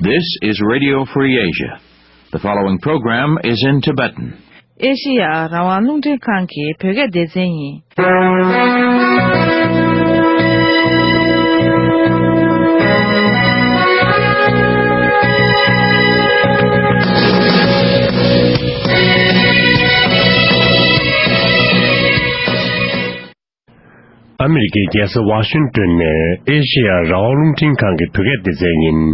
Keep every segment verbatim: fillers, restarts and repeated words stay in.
This is Radio Free Asia. The following program is in Tibetan. ཨེ་ཤེ་ཡ་རང་དབང་རླུང་འཕྲིན་ཁང་གི་བོད་སྐད་སྡེ་ཚན་ཡིན། ཨ་མི་རི་ཀའི་རྒྱལ་ས་ཝ་ཤིང་ཏོན་ནས་ཨེ་ཤེ་ཡ་རང་དབང་རླུང་འཕྲིན་ཁང་གི་བོད་སྐད་སྡེ་ཚན་ཡིན།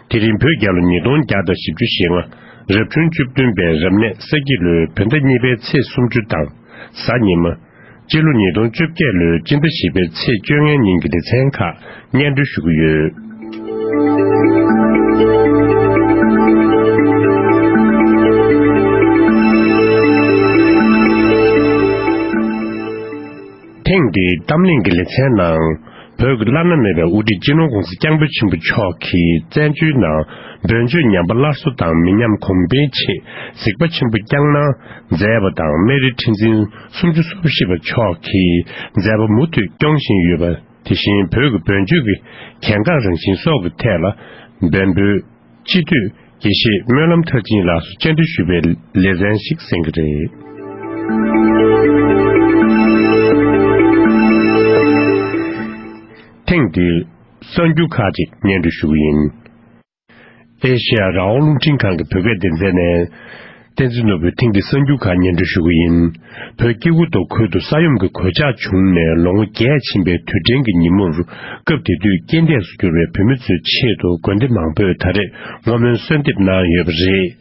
དེ་རིང་བོད་རྒྱལ་ལོ་ཉིས་སྟོང་བརྒྱ་དང་བཞི་བཅུ་ཞེ་ལྔ། རབ་བྱུང་བཅུ་བདུན་པའི་རབ་གནས་ས་ཁྱི་ལོའི་བོད་ཟླ་གཉིས་པའི་ཚེས་སུམ་ཅུ་དང་གཟའ་ཉི་མ། སྤྱི་ལོ་ཉིས་སྟོང་བཅོ་བརྒྱད་ལོའི་སྤྱི་ཟླ་བཞི་པའི་ཚེས་བཅོ་ལྔའི་ཉིན་གྱི་ལེ་ཚན་ཁག་སྙན་སྒྲོན་ཞུ་གི་ཡོད། ཐེངས་འདིའི་གཏམ་གླེང་གི་ལེ་ཚན་ནང་། བོད་ཀྱི་བླ་ན་མེད་པའི་དབུ་ཁྲིད་སྤྱི་ནོར་༧གོང་ས་༧སྐྱབས་མགོན་ཆེན་པོ་མཆོག་གིས་བཙན་བྱོལ་ནང་བོན་ཆོས་ཉམས་པ་སླར་གསོ་དང་མི་ཉམས་གོང་འཕེལ་ཆེད་གཟིགས་པ་ཆེན་པོ་བསྐྱངས་གནང་མཛད་པ་དང་། སྨན་རིའི་ཁྲི་འཛིན་སུམ་ཅུ་སོ་བཞི་པ་མཆོག་གིས་མཛད་པ་མུ་མཐུད་སྐྱོང་བཞིན་ཡོད་པ། དེ་བཞིན་བོད་ཀྱི་བོན་ཆོས་ཀྱི་གལ་འགངས་རང་བཞིན་སོགས་ཀྱི་ཐད་ལ་བོན་པོའི་སྤྱི་འཐུས་དགེ་བཤེས་སྨོན་ལམ་མཐར་ཕྱིན་ལགས་སུ་བཅར་འདྲི་ཞུས་པའི་ལེ་ཚན་ཞིག་གསན་གྱི་རེད། ཐེངས་འདིའི་གསར་འགྱུར་ཁག་ཅིག་སྙན་སྒྲོན་ཞུ་གི་ཡིན། ཨེ་ཤེ་ཡ་རང་དབང་རླུང་འཕྲིན་ཁང་གི་བོད་སྐད་སྡེ་ཚན་ནས། བསྟན་འཛིན་ནོར་བུས་ཐེངས་འདིའི་གསར་འགྱུར་ཁག་སྙན་སྒྲོན་ཞུ་གི་ཡིན། བོད་སྐྱེ་རྒུ་མདོ་ཁུལ་དུ་ས་ཡོམ་གྱི་གོད་ཆག་བྱུང་ནས་ལོ་ངོ་བརྒྱད་ཕྱིན་པའི་དུས་དྲན་གྱི་ཉིན་མོར། སྐབས་དེ་དུས་རྐྱེན་འདས་སུ་གྱུར་བའི་བོད་མི་ཚོའི་ཆེད་དུ་དགོན་སྡེ་མང་པོས་ད་རེས་བསྔོ་སྨོན་གསོལ་འདེབས་གནང་ཡོད་པ་རེད།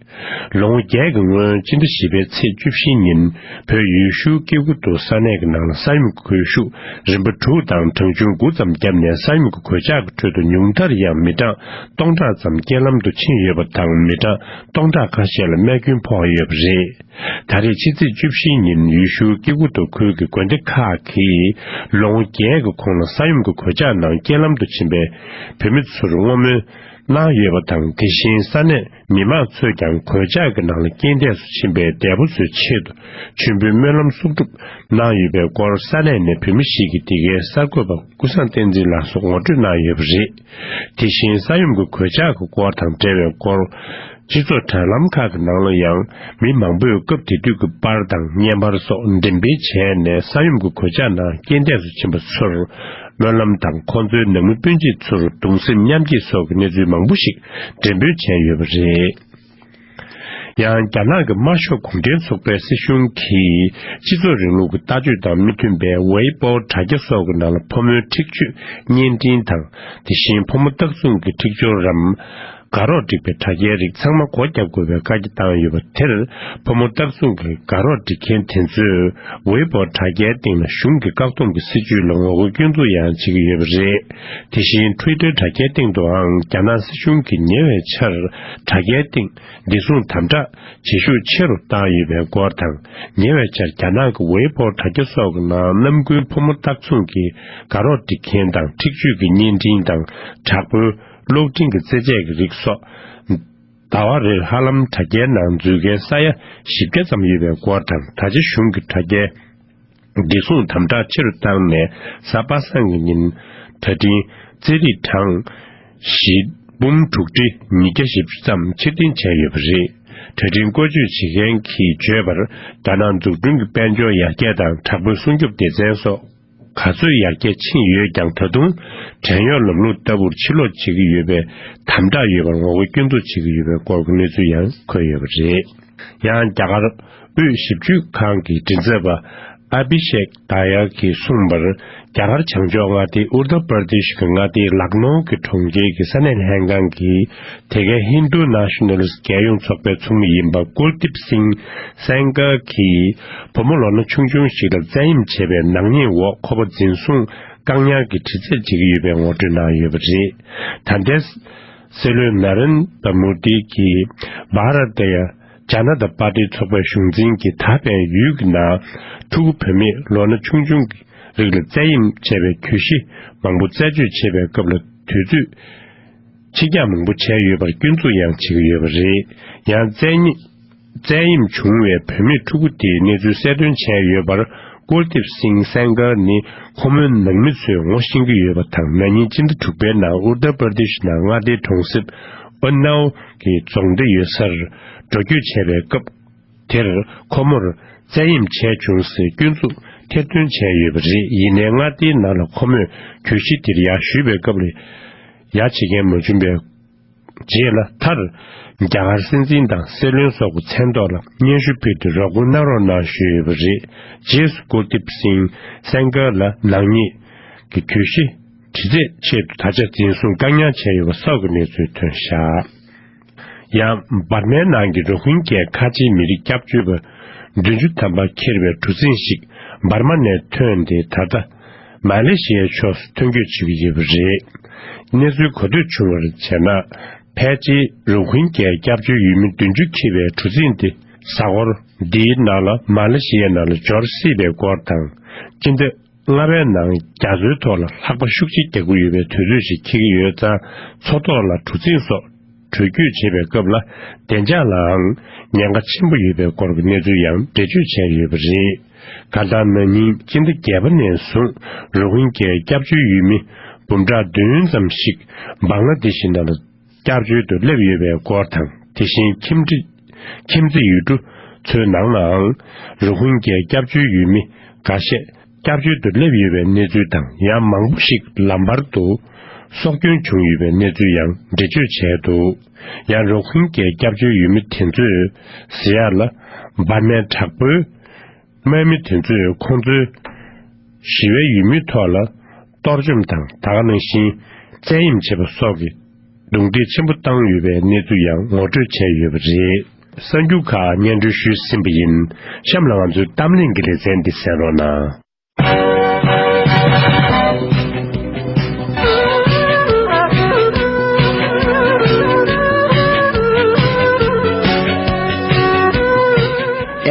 ལོ་ངོ་བརྒྱད་ཀྱི་སྔོན་སྤྱི་ཟླ་བཞི་པའི་ཚེས་བཅུ་བཞི་ཉིན། བོད་ཡུལ་ཤུལ་སྐྱེ་རྒུ་མདོ་ས་གནས་ཀྱི་ནང་ལ་ས་ཡོམ་གྱི་གོད་ཤུགས་རིམ་པ་དྲུག་དང་གྲངས་ཆུང་དགུ་ཙམ་བརྒྱབ་ནས། ས་ཡོམ་གྱི་གོད་ཆག་གི་ཁྲོད་དུ་ཉུང་མཐར་ཡང་མི་གྲངས་སྟོང་ཕྲག་ཙམ་རྐྱེན་ལམ་དུ་ཕྱིན་ཡོད་པ་དང་། མི་གྲངས་སྟོང་ཕྲག་ཁ་ཤས་ལ་རྨས་སྐྱོན་ཕོག་ཡོད་པ་རེད། ད་རེས་ཕྱི་ཚེས་བཅུ་བཞི་ཉིན་ཡུལ་ཤུལ་སྐྱེ་རྒུ་མདོ་ཁུལ་གྱི་དགོན་སྡེ་ཁག་གིས་ལོ་ངོ་བརྒྱད་ཀྱི་གོང་ལ་ས་ཡོམ་གྱི་གོད་ཆག་ནང་རྐྱེན་ལམ་དུ་ཕྱིན་པའི་བོད་མི་ཚོར་བསྔོ་སྨོན་གནང་ཡོད་པ་དང་། དེ་བཞིན་ས་གནས་མི་མང་ཚོས་ཀྱང་གོད་ཆག་གི་ནང་ལ་རྐྱེན་འདས་སུ་ཕྱིན་པའི་འདས་པོ་ཚོའི་ཆེད་དུ་མཆོད་འབུལ་སྨོན་ལམ་གསོག་སྒྲུབ་གནང་ཡོད་པའི་སྐོར་ས་གནས་ནས་བོད་མི་ཞིག་གིས་འདི་གའི་གསར་འགོད་པ་ཀུན་བཟང་བསྟན་འཛིན་ལགས་སུ་ངོ་སྤྲོད་གནང་ཡོད་པ་རེད། དེ་བཞིན་ས་ཡོམ་གྱི་གོད་ཆག་གི་སྐོར་དང་འབྲེལ་བའི་སྐོར། སྤྱི་ཚོགས་དྲ་ལམ་ཁག་གི་ནང་ལ་ཡང་མི་མང་པོས་སྐབས་དེ་དུས་ཀྱི་པར་དང་བརྙན་པར་སོགས་འགྲེམས་སྤེལ་བྱས་ནས། ས་ཡོམ་གྱི་གོད་ཆག་ནང་རྐྱེན་འདས་སུ་ཕྱིན་པ་ཚོར་སྨོན་ལམ་དང་། ཁོང་ཚོའི་ནང་མི་སྤུན་མཆེད་ཚོར་གདུང་སེམས་མཉམ་སྐྱེད་སོགས་ཀྱི་གནས་ཚུལ་མང་པོ་ཞིག་འགྲེམས་སྤེལ་བྱས་ཡོད་པ་རེད། ཡང་རྒྱ་ནག་གི་དམར་ཤོག་གུང་ཁྲན་ཚོགས་པའི་སྲིད་གཞུང་གིས་སྤྱི་ཚོགས་རིང་ལུགས་ཀྱི་ལྟ་སྤྱོད་དང་མི་མཐུན་པའི་ཝེ་པོ་དྲ་རྒྱ་སོགས་ཀྱི་ནང་ལ་ཕོ་མོའི་འཁྲིག་སྤྱོད་བརྙན་འཕྲིན་དང་། དེ་བཞིན་ཕོ་མོ་རྟགས་མཚུངས་ཀྱི་འཁྲིག་སྦྱོར་རམ། དགའ་རོགས་སྒྲིག་པའི་དྲ་རྒྱའི་རིགས་ཚང་མ་སྒོ་བརྒྱབ་དགོས་པའི་བཀའ་རྒྱ་བཏང་ཡོད་པ་དེར། ཕོ་མོ་རྟགས་མཚུངས་ཀྱི་དགའ་རོགས་སྒྲིག་མཁན་དེ་ཚོས་ཝེ་པོ་དྲ་རྒྱའི་སྟེང་ལ་གཞུང་གི་བཀག་སྡོམ་གྱི་སྲིད་བྱུས་ལ་ངོ་རྒོལ་སྐྱོན་འཛུགས་ཡང་བྱེད་ཀྱི་ཡོད་པ་རེད། དེ་བཞིན་ཊུའི་ཊར་དྲ་རྒྱའི་སྟེང་དུའང་རྒྱ་ནག་སྲིད་གཞུང་གིས་ཉེ་བའི་ཆར་དྲ་རྒྱའི་སྟེང་བདེ་སྲུང་དམ་དྲག་བྱེད་ཤུགས་ཆེ་རུ་བཏང་ཡོད་པའི་སྐོར་དང་། ཉེ་བའི་ཆར་རྒྱ་ནག་གི་ཝེ་པོ་དྲ་རྒྱ་སོགས་ཀྱི་ནང་རྣམ་ཀུན་ཕོ་མོ་རྟགས་མཚུངས་ཀྱི་དགའ་རོགས་སྒྲིག་མཁན་དང་། འཁྲིག་སྤྱོད་ཀྱི་བརྙན་འཕྲིན་དང་། དྲག་པོའི་གློག་འཕྲིན་གྱི་རྩེད་ཆས་ཀྱི་རིགས་སོགས། ཟླ་བ་རེར་ཧ་ལམ་དྲ་རྒྱའི་ནང་འཛུལ་མཁན་ས་ཡ་བཞི་བརྒྱ་ཙམ་ཡོད་པའི་སྐོར་དང་། ད་ཆ་གཞུང་གིས་དྲ་རྒྱའི་བདེ་སྲུང་དམ་དྲག་ཆེ་རུ་བཏང་ནས། གཟའ་པ་སངས་ཀྱི་ཉིན་གྲ་སྒྲིག་རྩེད་རིགས་གྲངས་བཞི་འབུམ་དྲུག་ཁྲི་ཉིས་བརྒྱ་བཞི་བཅུ་ཙམ་ཕྱིར་འཐེན་བྱས་ཡོད་པ་རེད། གྲ་སྒྲིག་བཀོལ་སྤྱོད་བྱེད་མཁན་གྱིས་བརྗོད་པར། རྒྱ་ནག་འཛུགས་སྐྲུན་གྱི་དཔལ་འབྱོར་ཡར་རྒྱས་དང་། དྲག་པོའི་སྲུང་སྐྱོབ་སྡེ་ཚན་སོགས། ག་ཚོད་ཡར་རྒྱས་ཕྱིན་ཡོད་ཀྱང་། ད་དུང་བྲན་གཡོག་ལམ་ལུགས་ལྟ་བུར་ཕྱིར་ལོག་བྱེད་ཀྱི་ཡོད་པའི་དམ་དྲག་ཡོད་པར་ངོ་རྒོལ་སྐྱོན་འཛུགས་བྱེད་ཀྱི་ཡོད་པའི་སྐོར་གྱི་གནས་ཚུལ་ཡང་འཁོད་ཡོད་པ་རེད། ཡང་རྒྱ་གར་དབུས་ཞིབ་འཇུག་ཁང་གི་མགྲིན་ཚབ་པ་ཨ་བྷི་ཤེག་དཱ་ཡ་གིས་གསུངས་པར། རྒྱ་གར་བྱང་ཕྱོགས་མངའ་སྡེ་ཨུར་ཏར་པར་དེཤ་གི་མངའ་སྡེ་ལག་ནོ་གི་གྲོང་ཁྱེར་གྱི་ས་གནས་ལྷན་ཁང་གི་དེ་གའི་ཧིན་རྡུ་ནེ་ཤ་ནལ་རྒྱལ་ཡོངས་ཚོགས་པའི་ཚོགས་མི་ཡིན་པ་ཀུལ་དིབ་སིང་སེན་གར་གྱིས། བུ་མོ་ལོ་ན་ཆུང་ཆུང་ཞིག་ལ་བཙན་གཡེམ་བྱས་པའི་ནག་ཉེས་འོག་ཁོ་པ་འཛིན་བཟུང་བཀག་ཉར་གྱི་དྲི་རྩད་བྱེད་ཀྱི་ཡོད་པའི་ངོ་སྤྲོད་གནང་ཡོད་པ་རེད། ད་ལྟའི་སྲིད་བློན་ན་རེན་དྲ་མོ་དི་གིས་བྷ་ར་ཏི་ཡ་ཇ་ན་ཏ་པར་ཏི་ཚོགས་པའི་གཞུང་འཛིན་གྱིས་ད་ཕན་ཡུལ་གྱི་ནང་ཕྲུ་གུ་བུད་མེད་ལོ་ན་ཆུང་ཆུང་གི་རིགས་ལ་བཙན་གཡེམ་བྱས་པའི་གྱོད་གཞི་མང་པོ་རྩད་གཅོད་བྱེད་པའི་སྐབས་ལ་དུས་ཚོད་ཕྱི་འགྱངས་མང་པོ་བྱས་ཡོད་པར་སྐྱོན་འཛུགས་ཡང་བྱེད་ཀྱི་ཡོད་པ་རེད། ཡང་བཙན་གཡེམ། བཙན་གཡེམ་བྱུང་བའི་བུད་མེད་ཕྲུ་གུ་དེའི་གནས་ཚུལ་གསལ་སྟོན་བྱས་ཡོད་པར། ཀུལ་དིབ་སིང་སེན་གར་ནི་ཁོ་མོའི་ནང་མི་ཚོས་ངོ་ཤེས་ཀྱི་ཡོད་པ་དང་། ན་ནིང་སྤྱི་ཟླ་དྲུག་པའི་ནང་ཨུར་ཏར་པར་དེཤ་ནང་མངའ་སྡེའི་གྲོང་གསེབ་ པ་ནའོ་གི་རྫོང་སྡེ་ཡོད་སར་འགྲོ་སྐྱོད་བྱས་པའི་སྐབས་དེར་ཁོ་མོར་བཙན་གཡེམ་བྱས་བྱུང་ཟེར་སྐྱོན་འཛུགས་ཐེར་འདོན་བྱས་ཡོད་པ་རེད། ཡིན་ནའི་མངའ་སྡེའི་ནང་ལ་ཁོ་མོས་གྱོད་གཞི་དེར་ཡར་ཞུས་པའི་སྐབས་ལ་ཡར་བྱེད་མཁན་མ་བྱུང་བའི་རྗེས་ལ། མཐར་རྒྱ་གར་སྲིད་འཛིན་དང་སྲིད་བློན་སོགས་ཀྱི་མཚན་ཐོག་ལ་སྙན་ཞུ་ཕུལ་ཏེ་རོགས་སྐྱོར་གནང་རོགས་གནང་ཞུས་ཡོད་པ་རེད། རྗེས་སུ་ཀུལ་དིབ་སིང་སེན་གྷལ་ལ་ནག་ཉེས་ཀྱི་གྱོད་གཞི་དྲི་རྩད་ཆེད་དུ་ད་ཆ་འཛིན་བཟུང་བཀག་ཉར་བྱས་ཡོད་པ་སོགས་ཀྱི་གནས་ཚུལ་ཐོན་བཞག་ཡང་འབར་མའི་ནང་གི་རོ་ཧིན་གྱའི་ཁ་ཆེའི་མི་རིགས་སྐྱབས་བཅོལ་བ་བདུན་ཅུ་ཐམ་པ་འཁྱེར་བའི་གྲུ་གཟིངས་ཤིག་འབར་མ་ནས་ཐོན་ཏེ། ད་ལྟ་མ་ལེ་ཤི་ཡའི་ཕྱོགས་སུ་ཐོན་སྐྱོད་བྱེད་ཀྱི་ཡོད་པ་རེད། གནས་ཚུལ་གོ་ཐོས་བྱུང་བར་བྱས་ན། ཕལ་ཆེར་རོ་ཧིན་གྱའི་སྐྱབས་བཅོལ་ཡུལ་མི་བདུན་ཅུ་འཁྱེར་བའི་གྲུ་གཟིངས་དེ་གཟའ་འཁོར་འདིའི་ནང་ལ་མ་ལེ་ཤི་ཡའི་ནང་ལ་འབྱོར་སྲིད་པའི་སྐོར་དང་། སྤྱི་ཟླ་ལྔ་པའི་ནང་རྒྱ་མཚོའི་ཐོག་ལ་ལྷགས་པ་ཤུགས་ཆེ་རྒྱག་གི་ཡོད་པའི་དུས་ཚོད་ཅིག་འཁེལ་གྱི་ཡོད་ཙང་། མཚོ་ཐོག་ལ་གྲུ་གཟིངས་སོགས་འགྲུལ་སྐྱོད་བྱེད་པའི་སྐབས་ལ་བདེ་འཇགས་ལའང་ཉེན་ཁ་ཆེན་པོ་ཡོད་པའི་སྐོར་གྱི་གནས་ཚུལ་ཡང་འགྲེལ་བརྗོད་བྱས་ཡོད་པ་རེད། གང་ལྟར་ན་ནིང་སྤྱི་ཟླ་བརྒྱད་པ་ནས་བཟུང་རོ་ཧིན་གྱའི་སྐྱབས་བཅོལ་ཡུལ་མི་འབུམ་ཕྲག་བདུན་ཙམ་ཞིག་བང་ལ་དེ་ཤི་ནང་ལ་སྐྱབས་བཅོལ་དུ་སླེབས་ཡོད་པའི་སྐོར་དང་། དེ་བཞིན་ཁྱིམ་འདྲི་ཁྱིམ་མཚེས་ཡུལ་གྲུ་ཚོའི་ནང་ལའང་རོ་ཧིན་གྱའི་སྐྱབས་བཅོལ་ཡུལ་མི་འགའ་ཤས་སྐྱབས་བཅོལ་དུ་སླེབས་ཡོད་པའི་གནས་ཚུལ་དང་། ཡང་མང་པོ་ཞིག་ལམ་བར་དུ་སྲོག་སྐྱོན་བྱུང་ཡོད་པའི་གནས་ཚུལ་ཡང་འགྲེལ་བརྗོད་བྱས་འདུག་ཡང་རོ་ཧིན་གྱའི་སྐྱབས་བཅོལ་ཡུལ་མི་དེ་ཚོས་ཟེར་ཡག་ལ། འབར་མའི་དྲག་པོའི་དམག་མི་དེ་ཚོས་ཁོང་ཚོའི་ཞི་བའི་ཡུལ་མིའི་ཐོག་ལ་གཏོར་བཅོམ་དང་། ད་ག་ནང་བཞིན་བཙན་གཡེམ་བྱེད་པ་སོགས་ཀྱི་རྡུང་རྡེག་ཆེན་པོ་བཏང་ཡོད་པའི་གནས་ཚུལ་ཡང་ངོ་སྤྲོད་བྱས་ཡོད་པ་རེད། གསར་འགྱུར་ཁག་སྙན་སྒྲོན་ཞུས་ཟིན་པ་ཡིན། གཤམ་ལ་ང་ཚོའི་གཏམ་གླེང་གི་ལེ་ཚན་འདི་གསན་རོགས་གནང་།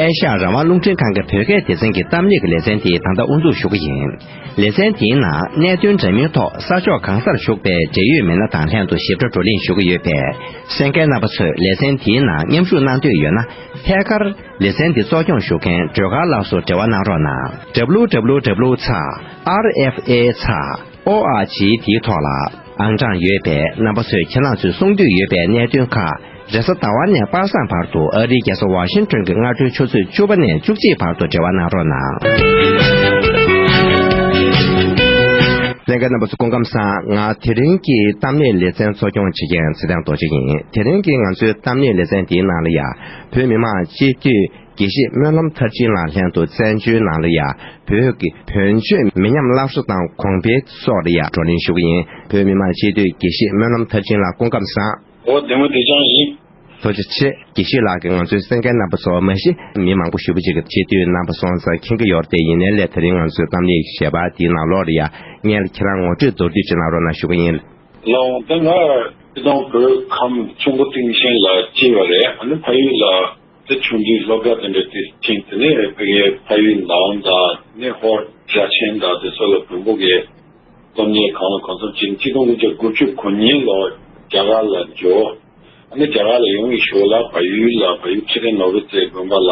ཨེ་ཤ་ཡ་རང་དབང་རླུང་འཕྲིན་ཁང་གི་བོད་སྐད་སྡེ་ཚན་གྱི་གཏམ་གླེང་གི་ལེ་ཚན་དེ་ད་ལྟ་དབུ་འཛུགས་ཞུ་གི་ཡིན། ལེ་ཚན་དེའི་ནང་གནད་དོན་འདྲ་མིན་ཐོག་ས་ཕྱོགས་གང་སར་བཞུགས་པའི་འབྲེལ་ཡོད་མི་སྣ་དང་ལྷན་དུ་ཞིབ་ཕྲ་བགྲོ་གླེང་ཞུ་གི་ཡོད་པས། གསན་མཁན་རྣམ་པ་ཚོས་ལེ་ཚན་དེའི་ནང་མཉམ་ཞུགས་གནང་འདོད་ཡོད་ན། ཐད་ཀར་ལེ་ཚན་འདི་གཙོ་སྐྱོང་ཞུ་མཁན་སྒྲོལ་དཀར་ལགས་སུ་འབྲེལ་བ་གནང་རོགས་གནང་། W W W ཚེག་R F A ཚེག O R G དེའི་ཐོག་ལ་ཨང་གྲངས་ཡོད་པས། རྣམ་པ་ཚོས་ཁྱེད་རང་ཚོས་གསུང་འདོད་ཡོད་པའི་གནད་དོན་ཁག་རེས་གཟའ་ཟླ་བ་ནས་པ་སངས་བར་དུ་ཨ་རིའི་རྒྱལ་ས་ཝ་ཤིང་ཊོན་གྱི་སྔ་དྲོའི་ཆུ་ཚོད་བཅུ་པ་ནས་བཅུ་གཅིག་བར་དུ་འབྲེལ་བ་གནང་རོགས་གནང་། ལྷན་རྒྱས་རྣམ་པ་ཚོ་སྐུ་ཁམས་བཟང་། ང་དེ་རིང་གི་གཏམ་གླེང་ལེ་ཚན་གཙོ་སྐྱོང་བྱེད་མཁན་ཚེ་བརྟན་རྡོ་རྗེ་ཡིན། དེ་རིང་གི་ང་ཚོའི་གཏམ་གླེང་ལེ་ཚན་འདིའི་ནང་ལ་ཡ། བོད་མི་མང་སྤྱི་འཐུས་དགེ་བཤེས་སྨོན་ལམ་མཐར་ཕྱིན་ལགས་ལྷན་དུ་བཙན་བྱོལ་ནང་ལ་ཡ། བོད་ཀྱི་བོན་ཆོས་མི་ཉམས་སླར་གསོ་དང་གོང་འཕེལ་སོགས་ལ་ཡ་བགྲོ་གླེང་ཞུ་གི་ཡིན། བོད་མི་མང་སྤྱི་འཐུས་དགེ་བཤེས་སྨོན་ལམ་མཐར་ཕྱིན་ལགས་སྐུ་ཁམས་བཟང་། འོ། བདེ་མོ་བདེ་ཆགས་ཡིན། ཐུགས་རྗེ་ཆེ། དགེ་བཤེས་ལགས་ཀྱིས་ང་ཚོའི་གསན་མཁན་རྣམ་པ་ཚོ་མ་གཞི་མི་མང་པོ་ཞེ་པོ་ཅིག་གིས་སྤྱི་འཐུས་རྣམ་པ་སོང་ཙང་མཁྱེན་གྱི་ཡོད་རེད་དེ། ཡིན་ནའི་ལས་དེ་རིང་ང་ཚོའི་གཏམ་གླེང་ཞེས་པ་དེའི་ནང་ལོགས་ལ་ཡ་སྔོན་ལ་ཁྱེད་རང་ངོ་སྤྲོད་མདོར་བསྡུས་ཅིག་གནང་རོགས་གནང་ཞུ་གི་ཡིན། ལགས་འོང་། ད་ང་སྤྱིར་བཏང་བོད་ཁམས་ཁྱུང་པོ་སྟེང་ཆེན་ལ་སྐྱེས་པ་རེད། ཨ་ནི་ཕ་ཡུལ་ལ་ད་ཆུང་དུས་སློབ་གྲྭ་དེ་འདྲ་དེ་ཕྱིན། དེ་ནས་ཕ་གིའི་ཕ་ཡུལ་ནང་དང་ནས་ཧོར་རྒྱ་ཆེན་དང་དེ་ཚོ་ལ་བོན་པོ་གི་སློབ་གཉེར་གང་ལ་གང་འཚམ་བྱས། ཆིག་སྟོང་དགུ་བརྒྱ་དགུ་བཅུ་གོ་གཉིས་ལོར་རྒྱ་གར་ལ་འབྱོར། ཨ་ནི་རྒྱ་གར་ལ་ཡོང་བའི་ཞོར་ལ་བལ་ཡུལ་ལ་བལ་ཡུལ་ཁྲི་རལ་ནོར་བུ་རྩེ་དགོན་པ་ལ་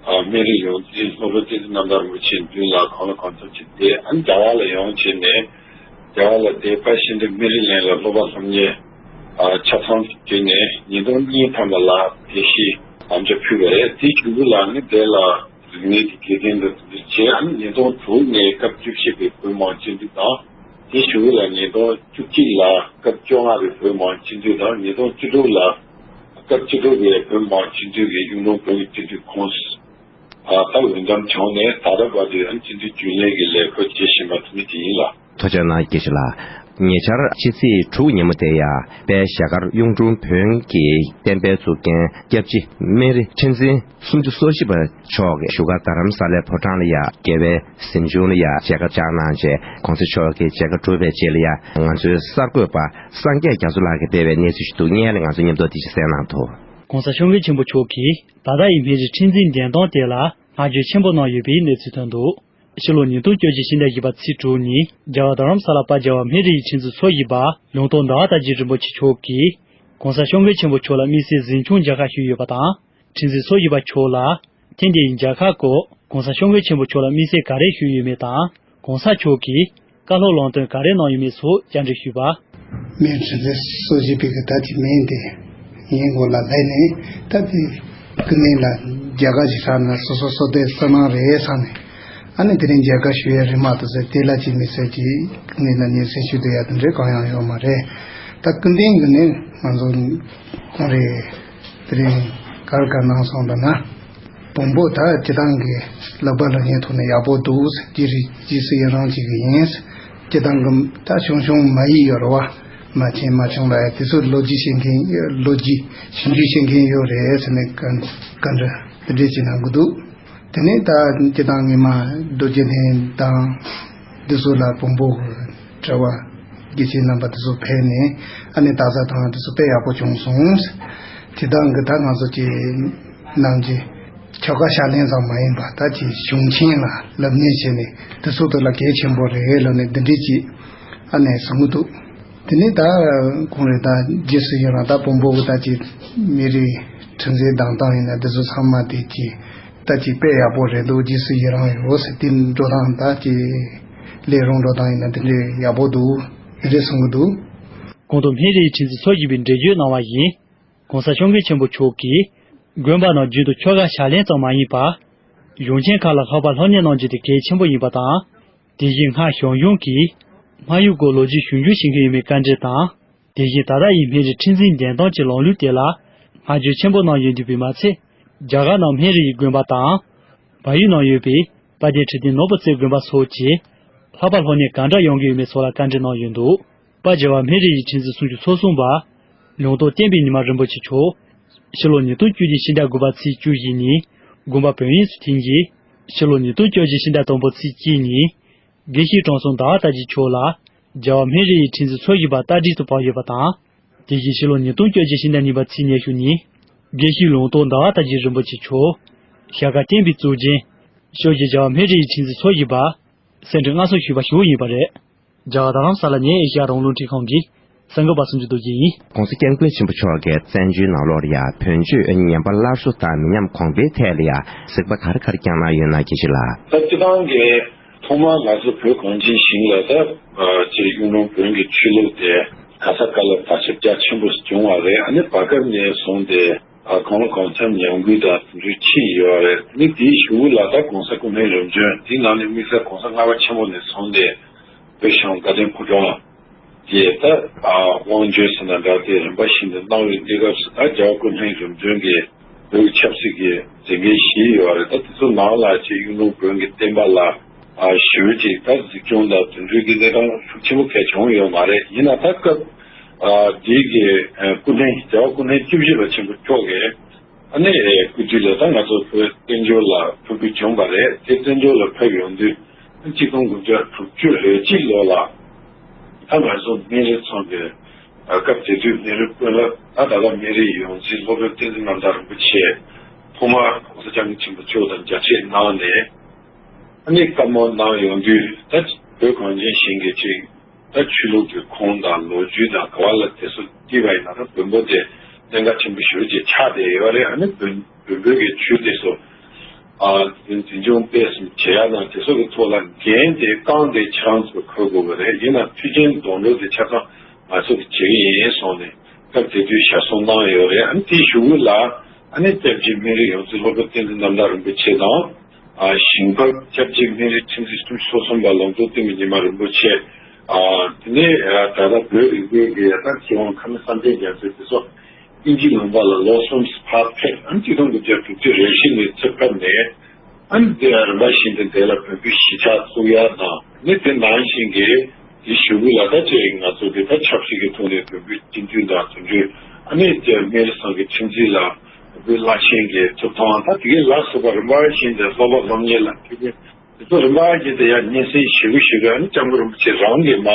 ཨ་སྨན་རི་ཡོངས་འཛིན་སློབ་དཔོན་ཏི་ལི་རྣམ་ཐར་རིན་པོ་ཆེའི་མདུན་ལ་གང་ལ་གང་འཚམ་བྱས་ཏེ། ཨ་ནི་རྒྱ་གར་ལ་ཡོང་བྱས་ནས་རྒྱ་གར་ལ་དེ་དཔལ་ཤིང་རྟ་སྨན་རི་གླིང་ལ་སློབ་པ་སློབ་གཉེར་ཨ་ཆ་ཚང་བྱས་ནས་ཉིས་སྟོང་གཉིས་ཐམ་པ་ལ་དགེ་བཤེས་དམ་བཅའ་ཕུལ་བ་རེད། དེའི་གཞུག་གུ་ལ་ནི་དེ་ལ་རིག་གནས་ཀྱི་དགེ་རྒན་དུ་བྱས། ཨ་ནི་ཉིས་སྟོང་དྲུག་ནས་སྐབས་བཅུ་བཞི་པའི་བོད་མི་མང་སྤྱི་འཐུས་དང་། དེའི་གཞུག་གུ་ལ་ཉིས་སྟོང་བཅུ་གཅིག་ལ་སྐབས་བཅོ་ལྔ་པའི་བོད་མི་མང་སྤྱི་འཐུས་དང་། ཉིས་སྟོང་བཅུ་དྲུག་ལ་སྐབས་བཅུ་དྲུག་པའི་བོད་མི་མང་སྤྱི་འཐུས་ཀྱི་གཡུང་དྲུང་བོན་གྱི་སྤྱི་འཐུས་ཁོངས་སུ་ད་འོས་འདེམས་བྱུང་ནས། ད་ལྟ་བར་དུ་ཡང་སྤྱི་འཐུས་རྒྱུན་ལས་ཀྱི་ལས་ཁུར་བྱེད་བཞིན་པ་དེ་ནི་དེ་ཡིན་ལགས། ཐུགས་རྗེ་གནང་། དགེ་བཤེས་ལགས། ཉེ་ཆར་ཕྱི་ཚེས་དྲུག་ཉིན་མོ་དེ་ཡ་དཔལ་ཞྭ་དཀར་གཡུང་དྲུང་བོན་གྱི་བསྟན་པའི་གཙུག་རྒྱན་སྐྱབས་རྗེ་སྨན་རི་ཁྲི་འཛིན་སུམ་ཅུ་སོ་བཞི་པ་མཆོག་གིས་བཞུགས་སྒར་རྡ་རམ་ས་ལའི་ཕོ་བྲང་ལ་ཡ་རྒྱལ་བའི་གཟིམ་ཆུང་ལ་ཡ་མཇལ་ཁ་བཅར་གནང་རྗེས། གོང་ས་མཆོག་གིས་མཇལ་ཁ་གྲུབ་པའི་རྗེས་ལ་ཡ་ང་ཚོའི་གསར་འགོད་པ་སངས་རྒྱས་རྒྱ་མཚོ་ལགས་ཀྱིས་སྤེལ་བའི་གནས་ཚུལ་ཞིག་འདུག་སྔོན་ལ་ང་ཚོ་མཉམ་དུ་དེ་ཅིག་གསན་གནང་དོ། ༸གོང་ས་༸སྐྱབས་མགོན་ཆེན་པོ་མཆོག་གིས་ད་ལྟ་ཡི་སྨན་རི་ཁྲི་འཛིན་གདན་སྟོང་དེ་ལ་བསྔགས་བརྗོད་ཆེན་པོ་གནང་ཡོད་པའི་གནས་ཚུལ་ཐོན་འདུག་ཕྱི་ལོ་ཉིས་སྟོང་བཅོ་བརྒྱད་ཕྱི་ཟླ་བཞི་པ་ཚེས་དྲུག་ཉིན་རྒྱལ་བ་རྡ་རམ་ས་ལ་དཔལ་རྒྱལ་བ་སྨན་རི་ཡི་ཁྲི་འཛིན་ཚོ་བཞི་པ་ལུང་རྟོགས་ཟླ་བ་ལྟ་རྒྱས་རིན་པོ་ཆེ་མཆོག་གིས་༸གོང་ས་༸སྐྱབས་མགོན་ཆེན་པོ་མཆོག་ལ་དམིགས་བསལ་གཟིམ་ཆུང་མཇལ་ཁ་ཞུས་ཡོད་པ་དང་། ཁྲི་འཛིན་ཚོ་བཞི་པ་མཆོག་ལ་ཐེངས་འདིའི་མཇལ་ཁ་སྐོར་༸གོང་ས་༸སྐྱབས་མགོན་ཆེན་པོ་མཆོག་ལ་དམིགས་བསལ་ག་རེ་ཞུས་ཡོད་མེད་དང་། ༸གོང་ས་མཆོག་གིས་བཀའ་སློབ་ལམ་སྟོན་ག་རེ་གནང་ཡོད་མེད་སོགས་བཅར་འདྲི་ཞུས་པ། མི་ཁྲི་ཚེ་སོ་བཞི་པའི་གི་ད་ཅི་མིན་ཏེ་ཡིན་དགོས་ལ་ལས་ནས་ད་དེ་ཀུན་ནས་ལ་རྒྱ་གར་གྱི་ས་ན་སོ་སོ་སོ་དེ་ས་ནང་རེད་ས་ནས། ཨ་ནི་དེ་རིང་མཇལ་ཁ་ཞུ་ཡ་རེད་མ་གཏོགས་ཟེར་དེ་ལ་ཅི་མི་ཟེར་གྱི་ཀུན་ནས་ལ་ཉིན་སེམས་ཤུགས་དེ་ཡ་དེ་འདྲའི་གང་ཡང་ཡོད་མ་རེད། ད་ཀུན་ལྡན་གི་ནི་ང་ཚོ་ཁོང་རེད། དེ་རིང་གར་གར་གནང་སོང་ད་ན། བོན་པོ་ད་སྤྱི་བཏང་གི་ལག་པ་ལ་ཉན་ཐུབ་ན་ཡག་པོ་འདུག་རྗེས་རྗེས་སུ་ཡི་རང་ཅིག་ཡིན། སྤྱི་བཏང་གི་ད་ཆུང་ཆུང་མ་ཡིག་ཡོད་རེད་བ། མ་ཆེན་མ་ཆུང་ལ་ཡ་དེ་ཚོ་ལོ་རྒྱུས་ཤེས་མཁན་ལོ་རྒྱུས་ཞིབ་འཇུག་བྱེད་མཁན་ཡོད་རེད་ཟེར་ནས་བཀའ་བཀའ་འདྲི་དེ་འདྲས་ཅིག་གནང་གི་འདུག་དེ་ནས་ད་སྤྱི་བཏང་ངེད་མ་རྡོ་རྗེ་གདན་དང་འདི་ཚོ་ལ་བོན་པོ་གི་གྲྭ་པ་དགེ་བཤེས་རྣམ་པ་དེ་ཚོ་ཕེབས་ནས་ཨ་ནི་ད་ས་དང་དེ་ཚོ་དཔེ་ཡག་པོ་བྱུང་སོང་། དེ་དག་གི་ད་ང་ཚོ་གི་ནང་གི་ཆོ་ག་ཕྱག་ལེན་ཙམ་མ་ཡིན་པ་ད་ཀྱི་གཞུང་ཆེན་ལ་སློབ་གཉེར་བྱས་ནས་དེ་ཚོ་དེ་ལ་གལ་ཆེན་པོ་རེད་ལབ་ནས་འདི་འདྲས་ཀྱི་ཨ་ནས་གསུང་གི་འདུག་དེ་ནས་ད་ཁོང་རེ་ད་རྗེས་སུ་ཡི་རང་ད་བོན་པོ་གི་ད་ཀྱི་མི་རིགས་ཁྲིམས་སའི་གདམ་སྟངས་ཡིན་ན་དེ་ཚོ་ཚང་མ་དེ་ཀྱི་ད་ཀྱི་དཔེ་ཡག་པོ་རེད་འདུག་རྗེས་སུ་ཡི་རང་ཡོད་ཟེར་དེ་འགྲོ་སྟངས་ད་ཀྱི་ལས་རུང་འགྲོ་སྟངས་ཡིན་ན་དེ་འདྲས་ཡག་པོ་འདུག་དེ་འདྲས་གསུང་གི་འདུག་གོང་དུ་སྨན་རི་ཡི་ཁྲིམས་སའི་ཚོགས་ཞུགས་པའི་འགྲེལ་བརྗོད་གནང་བ་ཡིན། ༸གོང་ས་༸སྐྱབས་མགོན་ཆེན་པོ་མཆོག་གིས་དགོན་པ་ནང་རྒྱུན་དུ་ཆོ་ག་ཕྱག་ལེན་ཙམ་མ་ཡིན་པར། གཞུང་ཆེན་ཁག་ལ་ལྷག་པར་སློབ་གཉེར་གནང་རྒྱུ་དེ་གལ་ཆེན་པོ་ཡིན་པ་དང་། དེ་བཞིན་སྔར་ཞང་ཞུང་གིས་སྨར་ཡུལ་སྐོར་ལོ་རྒྱུས་ཞིབ་འཇུག་བྱེད་མཁན་ཡོད་མེད་བཀའ་འདྲི་དང་། དེ་བཞིན་ད་ལྟ་ཡི་སྨན་རིའི་ཁྲིམས་འཛིན་འདེམས་སྟངས་ཀྱི་ལམ་ལུགས་དེ་ལ་བསྔགས་བརྗོད་ཆེན་པོ་གནང་ཡོད་འདུག་པས་མ་ཚད། རྒྱ་གར་ནང་སྨན་རི་ཡི་དགོན་པ་དང་། བལ་ཡུལ་ནང་ཡོད་པའི་དཔལ་ལྡན་ཁྲི་བརྟན་ནོར་བུ་རྩེ་དགོན་པ་སོགས་ཀྱིས་ལྷག་པར་སློབ་གཉེར་ག་འདྲ་ཡོང་གི་ཡོད་མེད་སོགས་ལ་བཀའ་འདྲི་གནང་ཡོད་འདུག་དཔལ་རྒྱལ་བ་སྨན་རི་ཡི་ཁྲིམས་འཛིན་སུམ་ཅུ་སོ་གསུམ་པ་ལུང་རྟོགས་བསྟན་པའི་ཉི་མ་རིན་པོ་ཆེ་མཆོག་ཕྱི་ལོ་ཉིས་སྟོང་བཅུ་བཞི་ཕྱི་ཟླ་དགུ་པ་ཚེས་བཅུ་བཞི་ཉིན་དགོངས་པ་བོད་དབྱིངས་སུ་ཐིམ་རྗེས། ཕྱི་ལོ་ཉིས་སྟོང་བཅོ་བརྒྱད་ཕྱི་ཟླ་དང་པོ་ཚེས་གཅིག་ཉིན་དགེ་བཤེས་ཀྲང་སུན་ཟླ་བ་ལྟ་ཅི་མཆོག་ལ་རྒྱལ་བ་སྨན་རི་ཡི་ཁྲིམས་འཛིན་ཚོགས་ཞུགས་པ་རྟ་དྲེལ་དུ་བབས་ཡོད་པ་དང་། དེ་བཞིན་ཕྱི་ལོ་ཉིས་སྟོང་བཅོ་བརྒྱད་ཕྱི་ཟླ་གཉིས་པ་ཚེས་ཉི་ཤུ་ཉིན་དགེ་བཤེས་ལུང་རྟོགས་ཟླ་བ་ལྟ་ཅི་རིན་པོ་ཆེ་མཆོག་ཤར་ཁ་བསྟན་པའི་གཙུག་རྒྱན་ཕྱོགས་ཀྱི་རྒྱལ་བ་སྨན་རི་ཡི་ཁྲིམས་འཛིན་ཚོགས་ཞུགས་པ་སེ་འབྲས་མངའ་གསོལ་ཞུས་པ་ཞུ་བ་ཡིན་པ་རེད། རྒྱ་གར་རྡ་རམ་ས་ལ་ནས་ཨེ་ཤ་ཡ་རང་དབང་རླུང་འཕྲིན་ཁང་གི་གསར་འགོད་པ་སུམ་ཅུ་རྡོ་རྗེ་ཡིན། ༸གོང་ས་༸སྐྱབས་མགོན་ཆེན་པོ་མཆོག་གིས་བཙན་བྱོལ་ནང་ལོགས་ལ་ཡ་བོན་སྤྱོད་ཉམས་པ་སླར་གསོ་དང་མི་ཉམས་གོང་འཕེལ་ཐད་ལ་ཡ་གཟིགས་པ་ག་རེ་ག་རེ་བསྐྱངས་གནང་ཡོད་ན་གལ་ཆེ་ལ། ད་སྤྱི་བཏང་གི་ཐོག་མར་ང་ཚོ་བོད་གངས་ཅན་ཞིང་ལ་ད་ཅེས་གཡུང་དྲུང་བོན་གྱི་ཆོས་ལུགས་དེ་ག་ས་ག་ལ་དར་ཁྱབ་རྒྱ་ཆེན་པོ་བྱུང་བ་རེད། ཨ་ནི་བར་སྐབས་ནས་བཟུང་སྟེ་གང་ལ་གང་འཚམ་ཉམས་རྒུད་དང་དེ་འདྲ་ཕྱིན་ཡོད་རེད། ཨ་ནི་དེའི་གཞུག་ལ་ད་༸གོང་ས་སྐུ་ཕྲེང་རིམ་བྱོན་དེའི་ནང་ནས་དམིགས་བསལ་༸གོང་ས་ལྔ་པ་ཆེན་པོ་ནས་བཟུང་སྟེ་བོད་གཞུང་དགའ་ལྡན་ཕོ་བྲང་གིས་ད་དབང་བསྒྱུར་ཟེར་ན་འདྲ་དེ་རིམ་པ་བཞིན་དུ་གནང་བའི་གནས་སྐབས་སུ་ད་རྒྱལ་བ་སྐུ་ཕྲེང་རིམ་བྱོན་གྱིས་བོད་ཀྱི་ཆབ་སྲིད་ཀྱི་མཛད་འགན་བཞེས་ཡོད་རེད། ད་དེ་ཚོ་ནང་ལ་ཅིག་གཡུང་དྲུང་བོན་གྱི་བསྟན་པ་ལ་ཞུ་ཅིག་ད་འཛིན་སྐྱོང་དང་དེ་འདྲའི་གི་གནས་སྟངས་ཤུགས་ཆེན་པོ་གལ་བྱུང་ཡོད་མ་རེད། ཡིན་ན་ད་སྐབས་འདིའི་གི་སྐུ་ཕྲེང་རྒྱལ་བ་སྐུ་ཕྲེང་བཅུ་བཞི་པ་ཆེན་པོ་མཆོག་གིས་ཨ་ནི་སྐུ་དུས་ལ་ད་ང་ཚོ་བོད་བཙན་བྱོལ་ལ་ཕེབས་དགོས་བྱུང་བ་རེད། དེ་བཙན་བྱོལ་ལ་ཕེབས་ཡོང་དུས་གཅིག་སྟོང་དགུ་བརྒྱ་དྲུག་ཅུ་རེ་གཅིག་ལོ་ལ་ད་ང་ཚོ་སྨན་རི་ཚང་གི་སྐབས་དེ་དུས་སྨན་རི་དཔོན་སློབ་ད་ད་ལྟ་སྨན་རིའི་ཡོངས་འཛིན་སློབ་དཔོན་བསྟན་འཛིན་རྣམ་དག་རིན་པོ་ཆེ་ཐོག་མར་༸གོང་ས་༸སྐྱབས་མགོན་ཆེན་པོ་མཆོག་དང་མཇལ་འཕྲད་གནང་ནས་ཨ་ནི་བཀའ་མོལ་གནང་ཡོང་དུས་ད་བོད་གངས་ཅན་ཞིང་གི་ཅིག་ད་ཆོས་ལུགས་ཀྱི་ཁུངས་དང་ལོ་རྒྱུས་དང་ག་བ་ལ་དེ་ཚོ་བལྟས་པ་ཡིན་ན་ད་བོན་པོ་དེ་གནད་འགག་ཆེན་པོ་ཞེ་པོ་ཅིག་ཆགས་བསྡད་ཡོད་རེད། ཨ་ནི་བོན་བོན་པོའི་གི་ཆོས་དེ་ཚོ་ཨ་འཛིན་སྐྱོང་སྤེལ་གསུམ་བྱེད་ཡ་དང་དེ་ཚོ་གི་ཐོག་ལ་འགན་དེ་རྐང་དེ་ཁྱེད་རང་ཚོས་འཁུར་དགོས་པ་རེད། ཡིན་ན་མཐུན་རྐྱེན་སྡོང་གྲོགས་དེ་ཆ་ཚང་ང་ཚོ་གི་བྱེད་ཀྱི་ཡིན་གསུངས་ནས་སྐབས་དེ་དུས་ཞལ་གསུང་གནང་ཡོད་རེད། ཨ་ནི་དེའི་གཞུག་གུ་ལ་ཨ་ནི་སྐྱབས་རྗེ་སྨན་རི་ཡོངས་འཛིན་སློབ་དཔོན་བསྟན་འཛིན་རྣམ་དག་རིན་པོ་ཆེ་དང་། ཞིང་ཕབ་སྐྱབས་རྗེ་སྨན་རི་ཁྲིམས་འཛིན་སུམ་ཅུ་སོ་གསུམ་པ་ལུང་རྟོགས་བསྟན་པའི་ཉི་མ་རིན་པོ་ཆེ། དེ་ནས་ད་ལྟ་བོད་རིག་པའི་སྒེར་དང་སྤྱི་དབང་ཁ་མི་སངས་རྒྱས་རྒྱ་མཚོ་དེ་ཚོ་དབྱིན་ཇི་ལུང་པ་ལ་ལོ་གསུམ་ཕར་ཕེབས། ཨ་ནི་གཅིག་སྟོང་དགུ་བརྒྱ་དྲུག་ཅུ་རེ་བཞི་ནས་ཚུར་ཕེབས་ནས་ཨ་ནི་དེ་རིམ་པ་བཞིན་དུ་དེ་ལ་བོན་པོའི་གཞིས་ཆགས་བཙུགས་ཡ་དང་ནི་དེ་ནང་བཞིན་གྱི་དེའི་གཞུག་གུ་ལ་ད་ཅིག་ང་ཚོ་དེ་ད་ཆབ་སྲིད་ཀྱི་ཐོག་ནས་བོན་པོའི་སྤྱི་འཐུས་དང་དེ་འདྲའི་ཨ་ནི་དེ་སྨན་རི་ཚང་གི་ཁྲིམས་འཛིན་ལ་བོད་བླ་ཆེན་གྱི་ཐུབ་ཐང་ད་དེ་གའི་ལ་སོགས་པ་རིམ་པ་བཞིན་དུ་སློབ་པ་སློབ་གཉེར་ལ་ཐུགས་ཕན་དེ་ཚོ་རིམ་པ་བཞིན་དུ་ཡང་སྙན་སེང་ཞུ་གི་ཞུ་གི་ཨ་ནི་སྐྱབས་མགོན་རིན་པོ་ཆེ་རང་གིས་མ་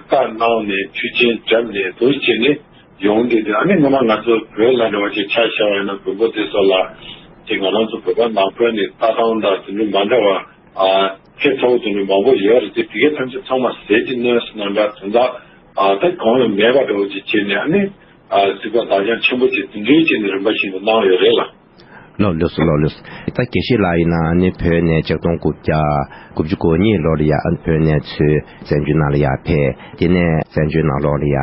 བཀའ་གནང་ནས་མཐུན་རྐྱེན་བརྒྱབ་ནས་དེ་བྱས་ནས་ཡོང་བསྡད་དུས་ཨ་ནི་སྔོན་མ་ང་ཚོ་བོད་ལ་འདྲ་བ་ཅིག་ཆ་བཞག་པ་ཡིན་ན་བོན་པོ་དེ་ཚོ་ལ་དེ་ང་རང་ཚོ་བོད་པ་ནང་ཁུལ་ནས་ལྟ་སྟངས་དང་དེ་འདྲ་མ་འདྲ་བ་ཨ་ཁྱད་མཚར་པོ་དེ་འདྲ་མང་པོ་ཡོད་རེད་དེ་དེ་གའི་ཐམས་ཅད་ཚང་མ་ཟས་ཀྱི་གནོན་སོང་ན་འདྲ་དོན་དག་ཨ་ད་གང་ཡང་མེད་པ་འདྲ་བོ་ཅིག་བྱས་ནས་ཨ་ནི་ཨ་གཟིགས་པ་དག་སྣང་ཆེན་པོ་ཅིག་དེ་འདྲའི་བྱས་ནས་རིམ་པ་བཞིན་དུ་གནང་ཡོད་རེད་ལ། ལགས་ལགས་སོ་ལགས་ལགས་སོ། ད་དགེ་བཤེས་ལགས་ཡིན་ན་ཨ་ནི་བོད་ནས་ཆིག་སྟོང་དགུ་བརྒྱ་དགུ་བཅུ་གོ་གཉིས་ལོ་ལ་ཡ་ཨ་ནི་བོད་ནས་ཚུར་བཙན་བྱོལ་ནང་ལ་ཡ་ཕེབས། དེ་ནས་བཙན་བྱོལ་ནང་ལོགས་ལ་ཡ་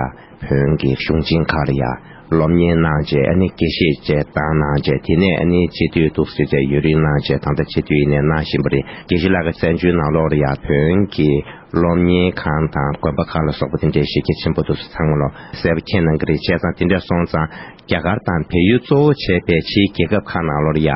བོན་གྱི་གཞུང་ཆེན་ཁག་ལ་ཡ་སློབ་གཉེར་གནང་བྱས། ཨ་ནི་དགེ་བཤེས་བྱས་བཏང་གནང་བྱས། དེ་ནས་ཨ་ནི་སྤྱི་འཐུས་འདུག་སེ་བྱས་ཡུན་རིང་གནང་བྱས། ད་ལྟ་སྤྱི་འཐུས་ཡིན་ནས་གནང་བཞིན་པ་རེད། དགེ་བཤེས་ལགས་ཀྱིས་བཙན་བྱོལ་ནང་ལོགས་ལ་ཡ་བོན་གྱི་སློབ་གཉེར་ཁང་དང་དགོན་པ་ཁག་ལ་སོགས་པ་དེ་འདྲའི་གཞི་རྒྱ་ཆེན་པོ་འདུག་སེ་ཚང་མ་ལོ་གསལ་པོ་མཁྱེན་གནང་གི་རེད། བྱས་ཙང་དེ་འདྲ་སོང་ཙང་རྒྱ་གར་དང་བལ་ཡུལ་གཙོ་བོ་བྱས་པའི་ཕྱིའི་རྒྱལ་ཁབ་ཁག་ནང་ལོགས་ལ་ཡ་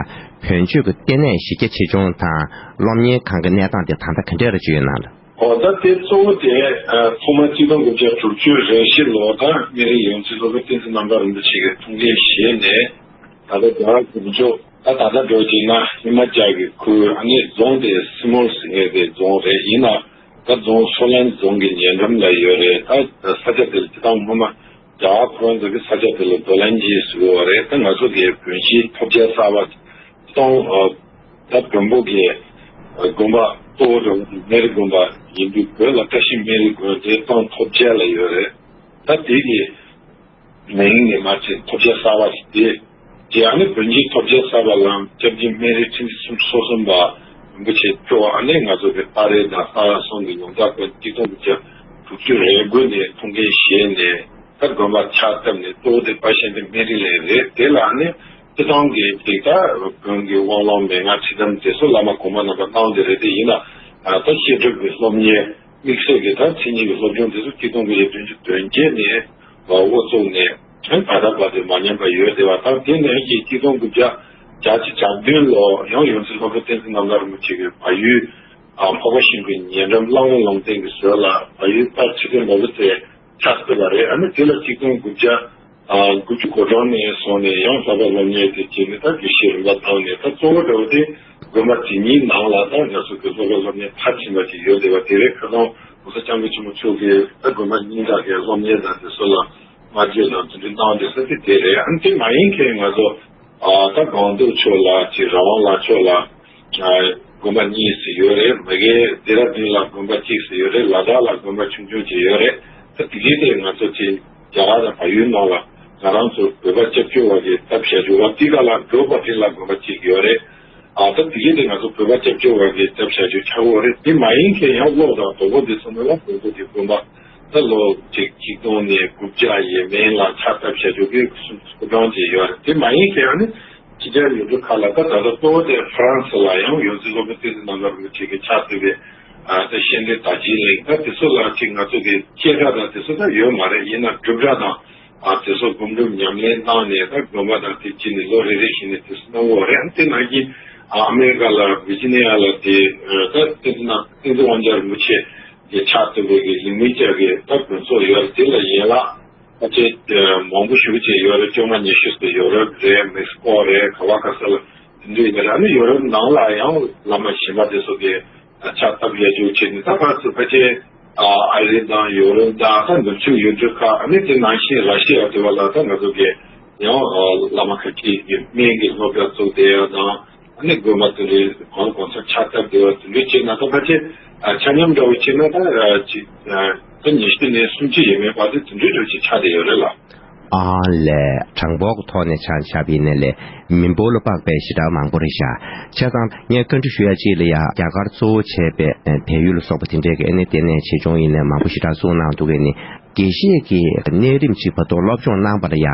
བོན་ཆོས་ཀྱི་ལྟེ་གནས་གཞི་རྒྱ་ཆེ་ཆུང་དང་སློབ་གཉེར་ཁང་གི་གནས་སྟངས་དེ་ད་ལྟ་ག་འདྲ་རེ་བྱུང་ཡོད་ན། ཨོ་ད་དེ་གཙོ་བོ་དེ་ཨ་ཐོག་མར་གཅིག་སྟོང་དགུ་བརྒྱ་དྲུག་ཅུ་རེ་བཞི་ལོ་ད་སྨན་རི་ཡོངས་འཛིན་སློབ་དཔོན་བསྟན་འཛིན་རྣམ་དག་རིན་པོ་ཆེ་གི་ཐུགས་འགན་བཞེས་ནས། ད་ལྟ་རྒྱ་གར་གྱི་ཕྱོགས་ད་ད་ལྟ་འགྲོ་གི་ན་ཧི་མ་ཅལ་གྱི་ཁུལ། ཨ་ནི་རྫོང་དེ་སི་མོལ་ཟེར་མཁན་དེ་རྫོང་རེད། ཡིན་ན་ད་རྫོང་སོ་ལན་རྫོང་གི་ཉེ་འགྲམ་ལ་ཡོད་རེད། ད་ས་ཆ་དེ་ལ་སྤྱིར་བཏང་སྔོན་མ་རྒྱ་གར་ཁོ་རང་ཚོ་གི་ས་ཆ་དེ་ལ་རྡོ་ལན་ཇི་ཟེར་གྱི་ཡོད་རེད། ད་ང་ཚོ་གི་བོན་གཞིས་ཐོབ་རྒྱལ་གསར་པ་སྟོང་ད་བོན་པོ་གི་དགོན་པ་གཙོ་བོ་དེ་སྨན་རི་དགོན་པ་ཡིན་དུས། བོད་ལ་བཀྲ་ཤིས་སྨན་རི་དགོན་དེ་སྟོང་ཐོབ་རྒྱལ་ལ་ཡོད་རེད། ད་དེ་གི་མིང་ནས་མར་ཅིག་ཐོབ་རྒྱལ་གསར་པ་ཞིག་དེ། དེ་ཨ་ནི་བོན་གཞིས་ཐོབ་རྒྱལ་གསར་པ་ལམ་སྐྱབས་རྗེ་སྨན་རི་ཁྲི་འཛིན་སུམ་ཅུ་སོ་གསུམ་པ་རིན་པོ་ཆེ་མཆོག་ཨ་ནི་ང་ཚོ་གི་ཏཱ་རེ་དང་ཏཱ་ར་སོང་གི་ཡོངས་གྲགས་དཔོན་གཅིག་སྟོང་དགུ་བརྒྱ་དྲུག་ཅུ་རེ་དགུ་ནས་ཐུགས་འགན་བཞེས་ནས། ད་དགོན་པ་ཕྱག་བཏབ་ནས། གཙོ་བོ་དེ་དཔལ་གཤེན་བསྟན་སྨན་རི་གླིང་རེད། དེ་ལ་ཨ་ནི་སྤྱིར་བཏང་གི་ཅིག་ད་བོན་གྱི་དབང་ལུང་མན་ངག་ཁྲིད་གཏམ་དེ་ཚོ་བླ་མ་གོང་མ་རྣམ་པ་གནང་བསྡད་རེད། དེ་ཡིན་ན་ད་བཤད་སྒྲུབ་ཀྱི་སློབ་གཉེར། དམིགས་བསལ་གྱི་ད་མཚན་ཉིད་ཀྱི་སློབ་སྦྱོང་དེ་ཚོ་གཅིག་སྟོང་དགུ་བརྒྱ་བདུན་ཅུ་དོན་བརྒྱད་ནས་འགོ་བཙུགས་ནས་ད་ལྟ་བར་དུ་མ་ཉམས་པ་ཡོད་བསྡད་པ་དང་། དེ་ནས་ཀྱི་གཅིག་སྟོང་དགུ་བརྒྱ་བརྒྱད་ཅུ་གྱ་བདུན་ལོ་ཡང་ཡོངས་འཛིན་སློབ་དཔོན་བསྟན་འཛིན་རྣམ་དག་རིན་པོ་ཆེ་གིས་བལ་ཡུལ་འཕགས་པ་ཤིང་གི་ཉེ་འགྲམ་གླང་ལོ་ལུང་བསྟན་གྱི་ཟུར་ལ་བལ་ཡུལ་ལྟ་ཁྲི་ཀའི་ནོར་བུ་རྩེ་ཕྱག་བཏབ་པ་རེད། ཨ་ནི་དེ་ལ་གཅིག་སྟོང་དགུ་བརྒྱ་ཨ་དགུ་བཅུ་གོ་གྲངས་ནས་བཟུང་ནས་ཡང་བསླབ་པ་སློབ་གཉེར་དེ་བྱས་ནས། ད་དགེ་བཤེས་རིམ་པ་བཏང་ནས། ད་གཙོ་བོ་འདྲ་བོ་དེ་དགོན་པ་དེ་གཉིས་ནང་ལ་ད་ང་ཚོ་གི་སློབ་པ་སློབ་གཉེར་མཐར་ཕྱིན་པ་ཅིག་ཡོད་བསྡད་པ་དེ་རེད། ཁ་སང་༸གོང་ས་༸སྐྱབས་མགོན་ཆེན་པོ་མཆོག་གིས་ད་དགོན་པ་གཉིས་དག་གི་སློབ་གཉེར་དང་དེ་ཚོ་ལ་བསྔགས་བརྗོད་དང་རྫུ་འཕྲུལ་གནང་བསྡད་ས་དེ་དེ་རེད། ཨ་ནི་དེ་མ་ཡིན་མཁན་ང་ཚོ་ཨ་ད་སྒང་ཏོག་ཕྱོགས་ལ་ཅིག་ར་ཝང་ལ་ཕྱོགས་ལ་ཨ་དགོན་པ་གཉིས་ཟེར་ཡོད་རེད། མ་གི་ལྡེ་ར་ལྡུན་ལ་དགོན་པ་གཅིག་ཟེར་ཡོད་རེད། ལ་དྭགས་ལ་དགོན་པ་ཆུང་ཆུང་ཅིག་ཡོད་རེད། ད་དེ་གའི་དེ་ང་ཚོ་ཅིག་རྒྱ་གར་དང་བལ་ཡུལ་ནང་ལ་ང་རང་ཚོ་བོད་པ་སྐྱབས་བཅོལ་བ་གི་སྟབས་བྱ་རྒྱུ་བ་དེ་ག་ལ་འགྲོ་བ་དེ་ལ་དགོན་པ་གཅིག་ཡོད་རེད། ཨ་ད་དེ་གའི་དེ་ང་ཚོ་བོད་པ་སྐྱབས་བཅོལ་བ་གི་སྟབས་བྱ་རྒྱུ་ཆགས་ཡོད་རེད། དེ་མ་ཡིན་མཁན་ཡང་གློག་དང་དོ་པོ་དེ་ཚོ་ནང་ལ་བོད་པ་གི་དགོན་པ་ད་ལོ་གཅིག་གཅིག་སྟོང་ནས་དགུ་བརྒྱ་ཡས་མས་ལ་ཕྱག་བཏབ་བྱ་རྒྱུ་གི་སུ་སུ་གྲངས་ཅིག་ཡོད་རེད། དེ་མ་ཡིན་མཁན་ཨ་ནི་ཕྱི་རྒྱལ་ཡུལ་གྲུ་ཁག་ལ་ད་ད་ལྟ་གཙོ་བོ་དེ་ཧྥ་རན་སི་ལ་ཡང་ཡོངས་འཛིན་སློབ་དཔོན་བསྟན་འཛིན་རྣམ་དག་རིན་པོ་ཆེ་གིས་ཕྱག་བཏབ་པའི་ཨ་ད་ཤེས་འདོད་དར་ཆེན་གླིང་ད་དེ་ཚོ་ལ་ཅིག་ང་ཚོ་གི་སྐད་གྲགས་དང་དེ་ཚོ་ད་ཡོད་མ་རེད། ཡིན་ན་སྒྲུབ་གྲྭ་དང་ཨ་དེ་ཚོ་སྒོམ་སྒྲུབ་ཉམས་ལེན་གནང་ནས་ད་དགོན་པ་དང་དེ་བྱས་ནས་ལོ་རེ་རེ་བཞིན་ནས་དེ་ཚོ་གནང་གི་ཡོད་རེད། ཨ་དེ་ནང་བཞིན་ཨ་ཨ་མེ་རི་ཀ་ལ་ཝི་ཇི་ནི་ཡ་ལ་དེ་ཨ་ད་བསྟན་འཛིན་བསྟན་འཛིན་དབང་རྒྱལ་རིན་པོ་ཆེ་གི་ཕྱག་བཏབ་པའི་གི་ལིང་མི་ཅར་གི་ད་དགོན་ཚོགས་ཡོད་རེད། དེ་ལ་ཡན་ལག་ཕལ་ཆེར་མང་པོ་ཞེ་པོ་ཅིག་ཡོད་རེད། བཅོ་ལྔ་ཉི་ཤུ་ཙམ་ཡོ་རོབ་རེད། མེག་སི་ཀོ་རེད། ག་བ་ག་ས་ལ་དེ་འདྲ་ཡོད་རེད། ཨ་ནི་ཡོ་རོབ་ནང་ལ་ཡང་བླ་མ་གཞན་པ་དེ་ཚོ་གི་ཕྱག་བཏབ་ཡ་རྒྱུ་བྱས་ནས་ད་ཕར་ཚུར་ཕལ་ཆེར་ཨ་རི་དང་ཡོ་རོབ་དང་ད་ནུབ་ཕྱོགས་ཡུལ་གྲུ་ཁག་ཨ་ནི་དེ་ནང་བཞིན་ར་ཤི་ཡ་དེ་བ་ལ་ད་ང་ཚོ་གི་ཡང་བླ་མ་ཁ་ཅིག་གི་སྨན་གྱི་སློབ་གྲྭ་བཙུགས་བསྡད་ཡ་དང་། ཨ་ནི་དགོན་པ་དེ་འདྲའི་གང་གང་ས་ཕྱག་བཏབ་བསྡད་པ་དེ་འདྲའི་བྱས་ན་ད་ཕལ་ཆེར་ཨ་ཆ་མཉམ་འདྲ་བོ་བྱས་ན་ད་ཨ་ཅིག་ཨ་ད་ཉི་ཤུ་ནས་སུམ་ཅུ་ཡས་མས་བར་དུ་དེ་འདྲའི་འདྲ་བོ་ཅིག་ཆགས་བསྡད་ཡོད་རེད་ལ། ཨ་ལས། གྲངས་འབོར་གྱི་ཐོག་ནས་ཆ་བཞག་པ་ཡིན་ན་ལས་མི་འབོར་ལ་དཔག་པའི་ཞེ་དྲག་མང་པོ་རེད་ཤག་བྱས་ཙང་ངས་བཀའ་འདྲི་ཞུ་ཡ་གཅིག་ལ་ཡ། རྒྱ་གར་གཙོ་བོ་བྱས་པའི་ཨ་བལ་ཡུལ་ལ་སོགས་པ་དེ་འདྲའི་གི་ཨ་ནི་ལྟེ་གནས་ཆེ་ཆུང་ཡིན་ནའི་མང་པོ་ཞེ་དྲག་བཙུགས་གནང་འདུག་གས་ནི། དགེ་བཤེས་ཀྱིས་གནས་རིམ་གཅིག་བར་དུ་སློབ་སྦྱོང་གནང་བ་ལ་ཡ།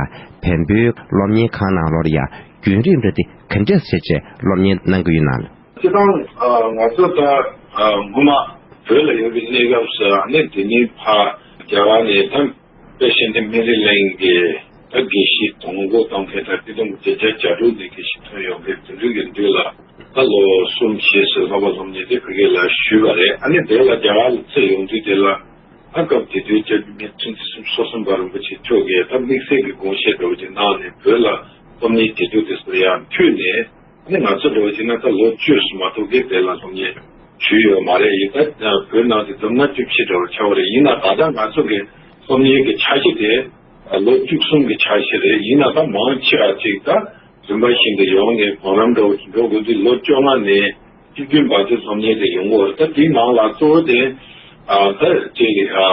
བོན་པོའི་སློབ་གཉེར་ཁང་ནང་ལོགས་ལ་ཡ་བརྒྱུད་རིམ་འདྲ་དེ་ག་འདྲ་བྱས་བྱས་སློབ་གཉེར་གནང་གི་ཡོད་ན། སྤྱིར་བཏང་ཨ་ང་ཚོ་ད་ཨ་སྔོན་མ་བོད་ལ་ཡོད་པའི་གནས་སྐབས་སུ་ཨ་ནི་དེ་ནས་ཕར་རྒྱ་གར་ནས་ད་དཔལ་གཤེན་བསྟན་སྨན་རི་གླིང་གི་ད་དགེ་བཤེས་དང་པོ་གཏོང་མཁན་དང་། དེ་དང་དེ་རྒྱ་རྒྱ་དྲུག་ནས་དགེ་བཤེས་ཐོན་ཡོང་མཁན་དེ་འདྲ་གི་མདུན་ལ་ད་ལོ་གསུམ་བཞི་ཙམ་བསླབ་པ་སློབ་གཉེར་དེ་ཕ་གི་ལ་ཞུས་པ་རེད། ཨ་ནི་དེ་ལ་རྒྱ་གར་ལ་ཚུར་ཡོང་དུས་དེ་ལ། ད་སྐབས་དེ་དུས་སྐྱབས་རྗེ་སྨན་ཁྲི་འཛིན་སུམ་ཅུ་སོ་གསུམ་པ་རིན་པོ་ཆེ་མཆོག་གིས་ད་དམིགས་བསལ་གྱི་དགོངས་བཞེད་འདྲ་བོ་ཅིག་གནང་ནས་བོད་ལ་སློབ་གཉེར་དེ་དུས་དེ་ཚོ་ཡར་མཐུད་ནས། ཨ་ནི་ང་ཚོ་འདྲ་བོ་ཅིག་ན་ད་ལོ་བཅུ་ཙམ་མ་གཏོགས་ཀྱི་དེ་ལ་སློབ་གཉེར་ཞུས་ཡོད་མ་རེད། ཡིན་ད་བོད་ནང་དུ་འཛོམས་ན་བཅུ་བཞི་འདྲ་བོ་ཆགས་པ་རེད། ཡིན་ན་ད་ལྟ་ང་ཚོ་གི་སློབ་གཉེར་གྱི་འཆར་གཞི་དེ་ལོ་བཅུ་གསུམ་གྱི་འཆར་གཞི་རེད། ཡིན་ན་ད་མང་ཆེ་བ་ཅིག་ད་རིམ་པ་བཞིན་དུ་ཡོང་ནས་གོང་རིམ་འདྲ་བོ་ཅིག་འགྲོ་དགོས་དུས་ལོ་བཅོ་ལྔ་ནས་བཅུ་བདུན་བར་དུ་སློབ་གཉེར་དེ་ཡོང་གི་ཡོད་རེད། ད་དེའི་ནང་ལ་གཙོ་བོ་དེ་ཨ་ད་ཅིག་ཨ་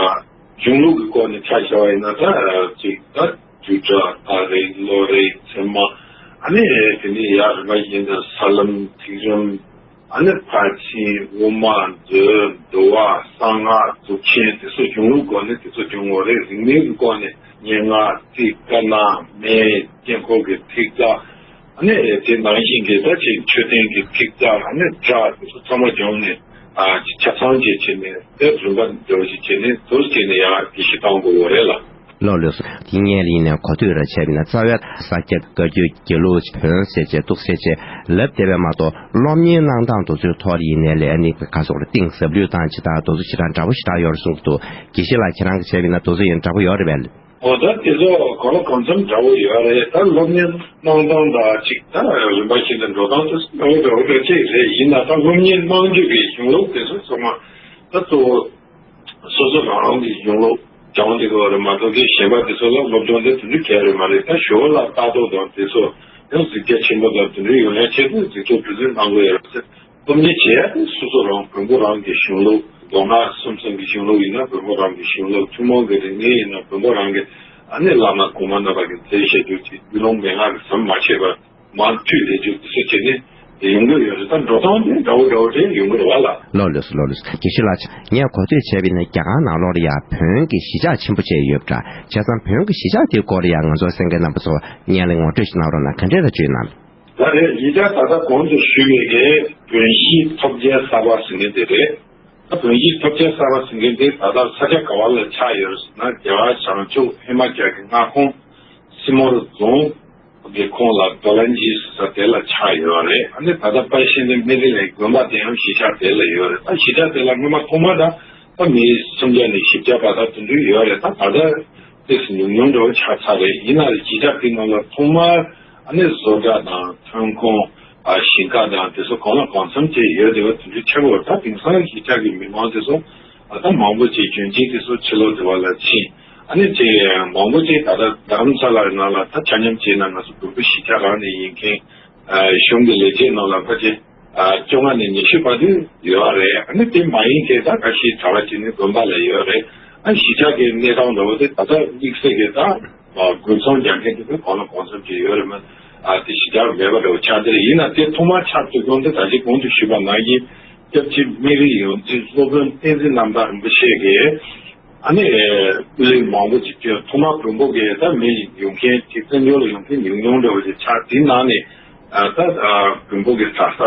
གཞུང་ལུགས་ཀྱི་སྐོར་ནས་ཆ་བཞག་པ་ཡིན་ན་ད་ཨ་ཅིག་ད་བསྡུས་གྲྭ་སྟག་རིང་བློ་རིང་ཚད་མ་ ཨ་ནི་དེ་ནས་ཡར་རིམ་པ་བཞིན་དུ་ས་ལམ་ཐིག་རིམ། ཨ་ནི་ཕར་ཕྱིན་དབུ་མ་མཛོད་འདུལ་བ་གསང་སྔགས་གཟུགས་ཆེན་དེ་ཚོ་གཞུང་ལུགས་སྒོ་ནས་དེ་ཚོ་སྦྱོང་དགོས་རེད། རིག་གནས་ཀྱི་སྒོ་ནས་སྙན་ངག་རྩིས་བཀའ་གནང་སྨན་དཀྱིལ་འཁོར་གྱི་ཐིག་བརྡ། ཨ་ནི་དེ་ནང་བཞིན་གྱི་ད་ཅིག་མཆོད་རྟེན་གྱི་ཐིག་བརྡ། ཨ་ནི་སྒྲ་དེ་ཚོ་ཚང་མ་སྦྱོང་ནས་ཨ་ཆ་ཚང་བྱས་བྱས་ནས་དེ་རིམ་པ་འདྲ་བོ་ཞིག་བྱས་ནས་དུས་བྱས་ནས་ཡང་དགེ་བཤེས་བཏང་དགོས་པ་རེད་ལ། ལགས་ལགས་སོ། དེ་སྔོན་ལ་ཡིན་ནའི་གོ་ཐོས་ར་བྱས་པ་ཡིན་ན་རྩ་བའི་ས་སྐྱ་བཀའ་བརྒྱུད་དགེ་ལུགས་བོན་ཟེར་བྱས་གཏུགས་ཟེར་བྱས་ལབ་བསྡད་པ་མ་གཏོགས་སློབ་གཉེར་གནང་སྟངས་དེ་ཚོའི་ཐོག་ལ་ཡིན་ནའི་ལས་ཨ་ནི་ག་སོགས་ལ་གཏིང་ཟབ་ལྷོད་བཏང་ཇི་ལྟར་དེ་ཚོ་ཞེ་དྲག་འདྲ་པོ་ཞེ་དྲག་ཡོད་རེད་གསུང་གི་འདུག་དགེ་བཤེས་ལགས་ཁྱེད་རང་གིས་བྱས་པ་ཡིན་ན་དེ་ཚོ་ཡིན་འདྲ་པོ་ཡོད་རེད་པས། འོ་ད་དེ་ཚོ་གང་ལ་གང་འཚམ་འདྲ་པོ་ཡོད་རེད། ད་སློབ་གཉེར་གནང་སྟངས་དང་གཅིག་ད་རིམ་པ་བཞིན་དུ་འགྲོ་སྟངས་དེ་ཚོ་འདྲ་པོ་འདྲ་པོ་འདྲ་གཅིག་རེད། ཡིན་ན་ད་སློབ་གཉེར་གནང་རྒྱུ་གི་གཞུང་ལུགས་དེ་ཚོ་ཚང་མ་ད་གཙོ་བོ། སོ་སོ་རང་རང་གི་གཞུང་ལུགས་སྦྱོང་བསྡད་དགོས་རེད་མ་གཏོགས་ཀྱི་གཞན་པ་དེ་ཚོ་ལ་སློབ་སྦྱོང་དེ་དེ་འདྲ་གལ་རེད་མ་རེད། ད་ཞོར་ལ་ལྟ་རྟོག་དང་དེ་ཚོ་ཡང་གཟིགས་རྒྱ་ཆེན་པོ་དང་དེ་འདྲ་ཡོང་ཡ་ཆེད་དུ་གཟིགས་རྟོག་དེ་ཚོ་གནང་དགོས་ཡོད་རེད། སློབ་གཉེར་བྱེད་ཡ་དེ་སོ་སོ་རང་བོན་པོ་རང་གི་གཞུང་ལུགས། མདོ་སྔགས་གསུམ་གསུམ་གྱི་གཞུང་ལུགས་ཡིན་ན་བོན་པོ་རང་གི་གཞུང་ལུགས། ཐུན་མོང་གི་རིག་གནས་ཡིན་ན་བོན་པོ་རང་གི་ཨ་ནི་བླ་མ་གོང་མ་རྣམ་པ་གི་མཛད་བཞག་རྒྱུ་ཅིག་རྒྱུད་ལུང་མན་ངག་གི་ཟམ་མ་ཆད་པར། མར་མཐུད་བསྡད་རྒྱུ་དེ་ཚོ་བྱས་ནས་ཡོང་གི་ཡོད་རེད། ད་འགྲོ་སྟངས་དེ་འདྲ་བོ་འདྲ་བོ་རེད་ཡོང་གི་རེད་བ་ལ། ལགས་ལགས་སོ་ལགས་ལགས་སོ། དགེ་བཤེས་ལགས། ངས་གོ་ཐོས་བྱས་པ་ཡིན་ན་རྒྱ་གར་ནང་ལོགས་ལ་ཡང་བོན་གྱི་གཞིས་ཆགས་ཆེན་པོ་བཅས་ཡོད་པ་འདྲ། བྱས་ཙང་བོན་གྱི་གཞིས་ཆགས་དེའི་སྐོར་ལ་ཡང་ང་ཚོ་གསན་མཁན་རྣམ་པ་ཚོ་སྙན་ལ་ངོ་སྤྲོད་ཞིག་གནང་རོགས་གནང་། ག་འདྲས་རེད་བརྗོད་གནང་། ད་རེད། གཞིས་ཆགས་ད་ལྟ་གོང་དུ་ཞུས་པའི་གི་བོན་གཞིས་ཐོབ་རྒྱལ་གསར་པ་ཟེར་མཁན་དེ་རེད། ད་བོན་གཞིས་ཐོབ་རྒྱལ་གསར་པ་ཟེར་མཁན་དེ་ད་ལྟ་ས་ཆ་ག་བ་ལ་ཆགས་ཡོད་ཟེར་ན་རྒྱ་གར་བྱང་ཕྱོགས་ཧི་མ་ཅལ་གྱི་མངའ་ཁོངས་སི་མོར་རྫོང་། གི་ཁོངས་ལ་དོ་ལན་ཇི་ཟེར་ས་དེ་ལ་ཆགས་ཡོད་རེད། ཨ་ནི་ད་ལྟ་དཔལ་གཤེན་བསྟན་སྨན་རི་གླིང་དགོན་པ་དེ་ཡང་གཞིས་ཆགས་དེ་ལ་ཡོད་རེད། ད་གཞིས་ཆགས་དེ་ལ་སྔོན་མ་ཐོག་མར་ད་ད་མི་སུམ་བརྒྱ་ནས་བཞི་བརྒྱ་བར་དུ་དེ་འདྲ་ཡོད་རེད། ད་ད་ལྟ་ཏོག་ཙམ་ཉུང་ཉུང་འདྲ་བོ་ཆགས་ཚར་རེད། ཡིན་ན་རེད་གཞིས་ཆགས་དེ་ནང་ལ་ཐོག་མར་ཨ་ནི་བཟོ་གྲྭ་དང་ཐོན་ཁུངས། ཨ་ཞིང་ཁ་དང་དེ་ཚོ་གང་ལ་གང་འཚམ་བྱས་ཡོད་དེ་བ་དེ་འདྲ་ཆགས་ཡོད། ད་དེང་སང་གཞིས་ཆགས་ཀྱི་མི་མང་དེ་ཚོ་ད་མང་པོ་ཅིག་གྱོན་ཆས་དེ་ཚོ་ཕྱི་ལོགས་དེ་བ་ལ་ཕྱིན། ཨ་ནི་ཅིག་མང་པོ་ཅིག་ད་ལྟ་རྡ་རམ་ས་ལ་ནང་ལ་ད་ཆ་མཉམ་བྱས་ན་ང་ཚོ་བོད་པ་གཞིས་ཆགས་རང་ནས་ཡིན་མཁན། གཞུང་གི་ལས་བྱེད་ནང་ལ་ཕལ་ཆེར་བཅོ་ལྔ་ནས་ཉི་ཤུ་བར་དུ་ཡོད་རེད། ཨ་ནི་དེ་མ་ཡིན་མཁན་ད་ཁ་ཤས་གྲྭ་པ་ཅིག་ནི་དགོན་པ་ལ་ཡོད་རེད། ཨ་གཞིས་ཆགས་ཀྱི་གནས་སྟངས་འདྲ་བོ་དེ་ད་ལྟ་དམིགས་བསལ་གྱི་ད་དགོན་ཚོང་རྒྱག་མཁན་དེ་ཚོ་གང་ལ་གང་འཚམ་ཅིག་ཡོད་རེད་མ། ཨ་དེ་གཞིས་ཆགས་མེད་པ་འདྲ་བོ་ཆགས་བསྡད་རེད། ཡིན་ན་དེ་ཐོག་མར་ཆགས་དུས་གོང་དུ་ད་ཅི་གོང་དུ་ཞུས་པ་ནང་བཞིན་སྐྱབས་རྗེ་སྨན་རི་ཡོངས་འཛིན་སློབ་དཔོན་བསྟན་འཛིན་རྣམ་དག་རིན་པོ་ཆེ་གིས་ཨ་ནི་ཀུ་ལི་མང་པོ་ཅིག་བསྐྱོན། ཐོག་མར་བོན་པོ་གི་ད་མི་ཡོང་མཁན་ཅིག་བཙན་བྱོལ་ལ་ཡོང་མཁན་ཉུང་ཉུང་འདྲ་བོ་ཅིག་ཆགས། དེའི་ནང་ནས་ཨ་ད་ཨ་བོན་པོ་གི་གྲྭ་ས་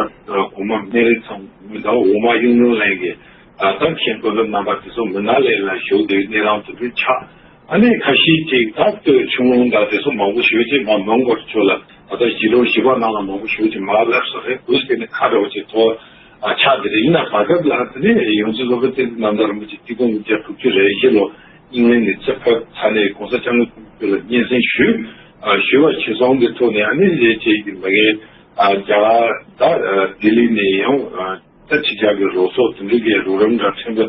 གོང་མ་སྨན་རི་ཚང་མི་དང་འོག་མ་གཡུང་དྲུང་གླིང་གི་ཨ་ད་མཁན་སྐུ་ཚབ་རྣམ་པ་དེ་ཚོ་མི་ནག་གླིང་ལ་བཞུགས་དུས་གནས་སྟངས་དེ་འདྲ་ཆགས། ཨ་ནི་ཁ་ཤས་ཅིག་ད་སྟོད་ཆུ་ཀླུང་དང་དེ་ཚོ་མང་པོ་ཞེ་པོ་ཅིག་མར་མོན་གྷོ་ཕྱོགས་ལ་ད་ལྟ་གཞིས་ལུང་བཞི་པ་ནང་ལ་མང་པོ་ཞེ་པོ་ཅིག་མར་སླེབས་སོང་རེད། དུས་དེ་ནི་ཁ་འདྲ་བོ་ཅིག་ཐོག་ཨ་ཆགས་དེ་རེད། ཡིན་ན་བར་སྐབས་ལ་དེ་ནས་ཡོངས་འཛིན་སློབ་དཔོན་བསྟན་འཛིན་རྣམ་དག་རིན་པོ་ཆེ་གཅིག་སྟོང་དགུ་བརྒྱ་དྲུག་ཅུ་རེ་བཞི་ལོ་དབྱིན་ལན་ནས་ཚུར་ཕེབས་ཚར་ནས་གོང་ས་སྐྱབས་མགོན་ཆེན་པོ་མཆོག་ལ་སྙན་སེང་ཞུས། ཨ་ཞུས་པ་ཆེད་སོང་གི་ཐོག་ནས་ཨ་ནི་ལས་བྱེད་ཀྱི་མ་གི་ཨ་རྒྱ་གར་ད་ལྡི་ལི་ནས་ཡང་ཨ་ད་ཕྱི་རྒྱལ་གྱི་རོགས་ཚོགས་དེ་འདྲ་གི་རོགས་རམ་འདྲ་ཕྲན་བུ་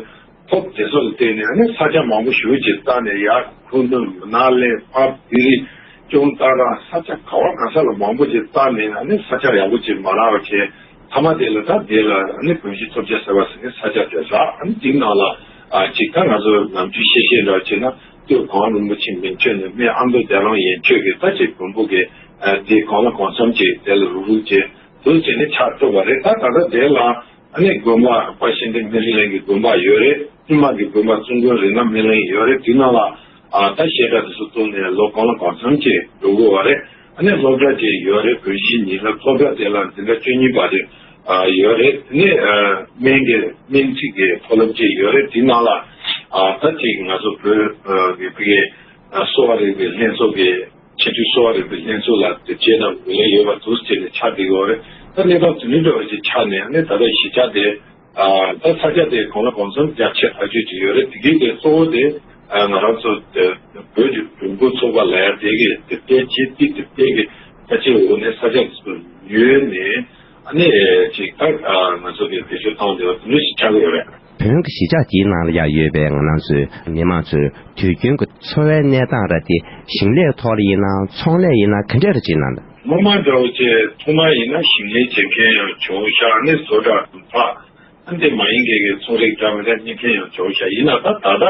ཐོབ། དེ་ཚོ་ལ་བརྟེན་ནས་ཨ་ནི་ས་ཆ་མང་པོ་ཞེ་པོ་ཅིག་བལྟས་ནས་ཡར་ཁུངས་སྟོན་མི་ནག་གླིང་ཕར་ལྡི་ལི་ཅོང་ཏ་ར་ས་ཆ་ག་བ་ག་ས་ལ་མང་པོ་ཅིག་བལྟས་ནས་ཨ་ནི་ས་ཆ་ཡག་པོ་ཅིག་མ་རག་བྱས། མཐའ་མ་དེ་ལ་ད་དེ་ལ་ཨ་ནི་བོན་གཞིས་ཐོབ་རྒྱལ་གསར་པ་ཟེར་ནས་ས་ཆ་དེ་རག། ཨ་ནི་དེའི་ནང་ལ་ཨ་ཅིག་ད་ང་ཚོ་ནམ་རྒྱུན་བཤད་བཤད་འདྲ་བྱས་ན་སྟོད་གངས་རིན་པོ་ཆེ་མན་ཆད་ནས་སྨན་ཨ་མདོ་རྒྱ་རོང་ཡན་ཆོད་ཀྱི་ད་ཅིག་བོན་པོ་གི་ཨ་དེ་གང་ལ་གང་འཚམ་ཅིག་དེ་ལ་རུག་རུག་བྱས། དུས་བྱས་ནས་ཆགས་ཐུབ་པ་རེད། ད་ད་ལྟ་དེ་ལ་ཨ་ནི་དགོན་པ་དཔལ་གཤེན་བསྟན་སྨན་རི་གླིང་གི་དགོན་པ་ཡོད་རེད། ཧི་མ་གི་དགོན་པ་བཙུན་དགོན་རིགས་ལྔ་སྨིན་གླིང་ཡོད་རེད། དེ་ནང་ལ་ཨ་ད་བཤད་གྲྭ་དེ་ཚོ་བཙུགས་ནས་ལོ་གང་ལ་གང་འཚམ་ཅིག་འགྲོ་གི་ཡོད་རེད། ཨ་ནི་སློབ་གྲྭ་ཅིག་ཡོད་རེད། བོད་གཞིས་ཉིན་རེ་སློབ་གྲྭ་དེ་ལ་འཛིན་གྲྭ་བཅུ་གཉིས་བར་དུ་ཨ་ཡོད་རེད། དེ་ནས་ཨ་སྨན་གྱི་སྨན་རྩིས་ཀྱི་མཐོ་སློབ་ཅིག་ཡོད་རེད། དེ་ནང་ལ་ཨ་ད་ཅིག་ང་ཚོ་བོད་ཨ་གི་བོད་ཀྱི་ཨ་གསོ་བ་རིག་པའི་ལྷན་ཚོགས་ཀྱི་ཆེས་མཐོའི་གསོ་བ་རིག་པའི་ལྷན་ཚོགས་ལ་དེ་བྱས་ན་འོས་ལས་ཡོད་པ་འདུག་ཟེར་ནས་ཆགས་བསྡད་ཡོད་རེད། ད་གནས་སྟངས་དེ་འདྲ་འདྲ་བ་ཞིག་ཆགས་ནས་ཨ་ནི་ད་ལྟ་གཞིས་ཆགས་དེ་ཨ་ད་ས་ཆ་དེ་གང་ལ་གང་འཚམ་རྒྱ་ཆེ་ཐག་ཆོད་ཅིག་ཡོད་རེད། དེ་གའི་དེ་གཙོ་བོ་དེ་ཨ་ང་རང་ཚོ་དེ་བོད་ཀྱི་བོན་པོ་ཚོགས་པ་ལ་ཡ་དེ་གི་དེབ་སྐྱེལ་བྱེད་དེ་དེབ་སྐྱེལ་གྱི་ཕལ་ཆེར་འོག་ནས་ས་ཆ་དེ་ཚོ་ཉོས་ནས་ཨ་ནི་ཅིག་ད་ཨ་ང་ཚོ་གི་བེད་སྤྱོད་བཏང་བསྡད་པ་དེ་འདྲ་ཞིག་ཆགས་ཀྱི་ཡོད་རེད། བོན་གྱི་གཞིས་ཆགས་དེའི་ནང་ལ་ཡང་ཡོད་པའི་ང་རང་ཚོའི་མི་མང་ཚོས་དུས་རྒྱུན་གྱི་འཚོ་བའི་གནས་སྟངས་ར་དེ་ཞིང་ལས་ཐོག་ལ་ཡིན་ན་ཚོང་ལས་ཡིན་ན་ག་འདྲ་ར་ཅིག་ན། སྔོན་མ་འདྲ་བོ་བྱས་ཐོག་མ་ཡིན་ན་ཞིང་ལས་བྱེད་མཁན་ཡང་བྱུང་ཤག་ཨ་ནི་བཟོ་གྲྭ་དང་ཕག་ཨ་འདི་མ་ཡིན་མཁན་གྱི་ཚོང་རིགས་འདྲ་མི་འདྲ་གཉེར་མཁན་ཡང་བྱུང་ཤག་ཡིན་ན་ད་ད་ལྟ་